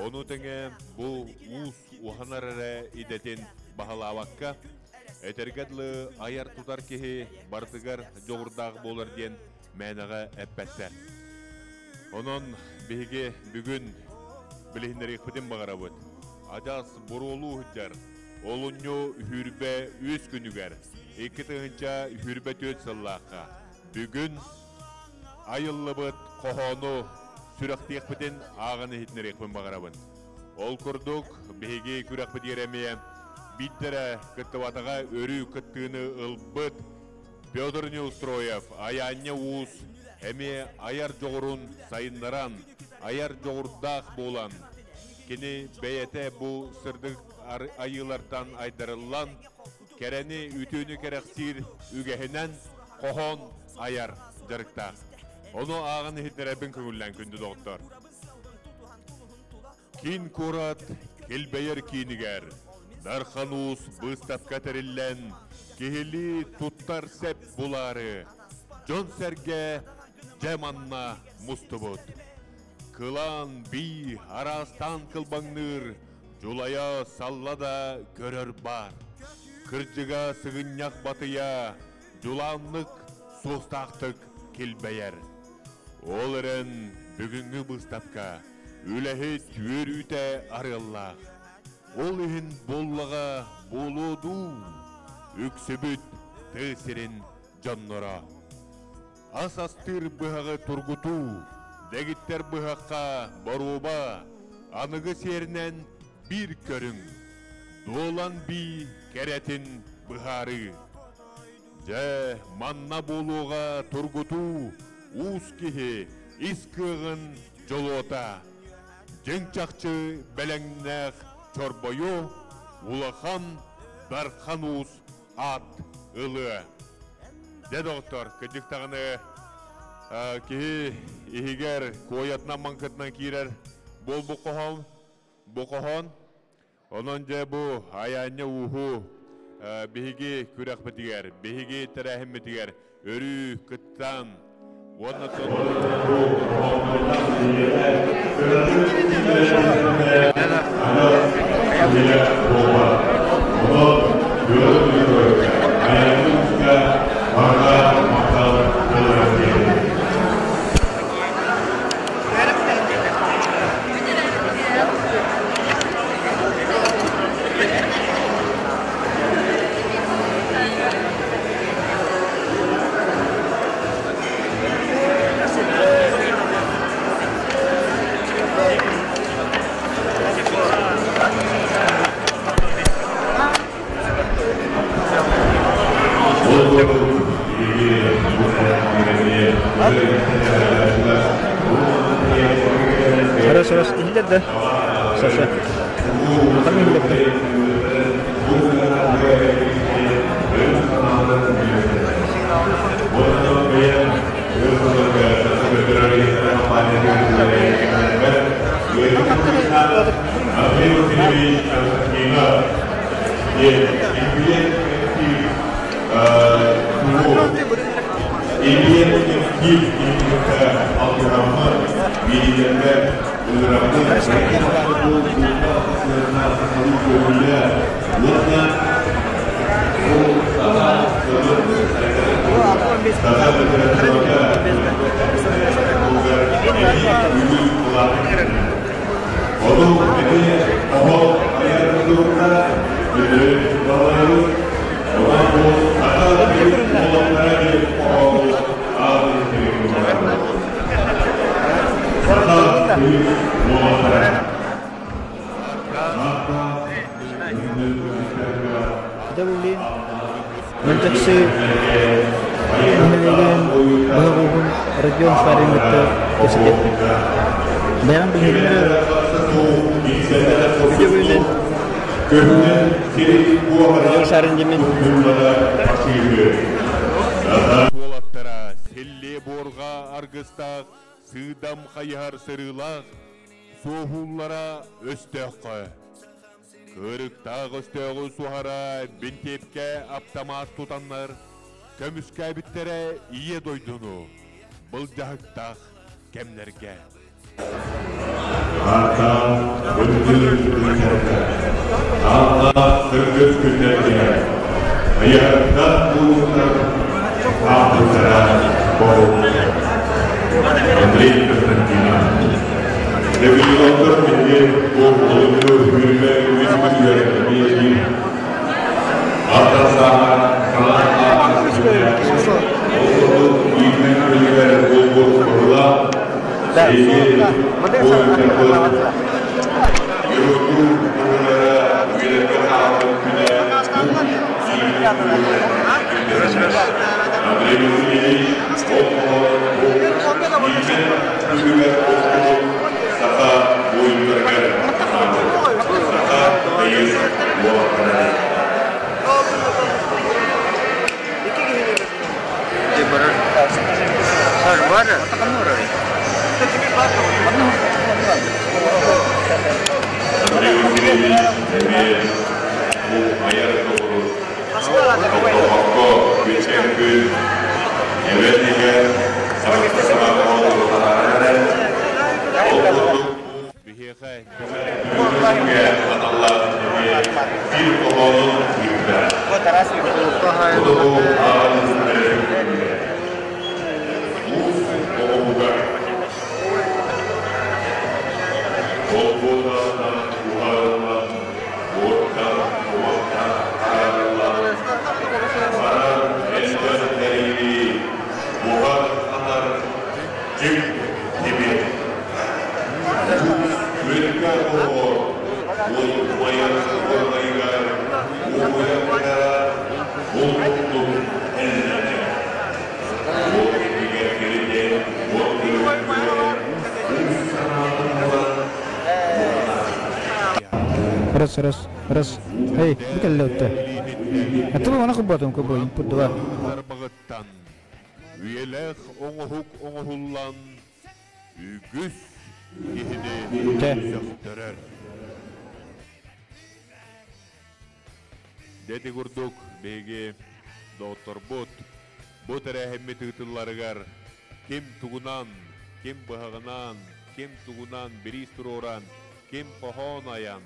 Ону тэҥэ бу уус уһанар эрэ идэтин баһылаабакка, этэргэ дылы айар-тутар киһи барытыгар дьоҕурдаах буолар диэн мээнэҕэ эппэттэр. Онон биһиги бүгүн билиһиннэриэхпитин баҕарабыт. Адьас буруолуу сылдьар олунньу 23 күнүгэр 2024 сыллаахха бүгүн айыллыбыт хоһоону сүрэхтиэхпитин ааҕан иһитиннэриэхпин баҕарабын. Ол курдук, биһиги күрэхпитигэр эмиэ биирдэрэ кыттыбатаҕа өрүү кыттыыны ылбыт Петр Неустроев Айаанньа Уус эмиэ айар дьоҕурун сайыннаран, айар дьоҕурдаах буолан, кини бэйэтэ бу сырдык айыылартан айдарыллан, кэрэни, үтүөнү кэрэхсиир үгэһинэн хоһоон айар дьарыктаах. Ону ааҕан иһитиннэрэрбин көҥүллээн күндү доҕоттор. Киин куорат килбэйэр киинигэр Дархан Уус быыстапка тэриллэн, киһилии туттар сэп булаары, дьон-сэргэ дьэ манна мустубут. Кылаан бии араастаан кылбаҥныыр, дьулайа салла да көрөр баар. Кырдьыга сыгынньах батыйа, дьулааннык, суостаахтык килбэйэр. Ол эрэн бүгүҥҥү быыстапка үлэһит үөрүүтэ арыаллаах. Ол иһин буоллаҕа буолуо дуу, үксүбүт тыа сирин дьонноро. Ас астыыр быһаҕы тургутуу, дэгиттэр быһахха боруоба, аныгы сиэринэн биир көрүҥ, дуолан бии кэрэтин быһаарыы. Дьэ, манна буолуоҕа тургутуу, уус киһи ис кыаҕын дьолуота. Дьиҥ-чахчы бэлэҥнээх чорбойу улахан Дархан Уус аат ылыа. Дьэ, доҕоттор, кырдьык даҕаны киһи иһигэр куойатынан маҥкытынан киирэр буолбут хоһоон, бу хоһоон. Онон дьэ бу айаанньа ууһу биһиги күрэхпитигэр, биһиги тэрээһиммитигэр өрүү кыттан уонна Раз, раз, иһиллэр да? Саша. Улахан иһиллэр да? Дабыллыын Мэлдьэхси нэһилиэгин быһах ууһун Родион Шарин кытта кэпсэтиэхпит. Бэйэҕин билиһиннэр Үтүө Родион Шарин диэмин. Уолаттара сэллиэ буорга аргыстаах сыыдам хайыһар сырыылаах суоһууллара өстөөххө. Кырыктаах өстөөҕү суһара бинтиэпкэ аптамаат тутаннар, көмүскээбиттэрэ Ийэ дойдуну былдьаһыктаах кэмнэргэ. Ааттаан ырдыыр күннэргэ, ааллаах кыргыз күннэргэ, айардар буолуутар ааппыттара боһуллар. Андрей Константинов. Дебютаннар биһиги бу олунньу сүүрбэ үс күнүгэр эмиэ биир аттан сааһа санаалаах Ол курдук иитинэн күнүгэр буолбут быһылаах Андрей Васильевич эмиэ бу айар доҕору тохтообокко күнтэн күн эбэн иһэр саҥаттан саҥа оҥору таһааран эрэр. Ол курдук биһиэхэ көмө аналлаах эмиэ биир хоһоонун ыытта. Хотугу ааҕан Уус оҕуһугар Холбуотаҕынан уһаарыллан, уоттан уохтаах араарыллан, барар элбэх тэрили буһар-хатар дьиҥ тимир. Уус үөскэ оҕо уот умайар уорҕайыгар уоһуйар гына бултук эллэнэр. Уот иннигэр киритэн, уот көрүҥүгэр уус санаатын булан Раз, раз, раз. Эй, бу кэллэ өттө. Аттыбы мана кубатым кубу инпут два. Тарбаҕыттан үйэлээх оҥоһук оҥоһуллан үгүс киһини сөхтөрөр. Дэти курдук биһиги доҕотторбут бу тэрээһиммит ыытылларыгар ким тугунан, ким быһаҕынан, ким тугунан бириис туруоран, ким хоһоон айан,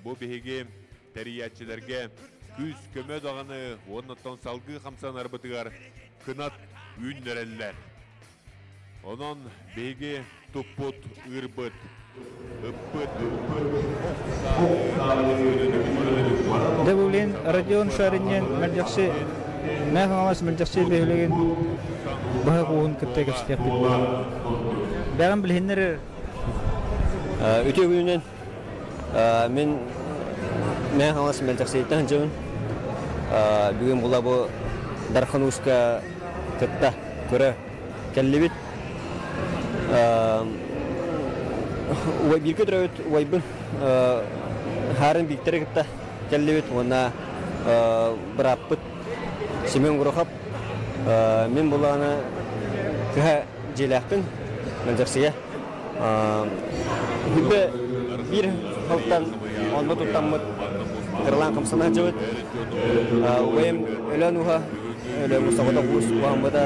бу биһиги тэрийээччилэргэ күүс-көмө даҕаны уонна салгыы хамсанарбытыгар кынат үүннэрэллэр. Онон биһиги туппут, ыырбыт, ыппыт, Дэ Родион Шаринен мэлдьэхси Мээх Хаҥалас мэлдьэхси бөһүөлэгин быһа кууһун кытта кэпсэтиэхпит. Бэҕэн билиһиннэр Үтүө күнүнэн мин Мээх Хаҥалас мэлдьэхсииттэн сылдьабын. Бүгүн була бу Дархан Ууска кытта көрө кэллибит. Бииргэ төрөөбүт убайбын Хаарын Бииктэри кытта кэллибит уонна бырааппыт Семен Гурохов. Мин булааны кыһа дьиэлээхпин Мэлдьэхсигэ. Хүбэ биир халтан онно туттаммыт кыралаан хамсана сылдьабыт. Убайым Өлөөн ууһа Өлөөҥҥө соҕотох уус уһаммыта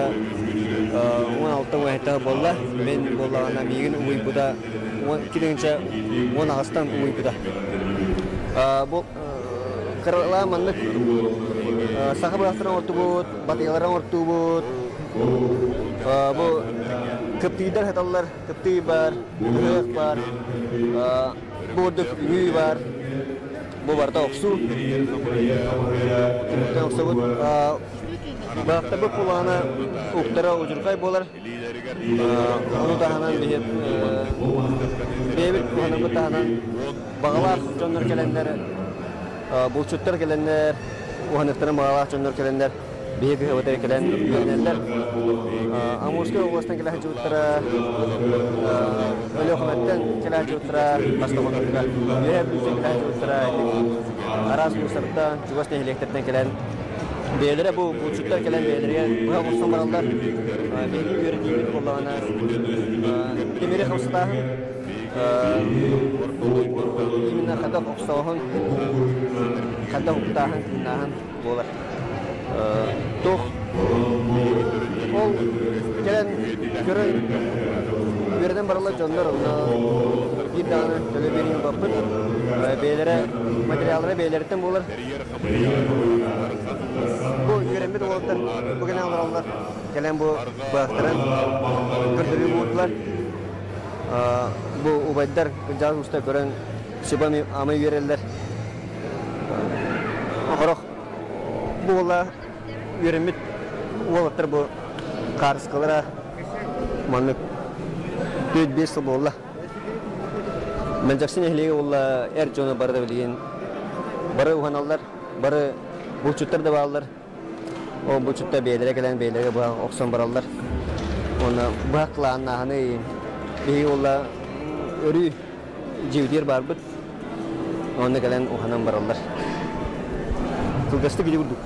16 уон буолла. Мин буоллаҕына миигин угуйбута 2 18-тан угуйбута. Бу кыралаан маннык саха быһахтарын оҥортубут, батыйалары оҥортуубут. Бу кыптыйдар саталлар, кыптый бар, ыһыах бар, бу курдук үҥүү бар. Бу барыта охсуу. Түмүктэн охсубут. Баахтабыт кулаана уктара удьурхай буолар. Ону таһынан биһи бэйэбит туһанарбыт таһынан баҕалаах дьоннор кэлэннэр, булчуттар кэлэннэр, уһаныктарын баҕалаах дьоннор кэлэннэр биһи кыһабытыгар кэлэн үөрэнэллэр. Амурскай областан кэлэ сылдьыбыттара, Өлүөхүмэттэн кэлэ сылдьыбыттара, Бастаконорга, Үөһээ Бүлүүттэн кэлэ сылдьыбыттара, араас улуустартан, чугас нэһилиэктэртэн кэлэн бэйэлэрэ бу булчуттар кэлэн бэйэлэригэр быһа оҥостон бараллар. Биһиги үөрэтиибит буоллаҕына тимири хамсатааһын, именно хайдах охсооһун, хайдах уктааһын, тыыннааһын буолар. Туох ол кэлэн көрөн Үөрэнэн бараллар дьоннор онно биир даҕаны төлө биэрии ылбаппыт. Бэйэлэрэ материаллара бэйэлэриттэн буолар. Бу үөрэммит уолаттар бу кэлэн олороллор. Кэлэн бу быһахтарын көрдөрүү буолдулар. Бу убайдар кырдьаҕас уста көрөн сүбэ ама үөрэллэр. Хорох бу уола үөрэммит уолаттар бу хаарыскалара маннык 4-5 сыл буолла. Мэлдьэхси нэһилиэгэ буолла эр дьоно бары да билигин бары уһаналлар, бары булчуттар да бааллар. Ол булчуттар бэйэлэрэ кэлэн бэйэлэрэ быһа охсон бараллар. Уонна быһах кылааннааһыны биһиги уолла өрүү дьиэбитигэр баарбыт. Онно кэлэн уһанан бараллар. Кылгастык ити курдук.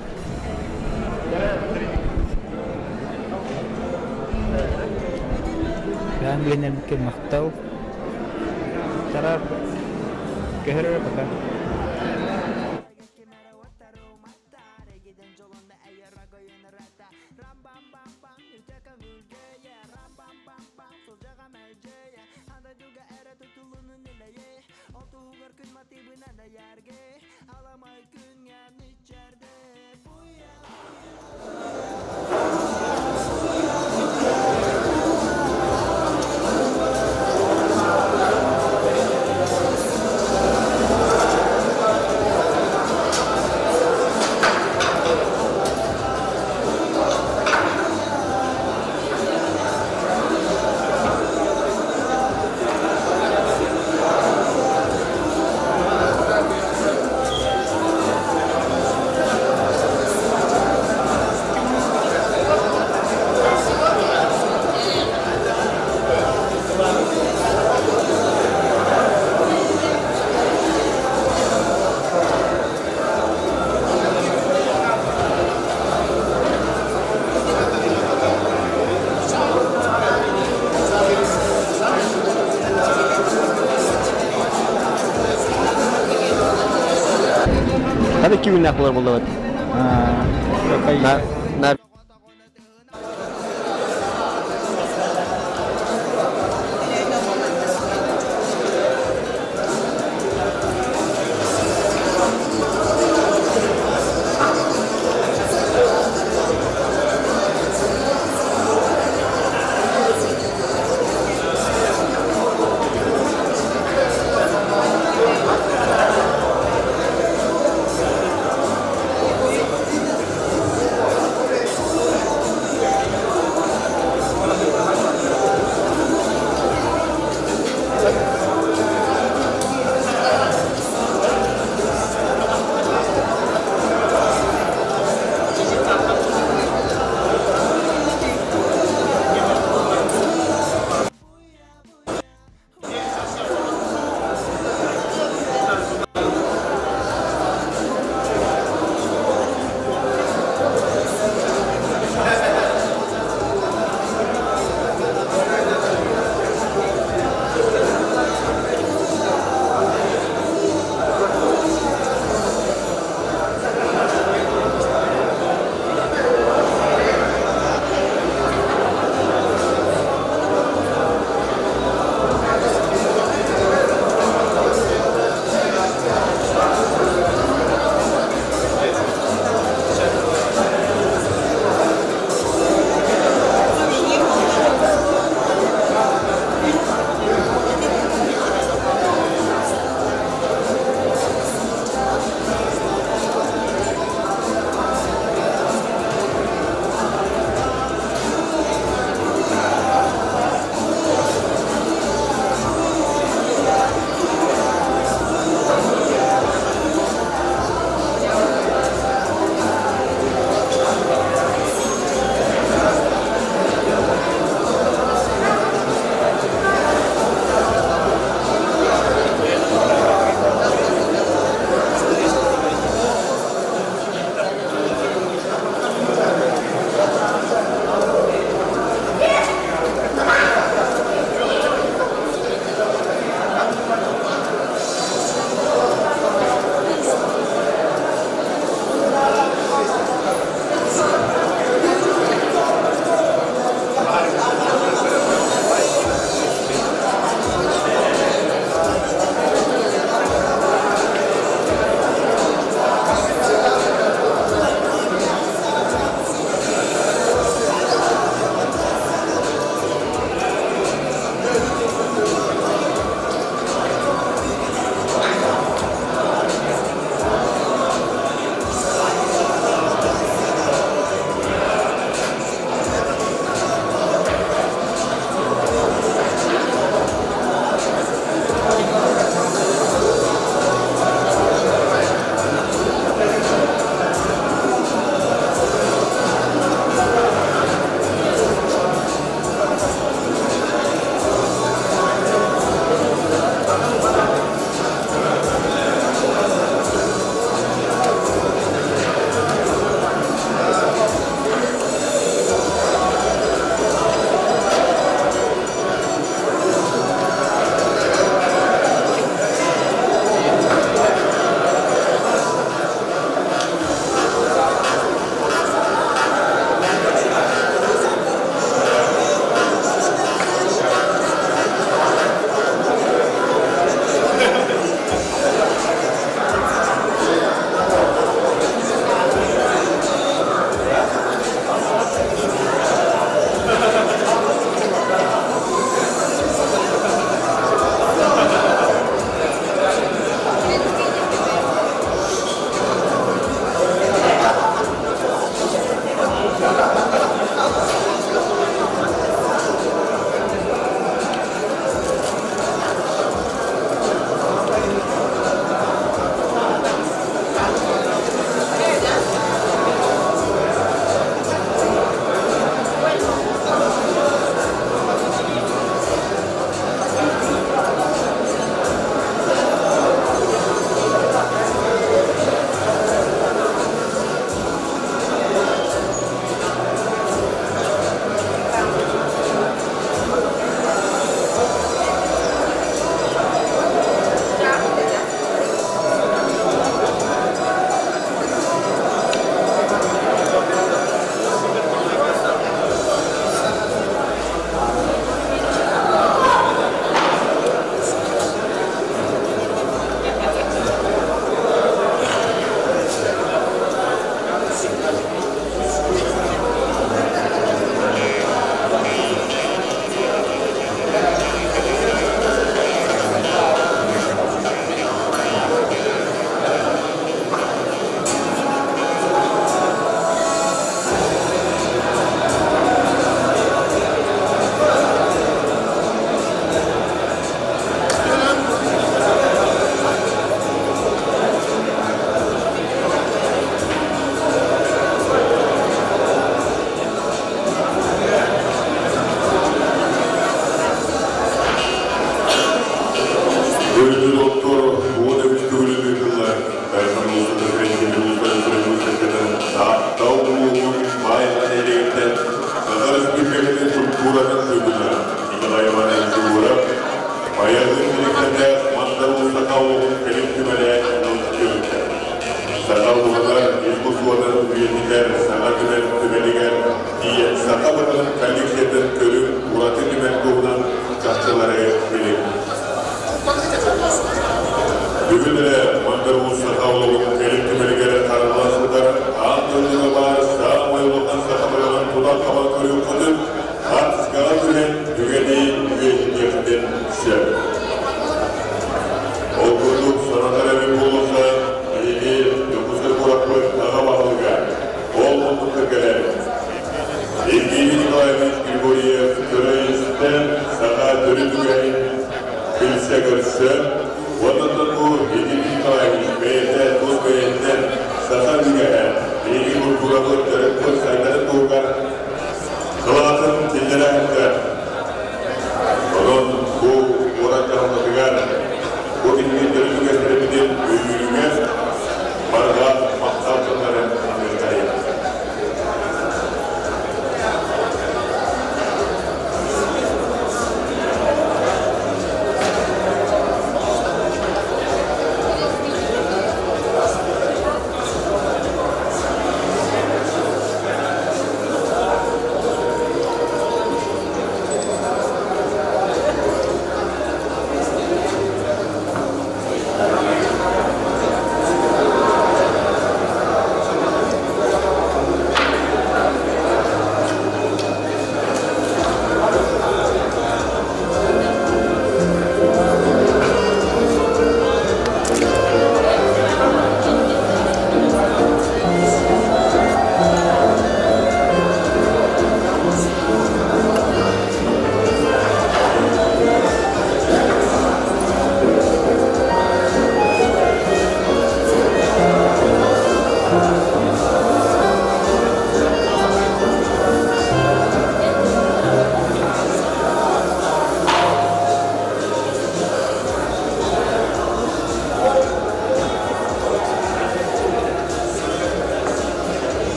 Бэйэм билинэрбиккэ махтал. Тарар көһөрөр пока. Хата 2 күннээх буолар буоллабыт. На Саха үгэһэ биһиги культурабыт төрөппүт сайдарын туһугар кылаатын киллэрэ сылдьар. Онон бу куорат дьаһалтатыгар бу биһиги төрүт үгэстэрбитин өйүүрүгэр барҕа махтал тылларын аныаххайын.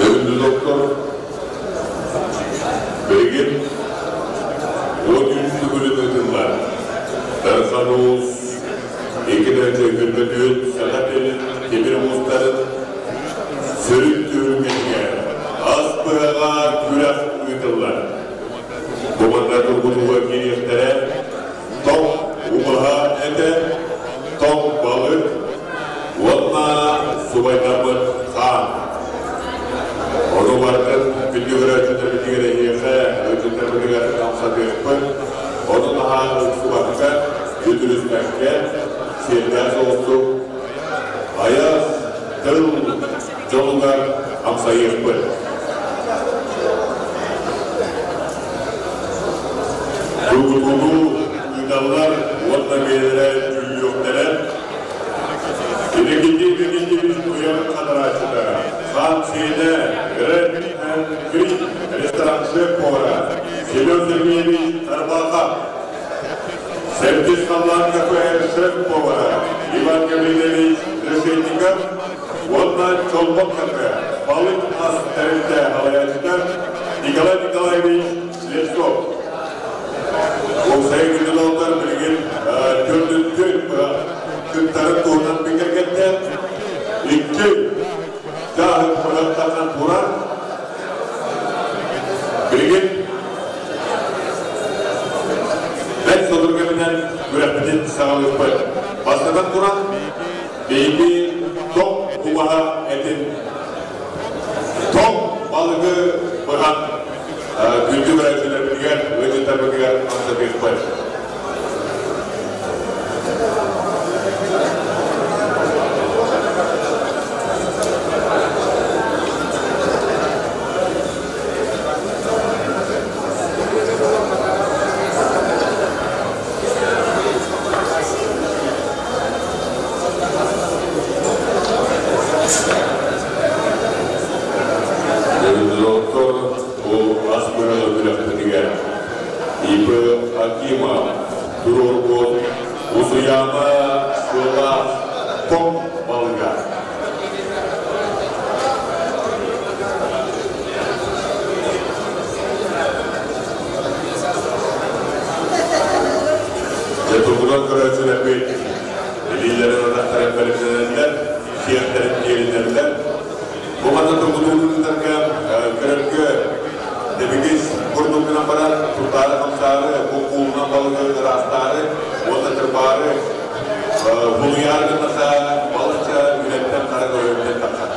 Бүгүнкү доктор билигин 13 төгүлүн ыытыллар. Дархан Уус 2 тыһыынча Саха тимир уустарын сүрүн түһүлгэтигэр ас быһаҕа күрэх ыытыллар. Бу манна тургутууга киириэхтэрэ тоҥ убаһа этэ, тоҥ балык уонна субайдаммыт хаан. Ону барытын күндү көрөөччүлэрбитигэр эһиэхэ, ыалдьыттарбытыгар хамсатыахпыт. Ону наһаа ыксыбакка, үтүрүспэккэ, сиэрдээх соҕустук айах тыл дьолугар амсайыахпыт. Тургутууну ыыталлар уонна бэйэлэрэ дьүүллүөхтэрэ. Иннокентий Иннокентьевич Уйан хатарааччыта, Хан Сиэнэ, Red and Green ресторан шеф-повара Семен Сергеевич Тарбахов, Сердис Халлаан кафе шеф-повара Иван Гаврилович Решетников уонна Чолбон кафе балык ас тэрилтэ салайааччыта Николай Николаевич Слепцов. Уопсайа күндү билигин төрдүттүн кыттарын туһунан бигэргэттэ. Икки дьааһык быһаттанан турар. Билигин бэрт сотору кэминэн күрэхпитин саҕалыахпыт. Бастатан туран, биһиги тоҥ убаһа этин, тоҥ балыгы быһан күндү көрөөччүлэрбитигэр, ыалдьыттарбытыгар хамсатыахпыт. Усуйаана сыалаах тоҥ балыга. Дьэ тургутан көрөөччүлэрбит илиилэрин атахтарын бэлэмнэнэллэр, сиэхтэрин тиэринэллэр. Бу манна тургутууну ыытарга көрөргө дэбигис курдук гынан баран, туттаары-хамсаары, бу куулунан балыгы ыраастаары уонна кырбаары, булуйаары гыннаха балачча үлэттэн хара көрөрүттэн тахсар.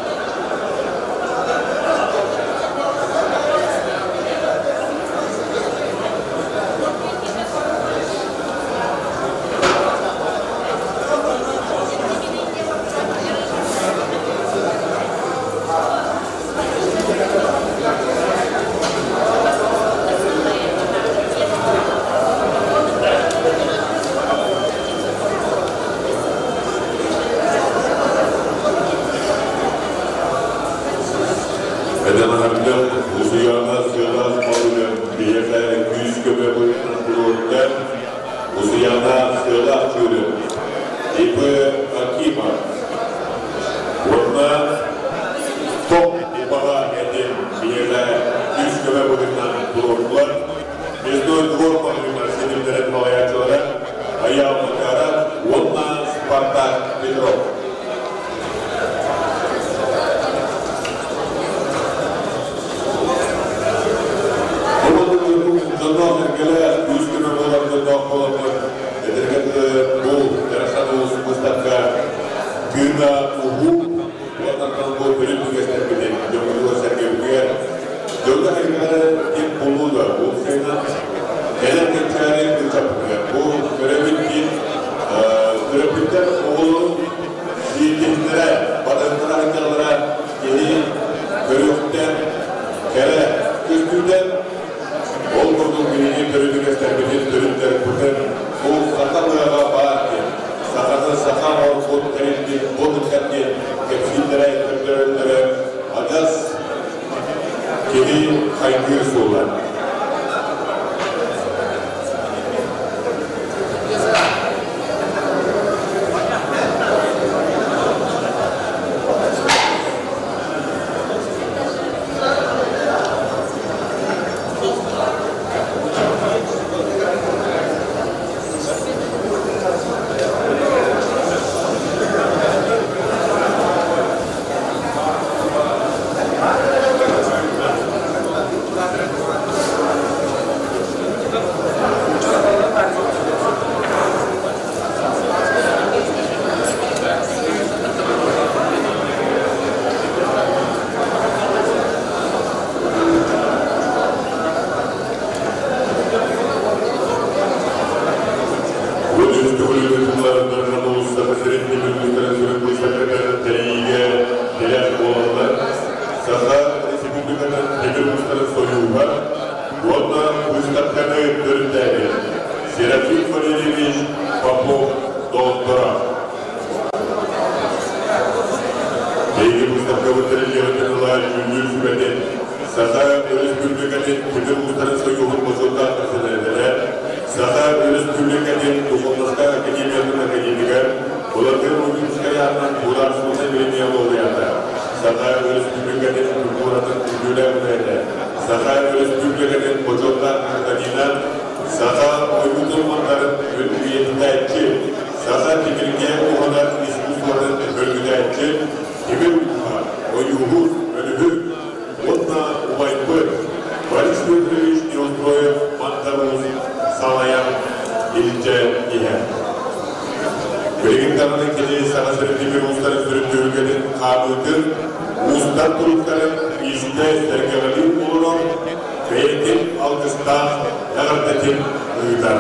Эдэн аһаргын Усуйаана сыалаах малыгар биһиэхэ күүс-көмө быһыытынан туруорда Усуйаана сыалаах чыырын ИП Акимов уонна Топ ИПаҕа этин биһиэхэ күүс-көмө быһыытынан туруордулар. Мясной двор маҕаһыыннар ситимнэрин салайааччылара Айаал Макаров уонна Спартак Петров. Дьонноох эргэлээх, күүс-көмө буолар дьонноох буоламмыт, этэргэ дылы, бу Дархан Уус быыстапка тыына уһуу уонна бу төрүт үгэстэрбитин дьоммутугар-сэргэбитигэр дьоҥҥо-сэргэҕэ ким булуу да уопсайынан кэлэр кэнчээри ыччаппытыгар бу көрөбүт диэн төрөппүттэр оҕолорун сиирдиһиннэрэ, батыһыннара сылдьаллара киһи көрүөхтэн кэрэ көстүүтэ. Ол курдук биһиги төрүт үгэстэрбитин, төрүттэрбитин бу саха тыаҕа баар диэн, саханы саха оҥорбут тэрилбит бу ыччат диэн кэпсииллэрэ, көрдөрөллөрө адьас киһи хайгыыр суола. Үс төгүл тылларынан улуустарга сирин түмүллүүтэрин сүрүн быыстапкатын тэрийиигэ тирэх буолаллар. Саха Республикатын Тимир уустарын сойууһа уонна быыстапканы төрүттээбит Серафим Валерьевич Попов доҕотторо. Биһиги быыстапкабыт тэриллиэҕиттэн ыла дьүүллүүр сүбэтин Саха Өрөспүүбүлүкэтин Тимир уустарын сойууһун бочуоттаах председателэ, Саха Өрөспүүбүлүкэтин Духовноска академиятын академига Владимир Лукинскай аатынан Бударственнай премия лауреата, Саха Өрөспүүбүлүкэтин культуратын үтүөлээх үлэһитэ, Саха Өрөспүүбүлүкэтин бочуоттаах гражданина, Саха ойуутун мандарын үйэтитээччи, Саха тимиргэ уһанар искусствотын бөргүтээччи, тимир ууһа, ойууһут, өлүһүк уонна убайбыт Борис Дмитриевич Неустроев Мандар Уус салайан илдьэ иһэр. Билигин даҕаны кини Саха сирин тимир уустарын сүрүн түһүлгэтин хаамыытын, уустар туруктарын истэ сэргэҕэлии олорон, бэйэтин алгыстаах эҕэрдэтин ыытар.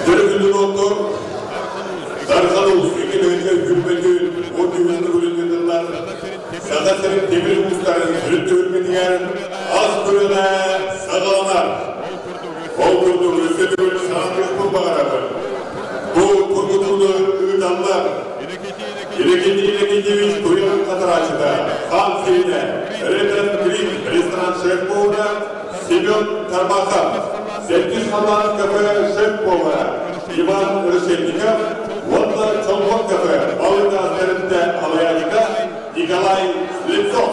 Төрүт доктор Дархан Уус 2 күммөтүн 13 төгүлүн ыытыллар Саха сирин тимир уустарын сүрүн түһүлгэтигэр ас күрэҕэ саҕаланар. Ол курдук өссө төгүл саҥа түспүт баҕарар. Тарбахов, Сэттис халаан кафе шеф-повара Иван Решетников уонна Чолбон кафе балык астарында алаядика Николай Слепцов.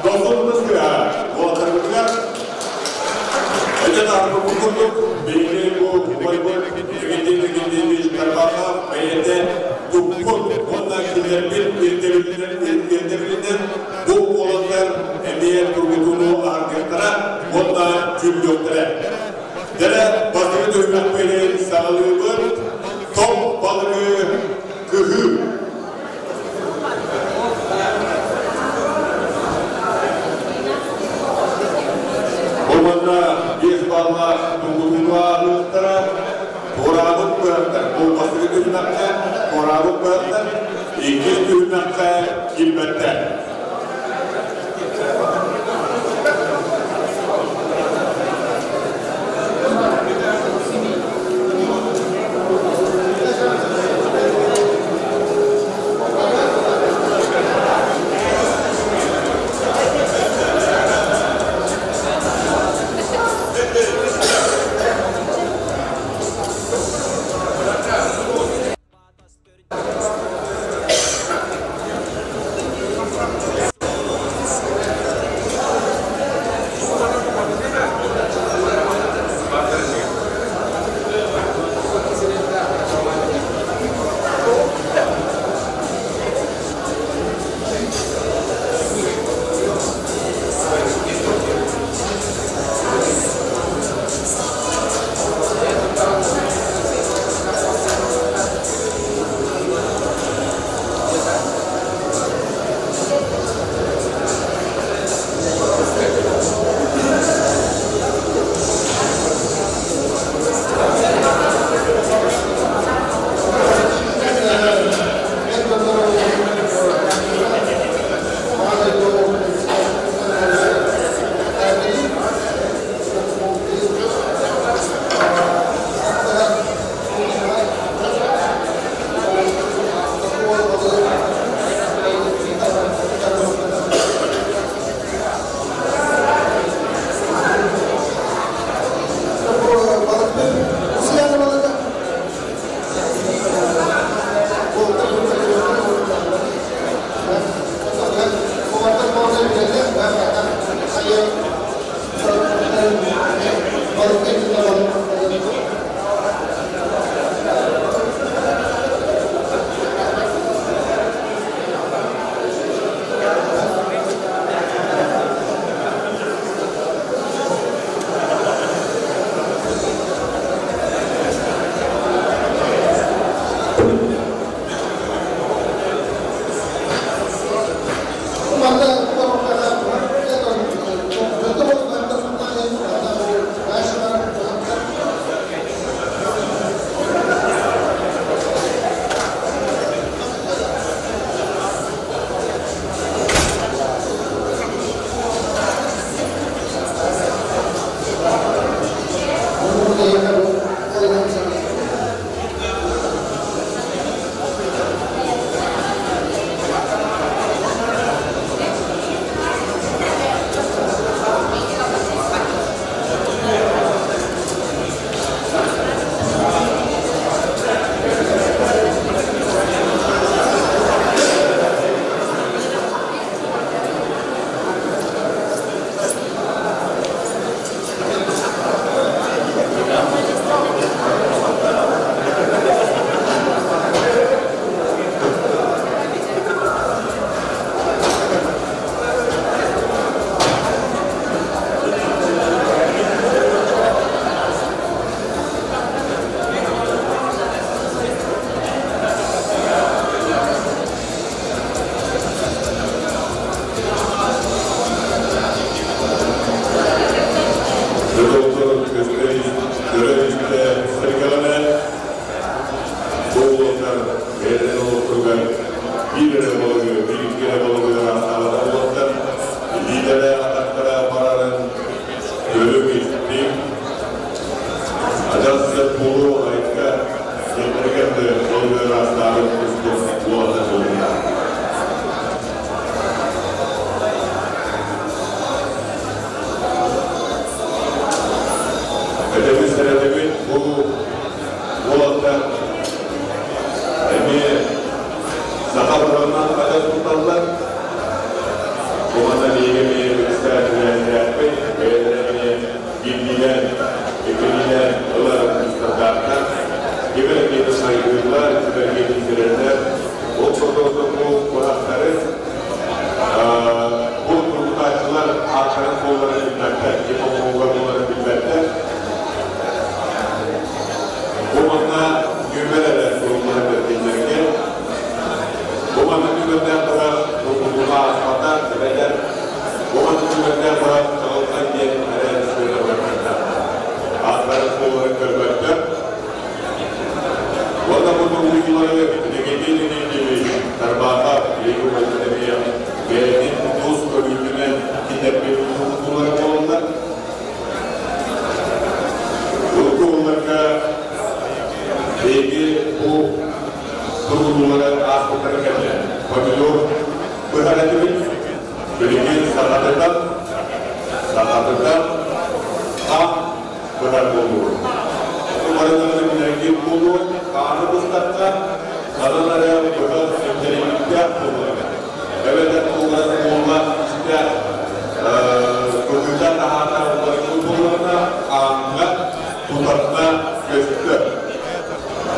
Досун ыстыга уолаттарбытыгар Эден арбы курдук биһиги бу убайбыт Евгений Евгеньевич Тарбахов бэйэтэ туппут уонна кинилэрбит ирдэбилинэн бу уолаттар эмиэ тургутууну ааһыахтара уонна дьүүллүөхтэрэ. Дэрэ бастакы түһүмэхпитин саҕалыыбыт тоҥ балыгы кыһыы. Бу манна биэс баллаах тургутууну ааһыахтара. Туораабыт быһахтар бу бастакы түһүмэххэ туораабыт быһахтар иккис түһүмэххэ киирбэттэр. Ким эрэ киһини сайгыыллар, ким эрэ киһини сирэллэр. Ол сотору быһахтары бу тургутааччылар ааттарын суолларын билбэттэр, ким омугугар буоларын билбэттэр. Бу манна нүөмэр эрэ суруллара бэркиллэргэ. Бу манна нүөмэрдээх быһах тургутууга ааспата, эбэтэр бу манна нүөмэрдээх быһах чаҕылхай диэн эрэ сыана быһахтардаах. Ааттарын суолларын көрбөттөр. Уонна бу тургутуулары Никитин Никитич Тарбахов Егор Васильевич бэйэтин тус көрүүтүнэн киллэрбит тургутуулара буолаллар. Урукку уолларга биһиги бу тургутуулары ааспыттарын кэннэ помидор быһар этибит. Билигин сахатытан, сахатытан хаан быһар буолуо. Бу барытын билэргит буолуо, хааны быстахха, ханан эрэ быһах эмтэрийбиттээх буолуо. Эбэтэр тугунан буоллах истээх быһыыта таһаата уларыйбыт буоллаҕына, хааҥҥа тутатына көстөр.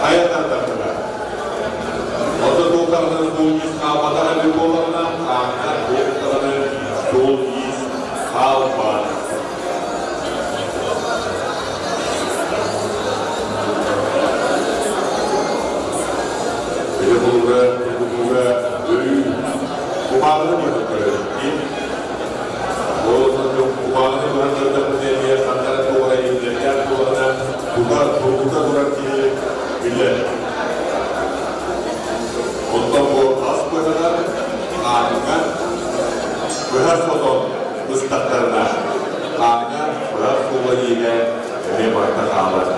Хайа тардардылар. Онно туохтарынан суол-иис хаалбатах эбит буоллаҕына, хааҥҥа туох даҕаны суол-иис хаалбат. Били булуга, тургутууга өрүү кумааҕыны быһан көрөр. Ол кумааҕыны быһан көрдөхпүнэ эмиэ ханна эрэ туох эрэ иҥнэрдээх буоллаҕына, тута тургута турар киһи билэр. Оттон бу ас быһаҕар хааҥҥа быһа сотон быстахтарына, хааҥҥа быһах суола ииһэ эмиэ барыта хаалар.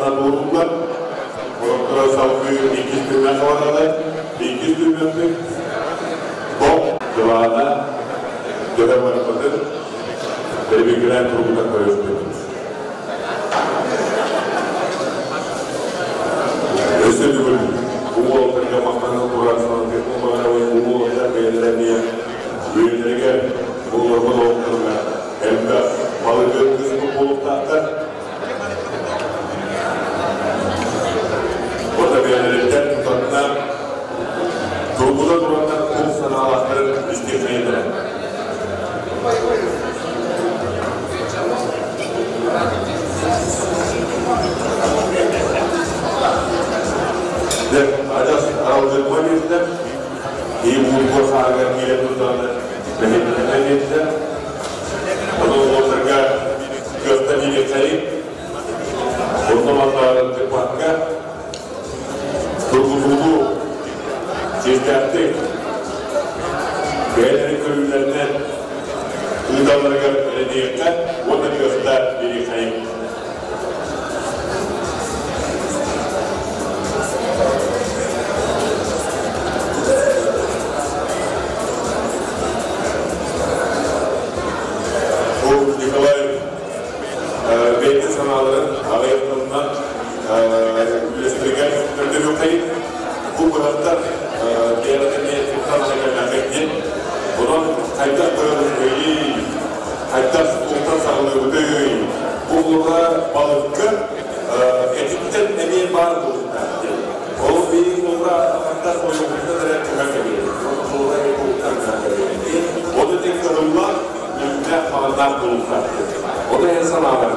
Ыйааһына туоруллар. Олохторо салгыы иккис түһүмэх хабаралар. Иккис түһүмэхпит Бог дьылаана төһө барбытын бэрэбиэркэлээн турбутан көрүөхпүт. Өссө бүгүн бу уолаттарга махтанан туран санатыахпын баҕарабын. Бу уолаттар бэйэлэрэ эмиэ үйэлэригэр бу олорбут олохторугар элбэх балыгы кыспыт буолуохтаахтар. Уонна бэйэлэриттэн тутатына тургута тураннар туох санаалаахтарын истиэххэйэллэрэ. Дьэ, адьас аралдьытыма диэтилэр. Киһи буургуо сааһыгар киирэн турдаҕына бэһирдэнэ диэтилэр. Онон уолаттарга кыахта диэриэххэйиҥ. Онно манна тыкпакка тургутууну чиэстээхтик бэйэлэрин көрүүлэринэн ыыталларыгар эрэниэххэ уонна кыахта биэриэххэйиҥ. Бу Николай бэйэтин санааларын аҕыйах тылынан үллэстэригэр көрдөрүөххэйин. Бу быһахтар бэйэҕит эмиэ туттан кэллэххит диэн. Онон хайдах быһыый, хайдах туохтан саҕалыыбытый, бу буола балыкка этиттэн эмиэ баар буолуохтаах диэн. Ол биир буола хайдах ойугуттан эрэ түһэн кэбиһэр. Буола туохтан түһэн кэбиһэр диэн. Ол ити кыһыллаах, үүннээх, маҕаннаах буолуохтаах диэн. Ол иһин санаалар.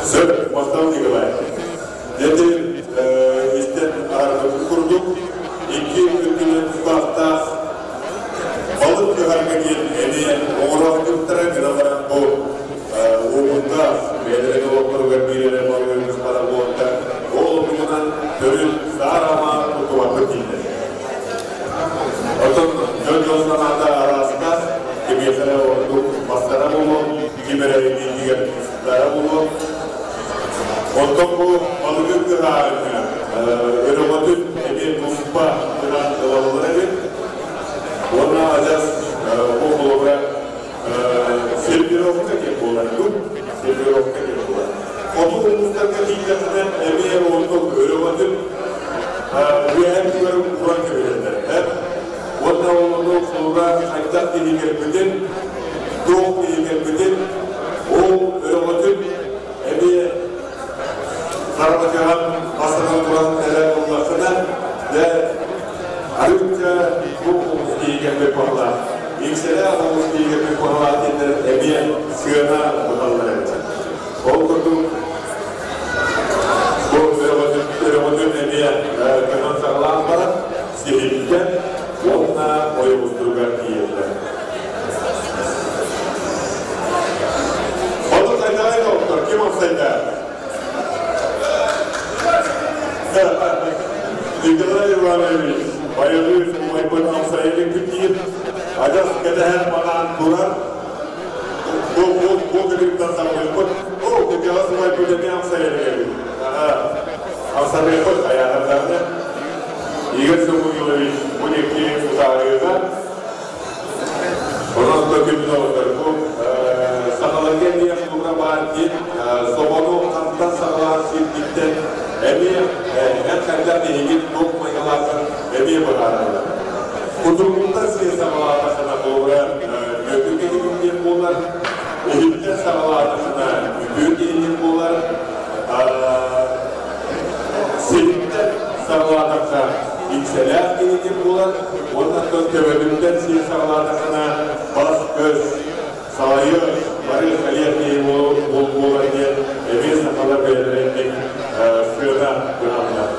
Сөп, махтал Николай. Дьэ, истэн араарбытын курдук, икки өттүнэн тутаахтаах балык кыһарга диэн эмиэ оҥороохтуктара гына баран бу уопуттаах бэйэлэрин олохторугар биир эрэ балыгы кыспата буолта ол оннугунан төрүт саар-ама тутубаппыт дииллэр. Оттон дьон-дьон санаата араастаах, кимиэхэ эрэ ордук бастара буолуо, ким эрэ иннигэр сытара буолуо. Оттон бу балыгы кыһааҥҥа өрөҕөтүн эмиэ туспа гынан ылаллар эбит. Уонна адьас бу холобура сервировка диэн буолар дуу, сервировка диэн буолар. Хоту улуустарга тиийдэххинэ эмиэ оннук өрөҕөтүн үөһэ өттүгэр ууран кэбиһэллэр. Уонна ол холобура хайдах киһи кэлбитин, туох киһи кэлбитин, ол өрөҕөтүн эмиэ харабатыгар бастатан туран эрэ ыллаххына, дьэ, арыычча бу олус киһи кэлбит баҕалаах, иҥсэлээх олус киһи кэлбит баҕалаах диэннэр эмиэ сыана быһаллар эбит. Ол курдук бу өрөҕөтүн эмиэ көнөн саҕалаан баран, сиһиттэн уонна ойоҕостуругар тиийэллэр. Балык хайдаҕай доҕоттор, ким амсайда? Николай Иванович. Байылыыр убайбыт амсайылык күттиир, адьас кэтэһэн манаан турар. Бу бу бу кыргыттан саҕалыахпыт. О, кырдьаҕас убайбыт эмиэ амсайылык эбит. Амсатыахпыт хайаатардаҕына. Игорь Самуилович бу диэки утаарыыга Онон көтүммүт бу сахаларга эмиэ холобура баар диэн собону хантан саҕалаан сиргиттэн эмиэ эн хайдах эһигин туох майгылааххын эмиэ быһаараллар. Кутуругуттан сиэ саҕалаатаххына холобура мөкү киһигин диэн буолар, иһиттэн саҕалаатаххына үтүө киһигин буолар, Сириттэн саҕалаатахха иҥсэлээх киһитин булан уонна төбөтүттэн сири саҕалаатаххына бас-көс, салайыах, бары кэлиэх киһи буолар диэн эмиэ сахалар бэйэлэрин сыана быһаллар.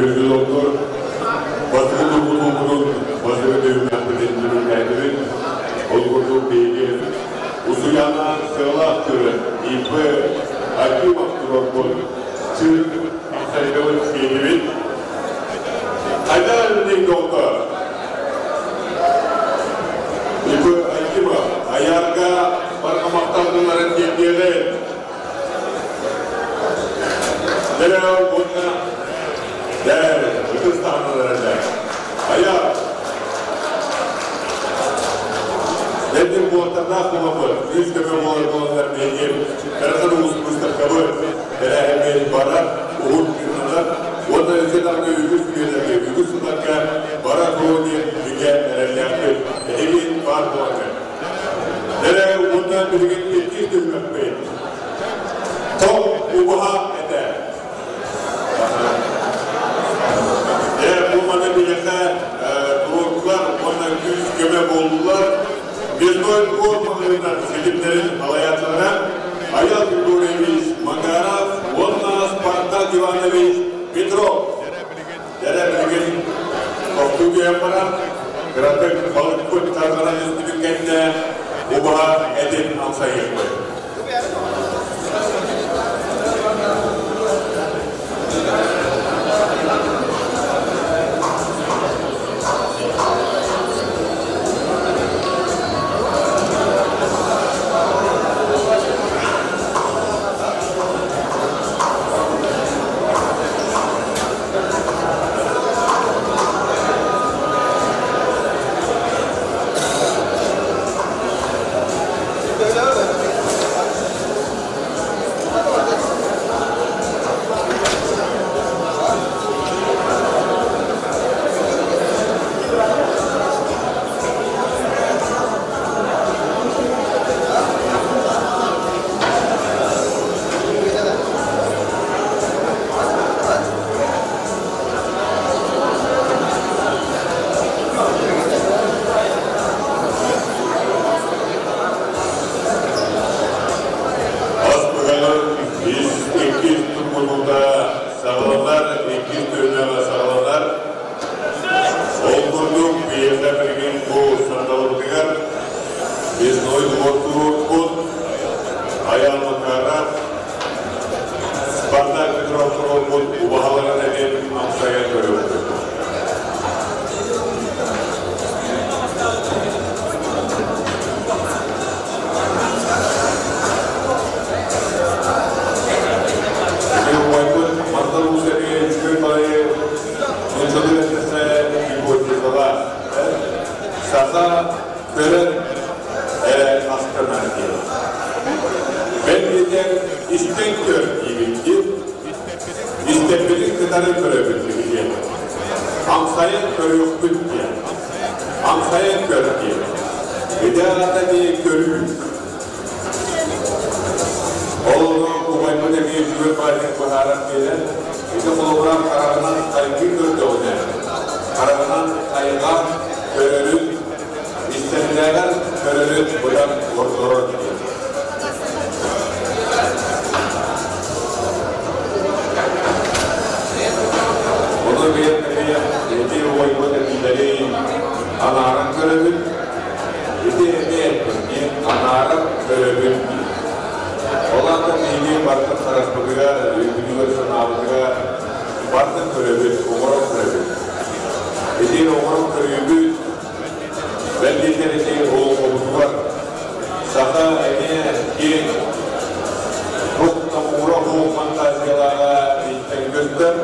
Дьөгүрдүлоктор бастакы тургутуубутун бастакы түһүмэхпитин түмүктээтибит. Ол курдук биһиги Усуйаана сыалаах көрөн ИП Акимов туруорбут чыр амсайдыбыт сиэтибит. Хайдах эбитий доктор? ИП Акимов Айаарга барҕа махталларын тиэрдиэҕин. Дэрэ уонна дэр ытыс таһыналар этэ. Айа Дэтин буолтардаах буолабыт, күүс көмө буолар буоланнар биһиги Дархан уус быыстапкабыт тэрээһиммит барар, уһун тыыннанар уонна өссө даҕаны үгүс үйэлэргэ, үгүс сылларга бара туруо диэн бигэ эрэллээхпит. Эһиги баар буолаҥҥыт. Дэрэ уонна билигин иккис түһүмэхпит. Тоҥ убаһа этэ. Дьэ, бу маны биһиэхэ туруордулар уонна күүс-көмө буоллулар. Безной двор маҕаһыыннар ситимнэрин салайааччылара Аял Григорьевич Макаров уонна Спартак Иванович Петров. Дьэ, билигин тохтуу түһэн баран, кыратык балыкпыт тарҕанан түспүтүн кэннэ убаһа этин амсайыахпыт. Ас быһаҕын ис иккис тургутуута саҕаланар, иккис түһүмэҕэ саҕаланар. Ол курдук, биһиэхэ билигин бу сандалыбытыгар Лесной двор туруорбут Айаал Макаров, Спартак Петров туруорбут убаһаларын этин амсайан көрүөхпүт. Ити убайбыт Мантан Уус эмиэ үчүгэй баҕайы нууччалыы эттэххэ гипотезалаах. Саха көрөн эрэ астынар диэн. Бэл диэтэр истэн көр диибит дии. Истэрбитин кытары көрөбүт диэн. Амсайан көрүөхпүт диэн. Амсайан көр диэн. Ити аата дии көрүү. Ол ону убайбыт эмиэ үчүгэй баайдык быһааран биэрэн, ити холобура хараҕынан хайгыы көрдөҕүнэ, хараҕынан хайҕаан көрөрүн, истэринээҕэр көрөрүн быдан ордорор диэн. Ону бэйэм эмиэ ити убайбыт этиилэрин анааран көрөбүн. Ити эмиэ эппин анааран көрөбүн дии. Ол аата биһиги барытын харахпытыгар, өйбүтүгэр-санаабытыгар барытын көрөбүт, оҥорон көрөбүт. Ити оҥорон көрүүбүт бэл диэтэр ити олоҥхобутугар саха эмиэ киэҥ туох да муҥура суох фантазиялааҕа иттэн көстөр.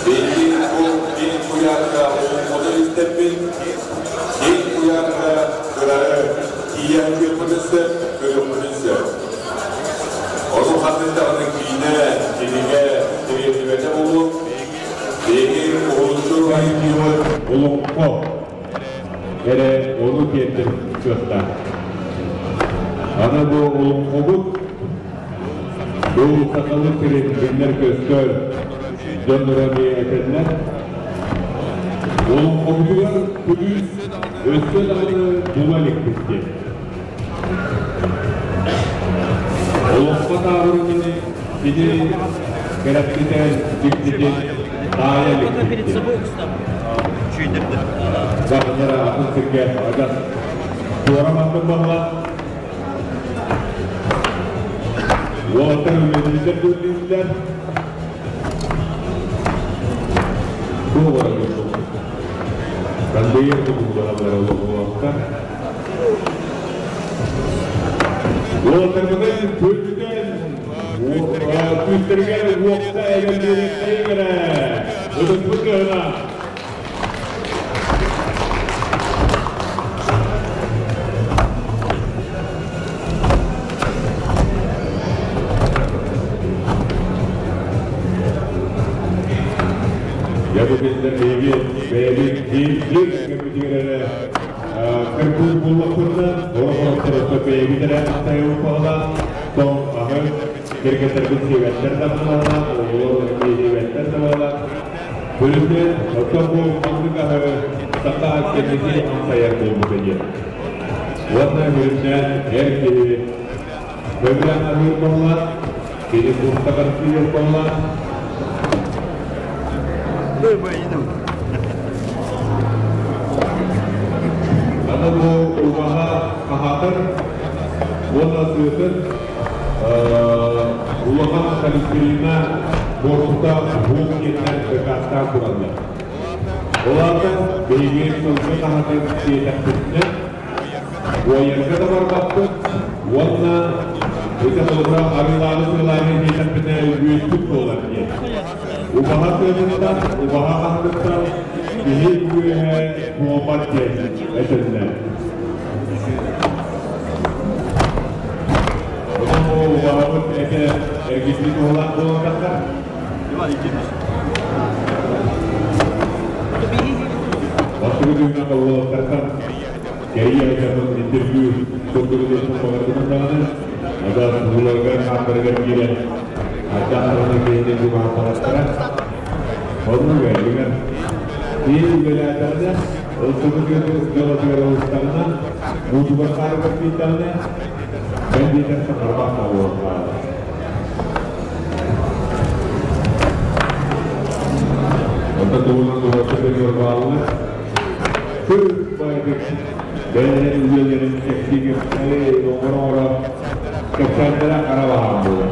Биһиги бу киэҥ куйаарга олоҥхону истэрбит, киэҥ куйаарга кырары тиийэн күөхпүтүн сөп, көрүөхпүтүн сөп. Ону ханнык даҕаны киинэ, кинигэ тириэрдибэтэ буолуо. Биһиги уһулуччу айымньыбыт олоҥхо эрэ ону тиэрдэр кыахтаах. Аны бу олоҥхобут бу сахалыы сирин биллэр-көстөр дьонноро эмиэ этэллэр. Олоҥхобутугар күлүүс өссө даҕаны була иликпит диэн. Олоҥхо таабырынын Кини кэрэхситэ дьиктитин таайа иликпит. Дьахтара атын сиргэ адьас туора барбыт буолла. Уолаттар үлэлииллэр үлэлииллэр. Туох барар Конвейер курдук олоҕуохтар. Уолаттарбытын күлбүтэн күүстэригэр уохта эбэн биэриэхтэйиҥ эрэ. Ытыспыт кыһына. Дьэ бу кинилэр биһиги бэйэбит биир кэммитигэр эрэ кыргыз буоллахпытына, олох-олохторуттан бэйэбит эрэ аттайабыт баҕалаах, тоҥ аһы кэргэттэрбит сиэбэттэр да баҕалаах, оҕолор эмиэ сиэбэттэр да баҕалаах. Бөлүнэн, оттон бу маннык аһы саха кэнники амсайар буолбута диэн. Уонна сүрүннээн эр киһи көбүлээн аһыыр буолла, кини куртаҕар тиийэр буолла. Аны бу убаһа хаһаатар уонна сыатын улахан холестерина буортута буок диэннэр дакаастаан тураллар. Ол аата биһиги сылгы хаһатын сиэтэхпитинэ, уойарга да барбаппыт уонна ити холобура арыылааҕы сыалааҕы диэтэхпинэ үөспүт буолар диэн. Убаһа сыатыттан, убаһа хаһатыттан киһи үөһэ буолбат диэн этэллэр. Онон ол убаһабыт этэ эргиччи туһалаах буолан тахсар. Бастакы түһүмэх уолаттартан кэрийэ сылдьаммыт интервью курдук диэхпин баҕарбытым даҕаны, адьас ууларыгар хааннарыгар киирэн, хайдах даҕаны киһини бугаһаппатахтара. Оннук дьиҥэр, киһи үлэлээтэҕинэ, ылсыбыт дьыалатыгар ылыстаҕына, муутугар хаарыгар киирдэҕинэ, бэл диэтэр саҥарбат да буолан хаалар. Онтон туһунан уһаччы дьоннор бааллар. Кыр баайдык бэйэлэрин үлэлэрин кэпсии-кэпсии оҥоро-оҥоро кэпсээннэрэ хара баһаам буолар.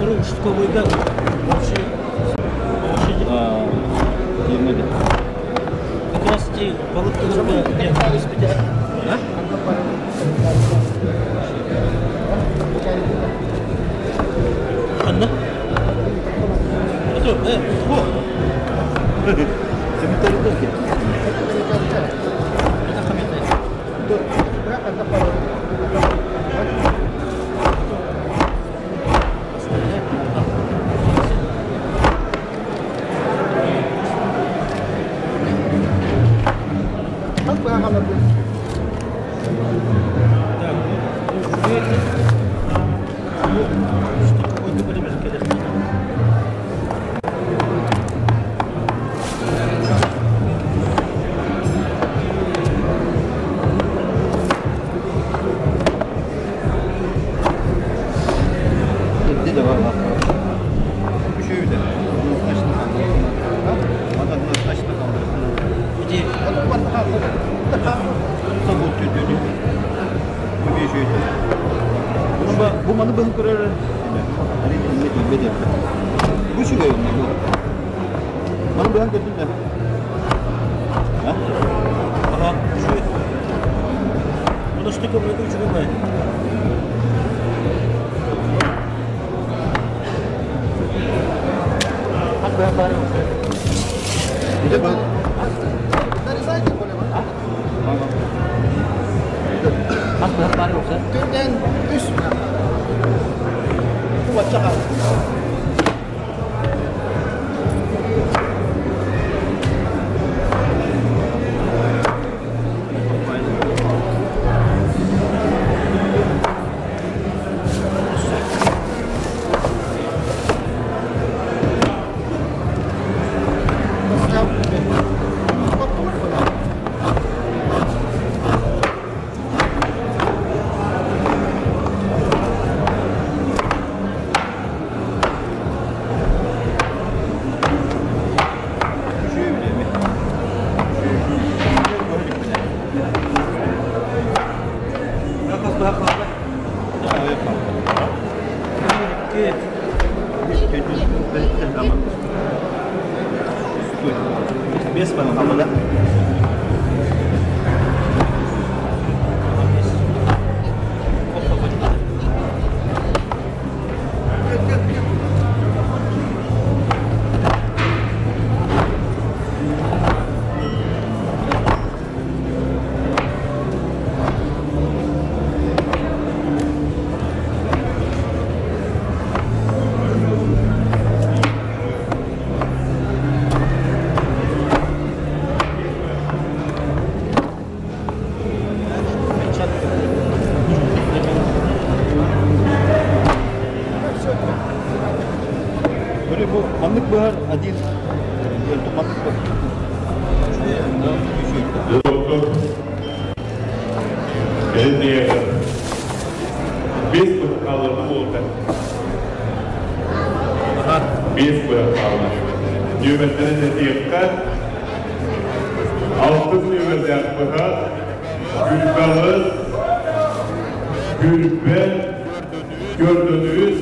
Второй участковыйга вообще вообще Диэмэди. Как раз те балык нет, а? Ханна? Это, во! Это хаметай. Так, ну, что какой-то пример, Итти да бар. Үшеуі де. Иди. Бу маны быһын көрөр. Бу үчүгэй онно бу. Маны быһан көрдүм да. Ага, үчүгэй. Мына штука много үчүгэй. Хас быһан бары. Иде бу. Хас быһан бары окса. Төрден үс. Бу бачча Үшеуі де. Хас быһан қалды. Бес бана қалды да. Böyle bu manlık bıhar один. Manlık bıhar. Doktor. Gelin Бес быһа болду. Бес быһа қалды. Нөмірден этиэкка алты нөмірден быһа Гүлбалыз, Гүлбе, Көрдөнүз,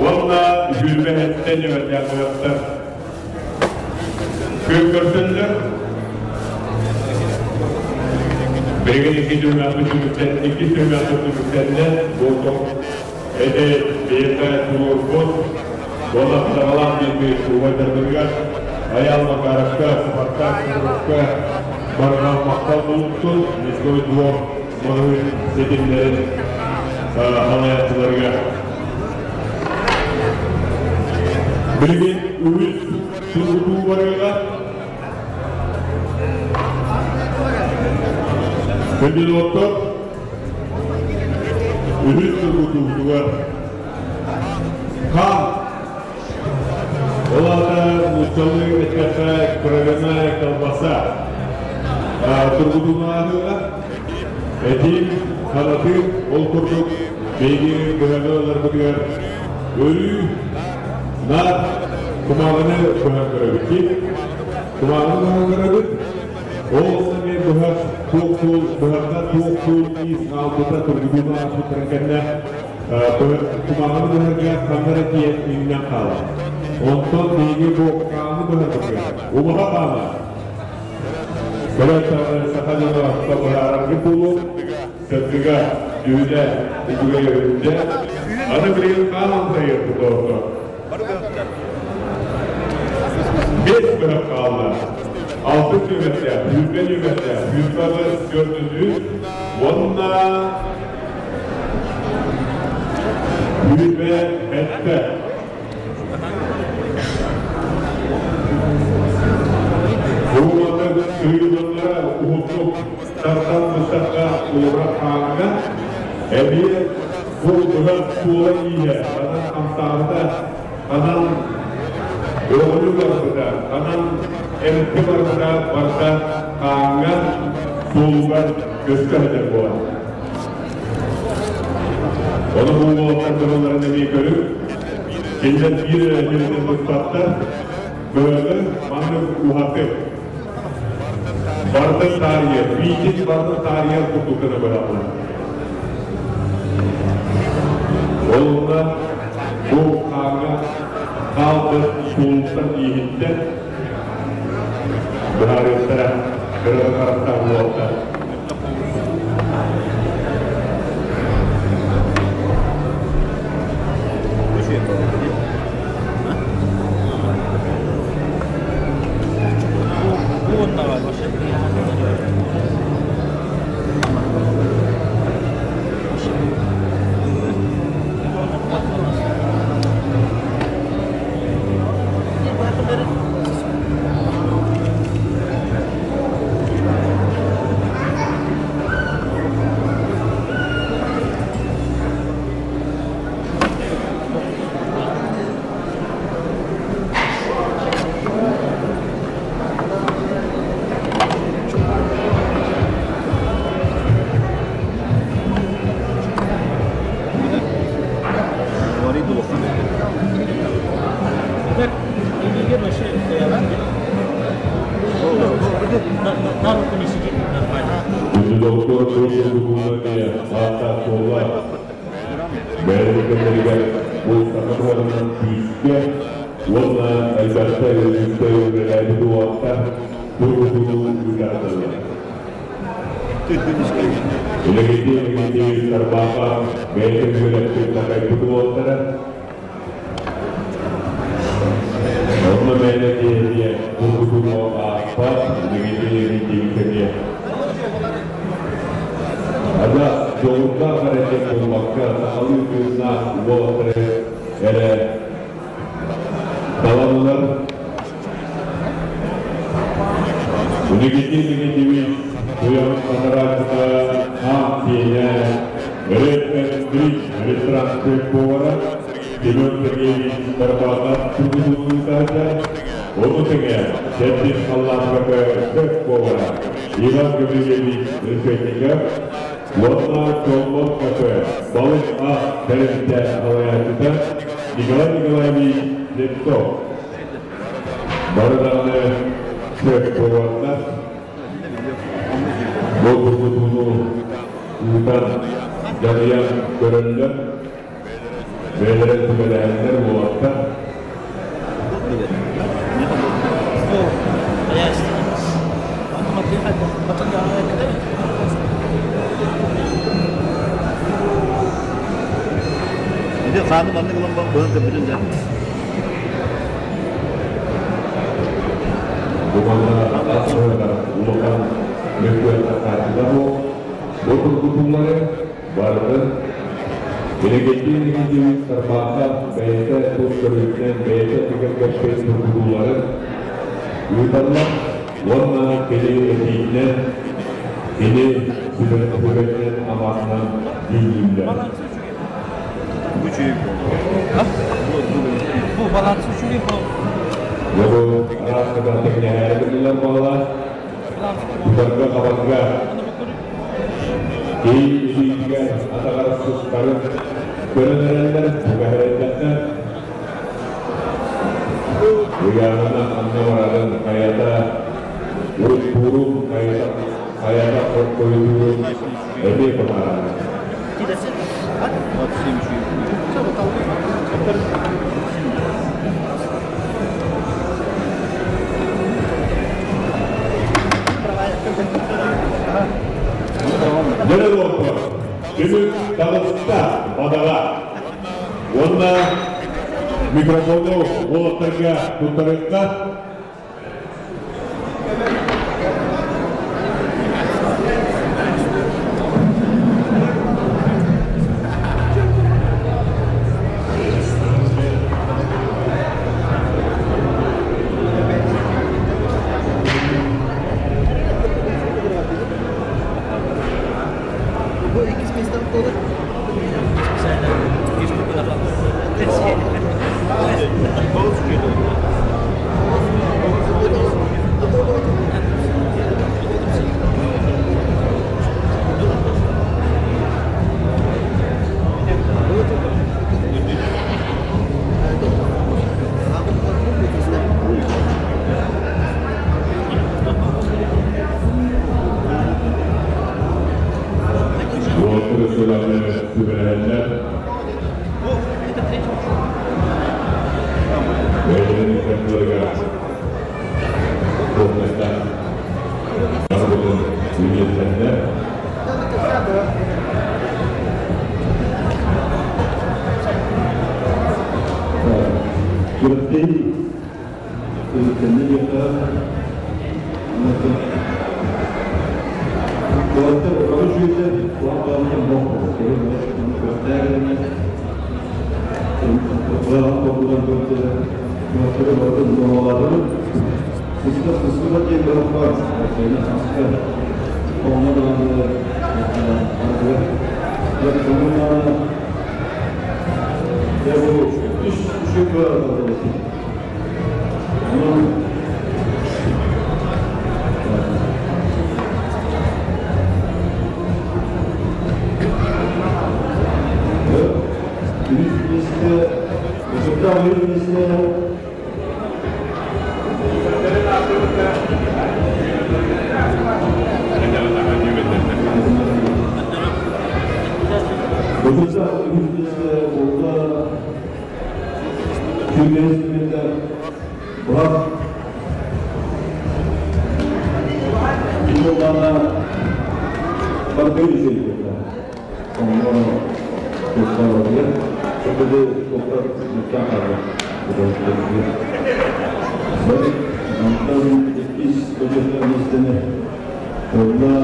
Онна Гүлбе хеттен нөмірден быһаттар. Көл көрсөнлөр. Берген iki dünyası tümükten, iki dünyası tümüktende buldum. Ede beyete tururkut, Bola sağlam bir kuvvetlerdirgen, Аял Макаровка, Спартак Куровка, Барган Мақтал болупту, Міской двор мұны сетімдерін алаяқтыларға. Білген үгіз тұрғыту барыға, Күндіз оттор, үгіз тұрғыту Қан Олата мучалы эткаха кровяная колбаса. Тургутунаахыга этим ханаты ол курдук бейги быһагылар өрүү на кумагыны быһа көрөбүт кумагыны быһа көрөбүт ол сами быһа туох суол быһакка туох суол ис албыта тургутуна аспыттарын кэннэ Кумаҕын быһарга ханна тиийэн иҥнэн хаалар. Онтон биһиги бу хааны быһарбытыгар убаһа хаана. Көрөн саха дьоно быһаараргы буолуо, сырдыга, дьүһүнэ, үчүгэй өрүттэ. Аны билигин хаан амсайыахпыт орто. Бес быһах хаалла. Алтыс нүөмэрдээх, сүүрбэ нүөмэрдээх, 28 403 уонна 27. Бууманнык сыыйыллара уһуннук тартан быстахха уура хааҥҥа, эмиэ бу быһах суола-ииһэ ханан хамсаабыта, ханан өҕүлү барбыта, ханан эмти барбыта барыта хааҥҥа суолугар көстө сылдьар буолар. Ону бу уолаттар быһалларын эмиэ көрүҥ. Кинилэр биир эрэ сиринэн быспаттар, быһаны маннык уһатып, барытын таарыйар, биитин барытын таарыйар курдук гына быһаллар. Ол онно бу хааҥҥа хаалбыт суолуттан ииһиттэн быһаарыахтара кыра харахтаах уолаттар. Күндү доктор Тургутууна аата-суола бэйэтин кэмнэригэр бу саха туһанынан күүскэ уонна элбэхтэ үгүстэ үлэлээбит уолаттар тургутууну ыытаатылар. Илэгити Илэгити Тарбааха бэйэтин үөрэппит такайбыт уолаттара. Онно мээнэ киһи тургутууну аахпат, Илэгити Илэгити кэмиэ. Ага дьоҕурдаах эрэ диэн буолбакка, сахалыы тыыннаах уолаттары эрэ таланылар. Илигити Илигитибит туйаҕын хатарааччыта Аан Сиэнэ, Red and Bridge ресторан шеф-повара Семен Сергеевич Тарбахов тургутууну ону тэҥэ Чэрдин халлаан кафе шеф-повара Иван Гаврильевич Решетников уонна Чолбон кафе балык ас тэрилтэ салайааччыта Николай Николаевич Слепцов. Бары даҕаны шеф-повардар бу тургутууну ыытан дьаныйан көрөллөр, бэйэлэрэ сүбэлэһэллэр уолаттар. Ити хааны маннык ылан быһан көрбүтүн да. Бу манна улахан мөккүөр тахааччыта буол. Бу тургутуулары барытын Билигин Никитич Тарбахов бэйэтэ тус көрүүтүнэн бэйэтэ бигэргэппит тургутууларын ыыталлар уонна кини этиитинэн, кини сүбэтинэн аматынан дьүүллүүллэр. Бу баланс үчүгэй бу. Бу араас тэҥнэһээри гыннылар буолла. Тутарга хабарга киһи илиитигэр атаҕар сыстарын көрөн эрэллэр, бугаһырайдахха ыйааһына ханна барарын хайата уруттуурун хайата хайата хоркойдуурун эмиэ быһаарар. Дьэ доҕоттор, түмүк таҕыста бадаҕа. Уонна микрофону уолаттарга туттарыахха. Сүбэлэһэллэр. Бэйэлэрин ыккардыларыгар туохтастан барбытын үллэстэллэр. Күрэхтэһии түмүктэннэ диэххэ, Уолаттар бары үчүгэйдэр, улахан баҕаларын бох күрэхтээх Улахан торгудан көрдүлэр, уолаттары барытын доҕолоотубут. Сыска сыскыга диэн бөлөх бар, сыска. Онно даҕаны барытыгар. Дьэ, сонун дьэ бу үс үчүгэй бөлөх Онон Үс миэстэ, Бочуоттаах үс миэстэ Бочуоттаах үс миэстэ буолла Сүүрбэһис мүнүүтэ быһах Икки барбыы үчүгэй Онно туттарарыгар сөбүлүү туттар муттан хаалар. Онтон иккис бочуоттаах миэстэни ылла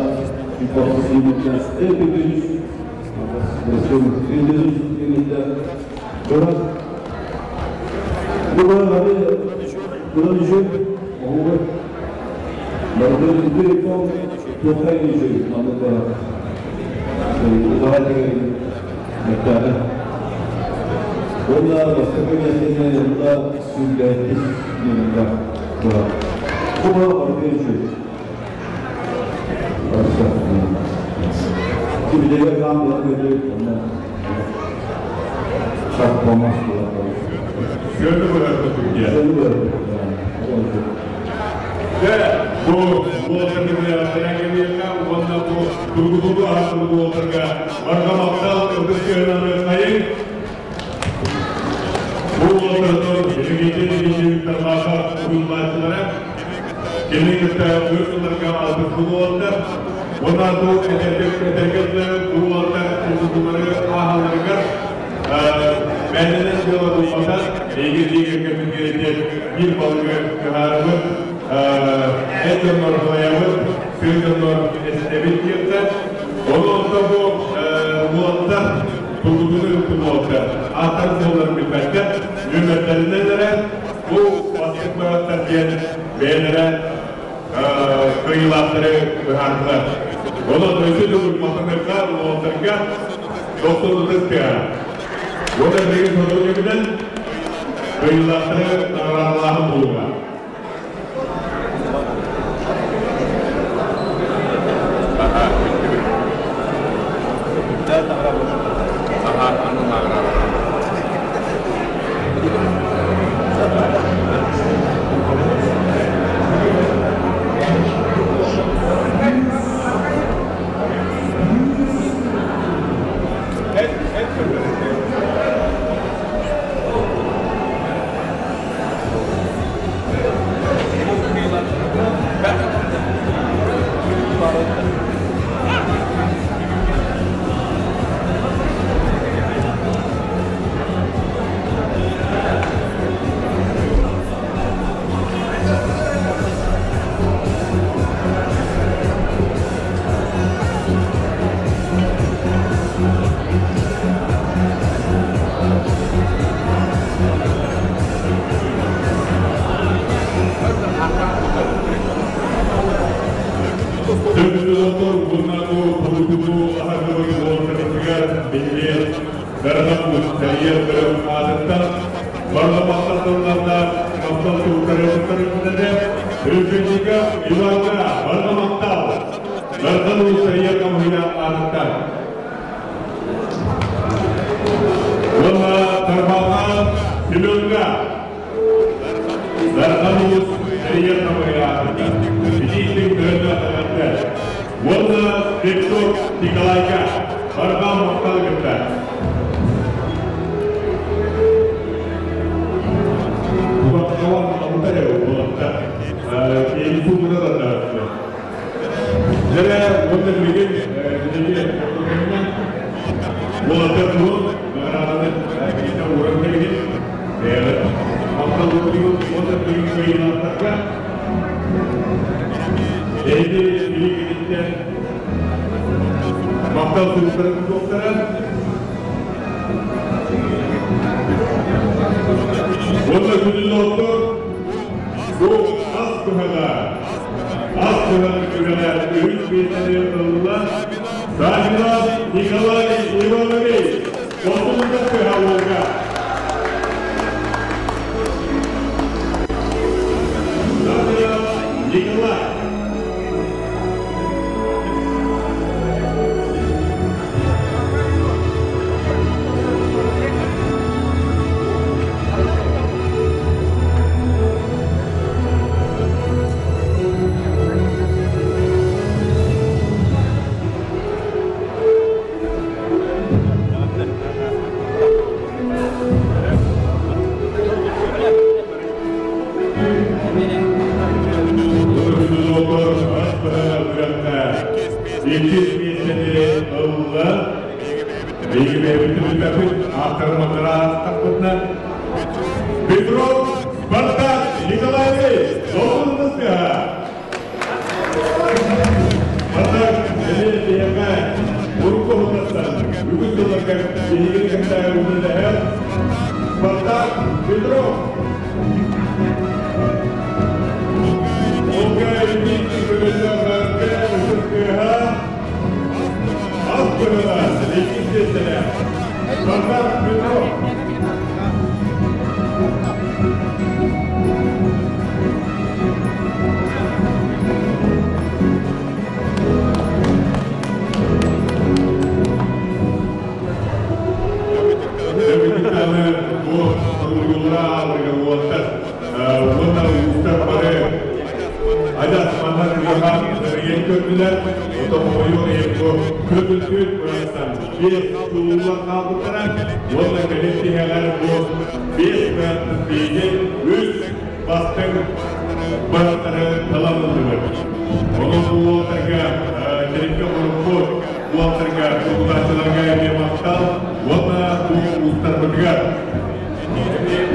Иппосимовна Эпидүс Бырас Бу үчүн оҕугар барытын туохай үчүн маннык Улахан мектаҕа. Уонна бастакы миэстэни ылла сүүрбэһис минута буолар. Бу барыта үчүн. Кибилеге хаан була көтү, онно шарт болмас була. Сыаны бырахта түрге. Сыаны бырахта. Дьэ, бу уолаттарга кэлиэххэ уонна бу тургутууну аһарбыт уолаттарга барҕа махтал ытыс тыаһынан хайыҥ. Бу уолаттар Евгений Ильич Тарбахов уһуйуллааччылара кини кытта өр сылларга алтыспыт уолаттар. Уонна бу этэргэ бу уолаттар тургутуулары ааһалларыгар мээнэнэн дьыала буолбатах, эйгэ дьиэ биир балыгы кыһаарабыт, эт дьоннор салайабыт, сыр дьоннор эстэбит диэххэ. Ону онто бу уолаттар тургутууну ыппыт уолаттар ааттарын суолларын билбэттэр, нүөмэрдэринэн эрэ бу бастык бараттар диэн бэйэлэрэ кыайыылаахтары быһаардылар. Онон өссө төгүл махтанарга уолаттарга дохсун ытыс тыаһа. Уонна билигин сотрудникынан кыайыылаахтары наҕараадалааһын буолуоҕа. Ага, аны награда. уонна бу толугуну аһаргыбыт уолаттарбытыгар биһиги Дархан тэрийэр бөлөх аатыттан барҕа махтал тыллардаах махтал суруктары Рюкинника Иванга барҕа махтал! Дархан Уус тэрийэр хамыыһыйа аатыттан. Уонна Тарбаҕа Семенга Дархан Уус тэрийэр хамыыһыйа аатыттан. Итиитин көрдө Уонна Слепцов Николайга барҕа махтал кытта. Дьэ, уонна билигин биһиги уолаттар туһун наҕарааданы биирдэ ууран кэлигин бэйэҕит махтал уурдугут уонна билигин кыайыылаахтарга эһиги билигиниттэн махтал суруктарын тутуохтара. Уонна күнүн доҕоттор, бу ас быһаҕа, ас быһаҕын күрэҕэ үһүс миэстэни ылла Савинов Николай Иванович, Хотунда Кыһалларга. Савинов Николай. Иккис миэстэни ылла. Биһиги бэйэбит түмүлбэппит ааттарын ааттаппытына Петров Спартак Николаевич Долгунныска. Спартак эмиэ биһиэхэ урукку сыллартан үгүс сылларга биһигини кытта үлэлэһэр Спартак Петров. Olga Ильич Көмөлөөх ытык кыыһа ас быһыла иккис миэстэлээх Спартак Петров. Дэмитиканы бу суруйуулара аалырга уоттар уонна уустар бары адьас манна тыаһаан эрийэн көрдүлэр. Ото хомойуох иһин бу көтүлбүт бырастан биэс тулуулар хаалбыттара уонна кэлин тиһэҕэр бу биэс бырастан биһиги үс бастыҥ бырастары талан ыллыбыт. Онон бу уолаттарга тэрилтэ урукку уолаттарга, култааччыларга эмиэ махтал уонна бу уустарбытыгар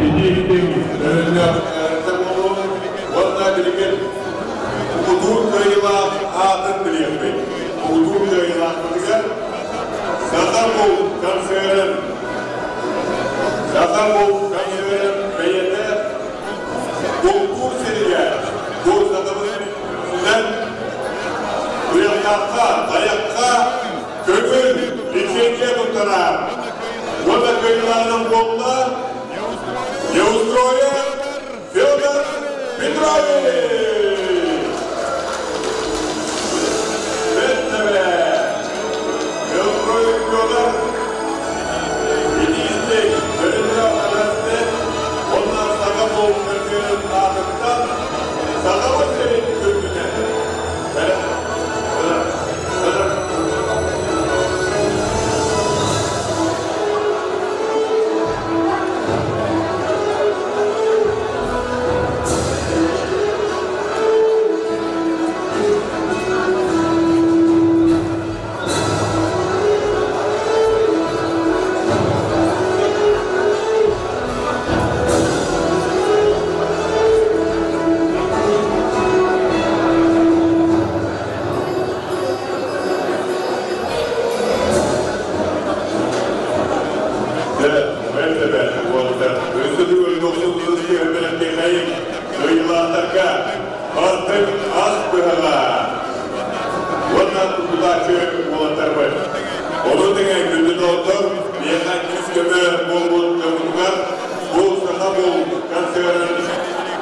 ити Өрөллөөх буолуо уонна билигин муҥутуур кыайыылаах аатын билиэхпит. Муҥутуур кыайыылаахпытыгар Саха бул концерын Саха бул концерын бэйэтэ бултуур сиригэр бу сахабыт сиринэн Туйахтаахха, тайахха көҥүл лицензия туттарар уонна кыайыылааҕынан буолла Неустроев Федор Петрович! Бэттэмэ! Неустроев Федор итиистик бөлүмнээх эбэстэ уонна саха буолкатын аатыттан Сахабыт сирин үрдүнэн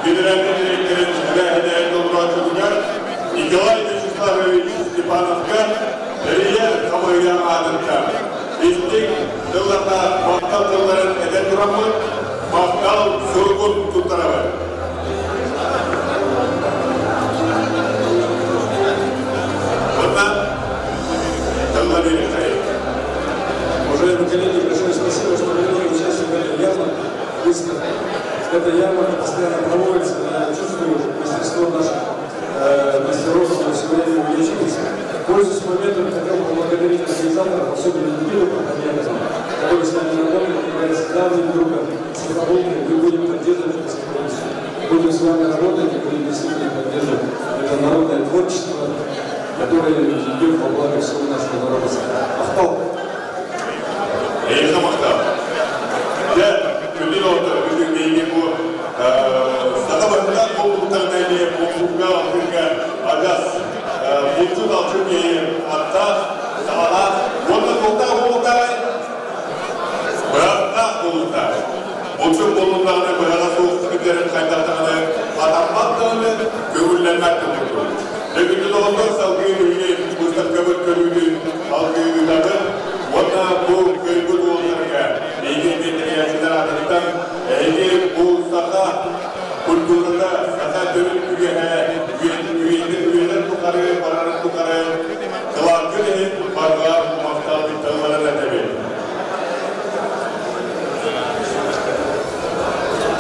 генеральный директорын эбээһинэһин толорооччутугар Николай Вячеславович Степановка тэрийэр хамыыһыйа аатыттан истиҥ тыллардаах махтал тылларын этэн тураммыт, махтал суругун туттарабыт. Онна тылла биэриэххэй. Уважаемые коллеги, большое спасибо, что приняли участие в этой ярмарке, выставке. Эта ярмарка постоянно проводится, я чувствую мастерство наших мастеров, оно все время увеличивается. Пользуясь моментом, хотел поблагодарить организаторов, особенно Никиту Прохоменко, который с нами работает, является давним другом Сахабулки. Мы будем поддерживать это сотрудничество. Будем с вами работать и будем действительно поддерживать это народное творчество, которое идет во благо всего нашего народа. Махтал! Эйиэхэ махтал. Дьэ, күндү доҕоттор, бүгүн биһиги бу саха быһыытынан буолбуттарына эмиэ бултуурга, алтыырга адьас булчут алчын киһи аттаах, саҕалаах уонна туохтаах буолуохтааҕый? Быһахтаах буолуохтаах. Булчут буолуннаҕына быһаҕа суох сылдьарын хайдах даҕаны хатаммат даҕаны, көҥүллэммэт да курдук. Дьэ, күндү доҕоттор, салгыы биһиги быыстапкабыт көрүүтүн салгыы ыытабыт уонна бу кыайбыт уолларга эйигин тэрийээччилэр аатыттан эһиги бу саха культурата, саха төрүт үгэһэ үйэтин үйэлэр тухары барарын тухары кылааккыт иһин барҕа махтал тылларын этэбин.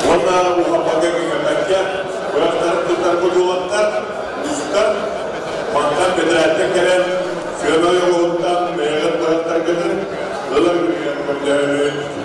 Уонна уһаппакка кэҥэппэккэ бырахтарын туттарбыт уолаттар, устар, мантан бэдэрээттэн кэлэн сыана ойоҕоһуттан бэйэҕит бырахтаргытын ылар көрдөһөбүт.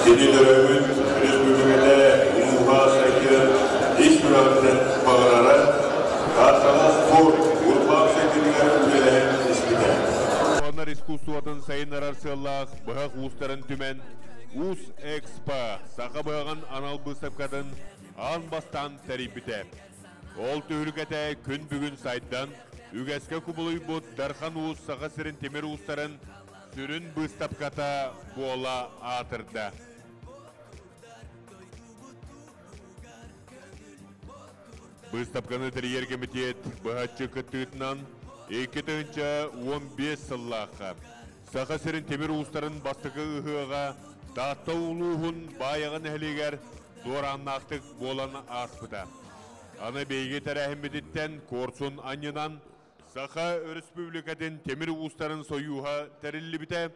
Кини төрөөбүт өрөспүүбүлүкэтэ улууһа сайдыан ис сүрэҕиттэн баҕарара, Тааттаҕа спорт, урбаан сайдыытыгар үлэлэһэн испитэ. Уоннар искусствотын сайыннарар сыаллаах быһах уустарын түмэн Уус Экспо саха быһаҕын анал быыстапкатын аан бастаан тэрийбитэ. Ол түһүлгэтэ күн бүгүн сайдан, үгэскэ кубулуйбут Дархан Уус Саха сирин тимир уустарын сүрүн быыстапката буола аатырда. Быыстапканы тэрийэр кэмитиэт быһаччы кыттыытынан 2015 сыллаахха Саха сирин тимир уустарын бастакы ыһыаҕа Таатта улууһун Баайаҕа нэһилиэгэр дуорааннаахтык буолан ааспыта. Аны биһиги тэрээһиммититтэн куорсун анньынан Саха Өрөспүүбүлүкэтин тимир уустарын сойууһа тэриллибитэ.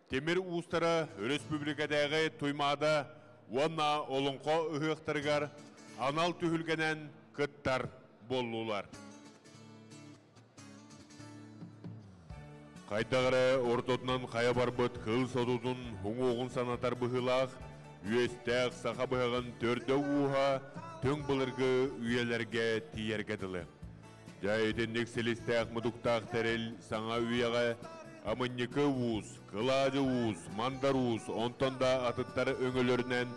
Тимир уустара өрөспүүбүлүкэтээҕи Туймаада уонна Олоҥхо ыһыахтарыгар анал түһүлгэнэн кыттар буоллулар. Хайдах эрэ ортотунан хайа барбыт кыл сотутун уҥуоҕун санатар быһыылаах, үөстээх саха быһаҕын төрдө-ууһа түҥ былыргы үйэлэргэ тиийэргэ дылы. Дьэ, итинник силистээх-мутуктаах тэрил саҥа үйэҕэ Амынньыкы уус, Кылаадьы уус, Мандар уус, онтон да атыттар өҥөлөрүнэн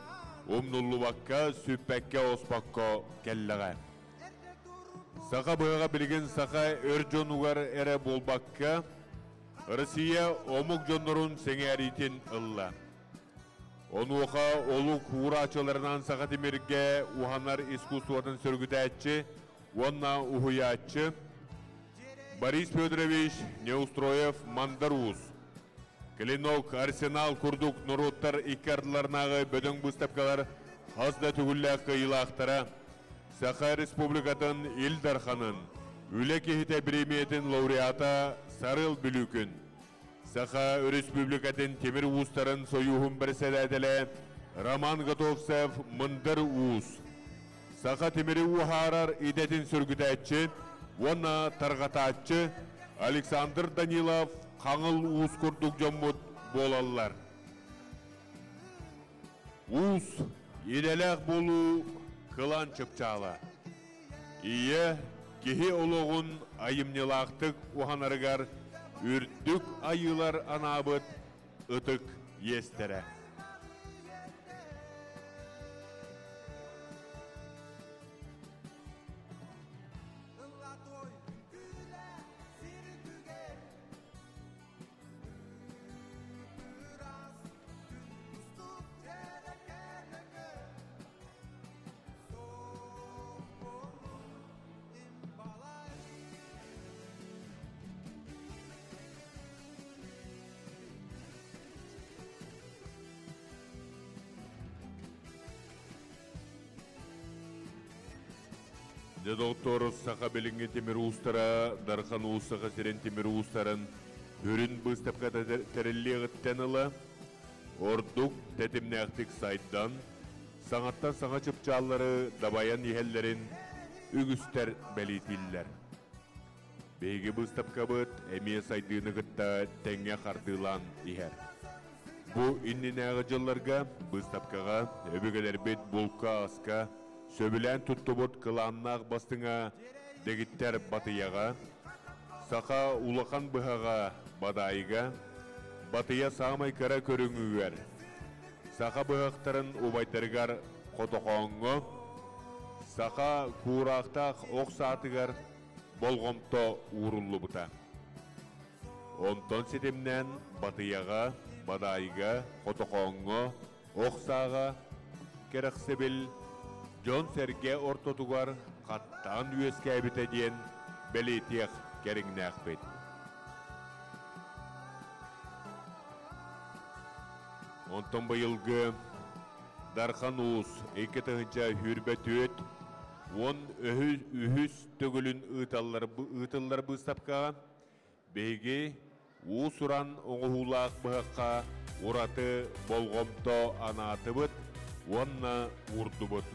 умнуллубакка, сүппэккэ-оспокко кэллэҕэ. Саха быһаҕа билигин саха өр дьонугар эрэ буолбакка, Россия омук дьоннорун сэҥээриитин ылла. Онуоха олук уурааччыларынан саха тимиргэ уһанар искусствотын сөргүтээччи уонна уһуйааччы Борис Федорович Неустроев Мандар Уус, Клинок, Арсенал курдук норуоттар икки ардыларынааҕы бөдөҥ быыстапкалар хас да төгүллээх кыайыылаахтара, Саха Республикатын Ил Дарханын Үлэ киһитэ бириэмийэтин лауреата Сарыл Бүлүүкүн, Саха Өрөспүүбүлүкэтин тимир уустарын сойууһун бэрэссэдээтэлэ Роман Готовцев Мындыр Уус, саха тимири уһаарар идэтин сөргүтээччи уонна тарҕатааччы Александр Данилов Хаҥыл Уус курдук дьоммут буолаллар. Уус, идэлээх буолуу кылаан чыпчаала. Ийэ киһи олоҕун айымньылаахтык уһанарыгар үрдүк айыылар анаабыт ытык иэстэрэ. Дьэ, доҕоттоор, саха билиҥҥи тимир уустара Дархан Уус Саха сирин тимир уустарын сүрүн быыстапката тэриллиэҕиттэн ыла ордук тэтимнээхтик сайдан, саҥаттан саҥа чыпчааллары дабайан иһэллэрин үгүстэр бэлиэтииллэр. Биһиги быыстапкабыт эмиэ сайдыыны кытта тэҥҥэ хардыылаан иһэр. Бу иннинээҕи дьылларга быыстапкаҕа өбүгэлэрбит булка-аска сөбүлээн туттубут кылааннаах бастыҥа дэгиттэр батыйаҕа, саха улахан быһаҕа бадаайыга, батыйа саамай кыра көрүҥүгэр, саха быһахтарын убайдарыгар хотохооҥҥо, саха куураахтаах ох саатыгар болҕомто ууруллубута. Онтон ситимнээн Батыйаҕа, Бадаайга, Хотохооҥҥо, ох сааҕа кэрэхсэбил дьон-сэргэ ортотугар хаттаан үөскээбитэ диэн бэлиэтиэх кэриҥнээхпит. Онтон быйылгы Дархан Уус 2024 13 төгүлүн ыытыллар быыстапкаҕа биһиги уус-уран оҥоһуулаах быһахха ураты болҕомто анаатыбыт уонна уурдубут.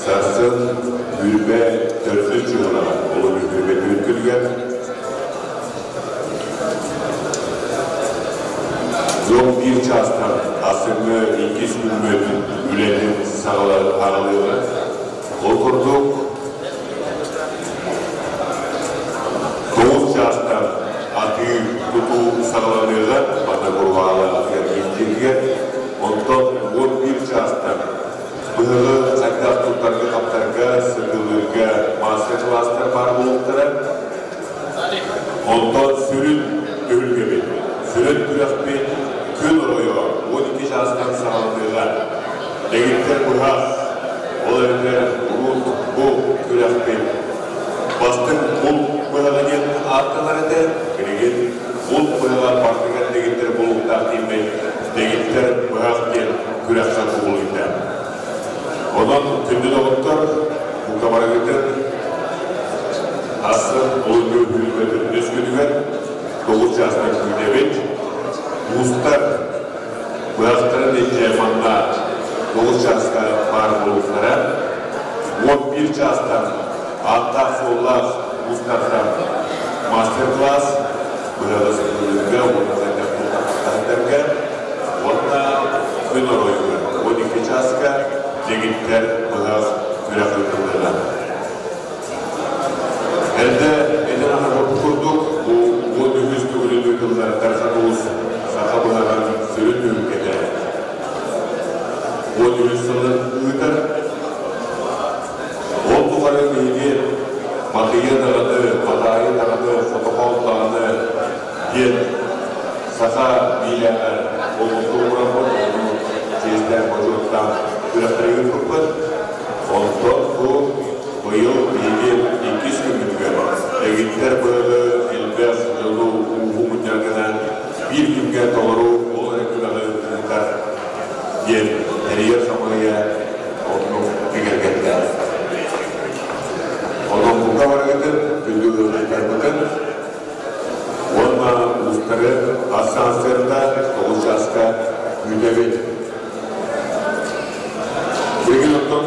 Сарсын Бүрбэ төрдүс чуһунаҕа олун үһүбэ түөрт Жол биир чаастан асыҥҥы иккис күммүт үлэтин саҕалыаҕа. Ол курдук, тоҕус чаастан атыы тутуу саҕаланыаҕа, манна Курбаҕала атыгар онтон 11 чаастан быһыгы хайдах туттарга-хаптарга, сырдылыырга мастер-класстар баар буолуохтара. Онтон сүрүн түһүлгэбит, сүрүн күрэхпит күн оройо 12 чаастан саҕаланыаҕа. Дэгиттэр быһах, ол эбэтэр урут бу күрэхпит бастыҥ булт быһаҕа диэн ааттанар этэ. Билигин булт быһаҕа бардыгар дэгиттэр буолуохтаах диэммит, дэгиттэр быһах диэн күрэххэ кубулуйда. Онон күндү доҕоттор, бука барыгытын Асын олунньу күлүмэтин үс күнүгэр тоҕус чаастан күүтэбит. Уустар быһахтарын илдьэ манна тоҕус чааска баар буолуохтара. 11 чаастан ааттаах-суоллаах уустартан мастер-класс быһаҕы сытыылыырга уонна хайдах туттарга уонна күн оройугар 12 чааска дэгиттэр быһах күрэх ыытыллыаҕа. Эрдэ этэн аһарбыт курдук, бу 13 төгүлүн ыытыллар Дархан Уус саха быһаҕын сүрүн түһүлгэтэ. 13 сылын ыытар. Ол тухары биһиги Батыйа даҕаны, Батаайы даҕаны, Хотохоол даҕаны диэн саха биилээҕэр болҕомто уурарбыт, ону чиэстээх бочуоттаах күрэхтэри ыыппыппыт. Онтон бу быйыл биһиги иккис күммүтүгэр дэгиттэр быһыгы элбэх дьону ууһу мунньар гына биир күҥҥэ толору ол эрэ күрэҕи ыытар диэн тэрийэр хамыыһыйа оннук бигэргэттэ. Онон бука барыгытын, күндү ыалдьыттарбытын уонна уустары ассоциацията тоҕус чааска күүтэбит. Билигин оттон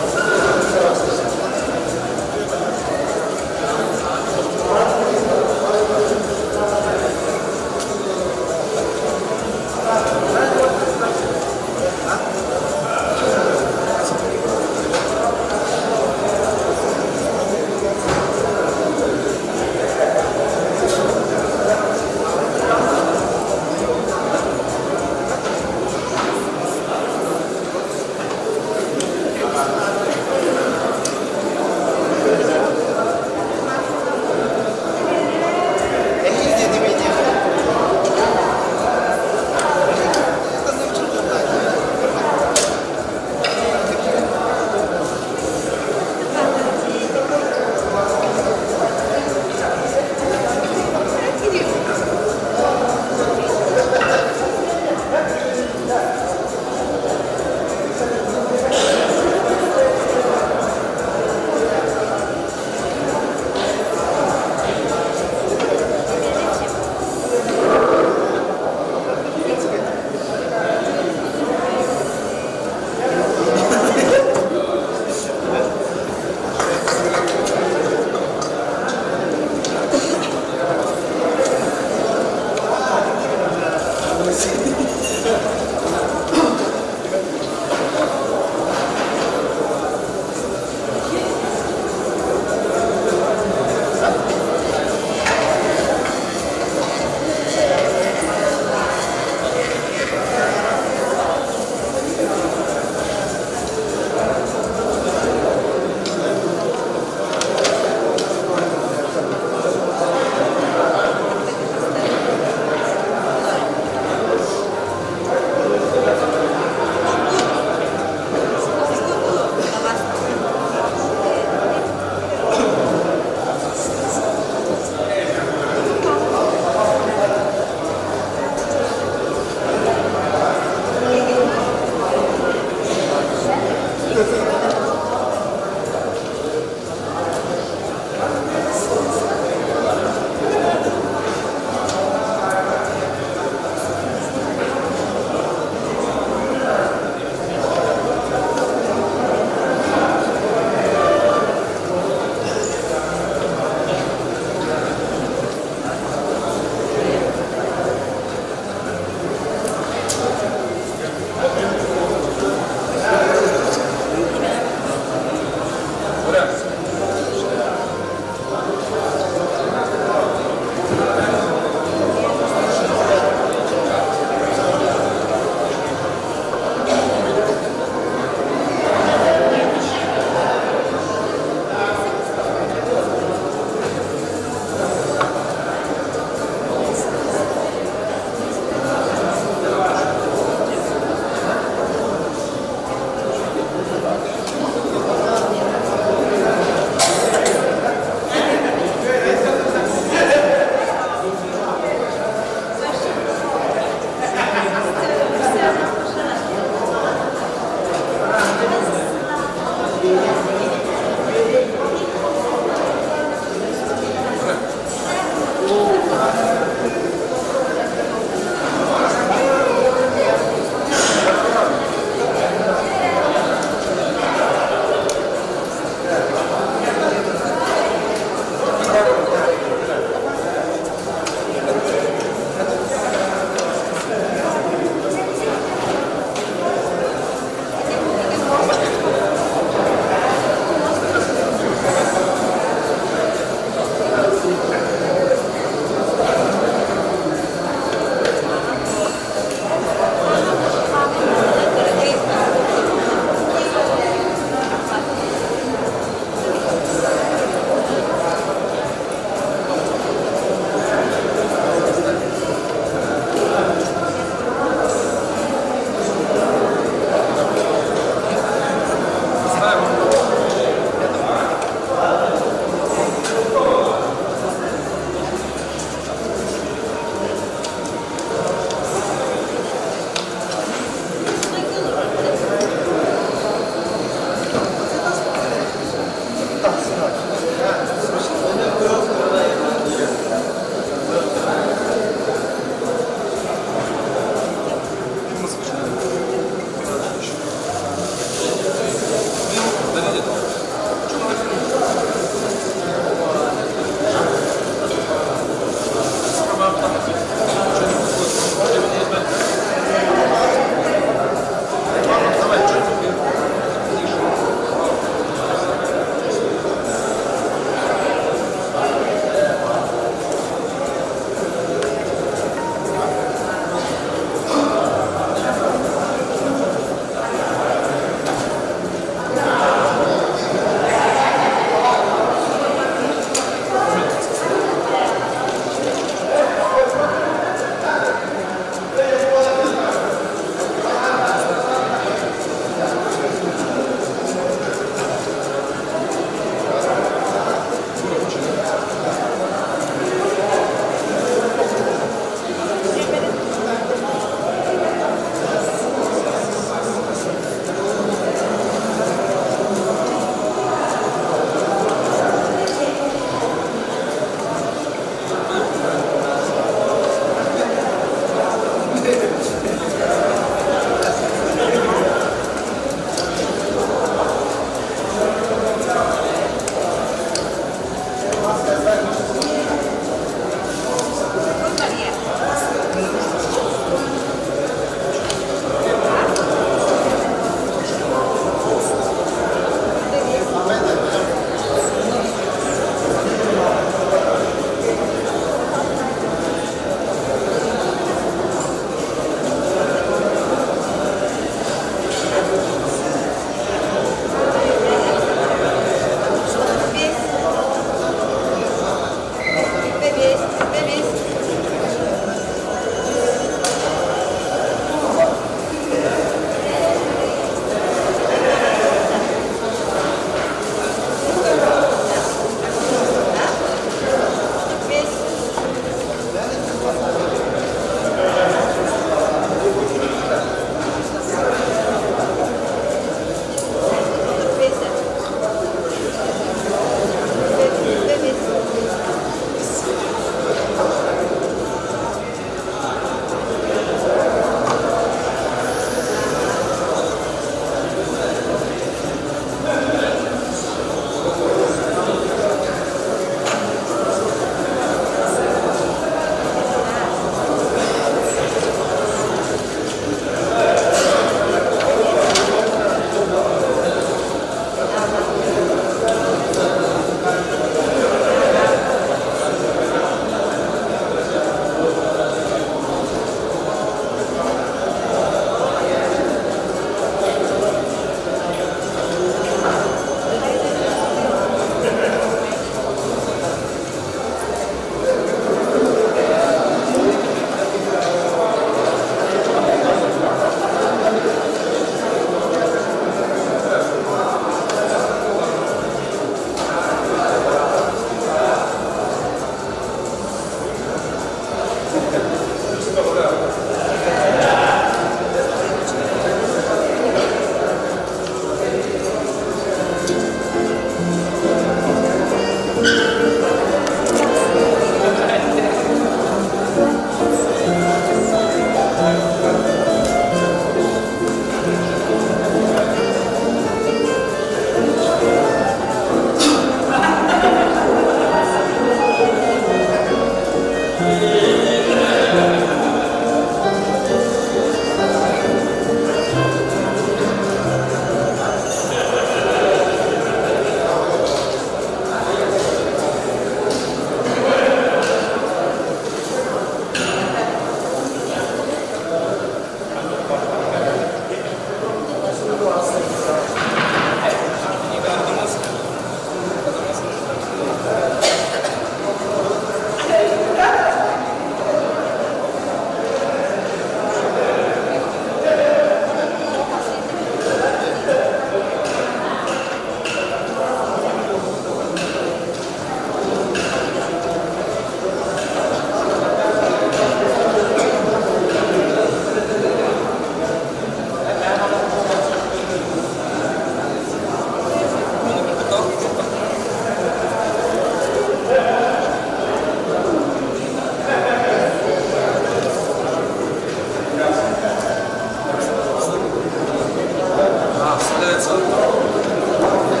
Вставляется.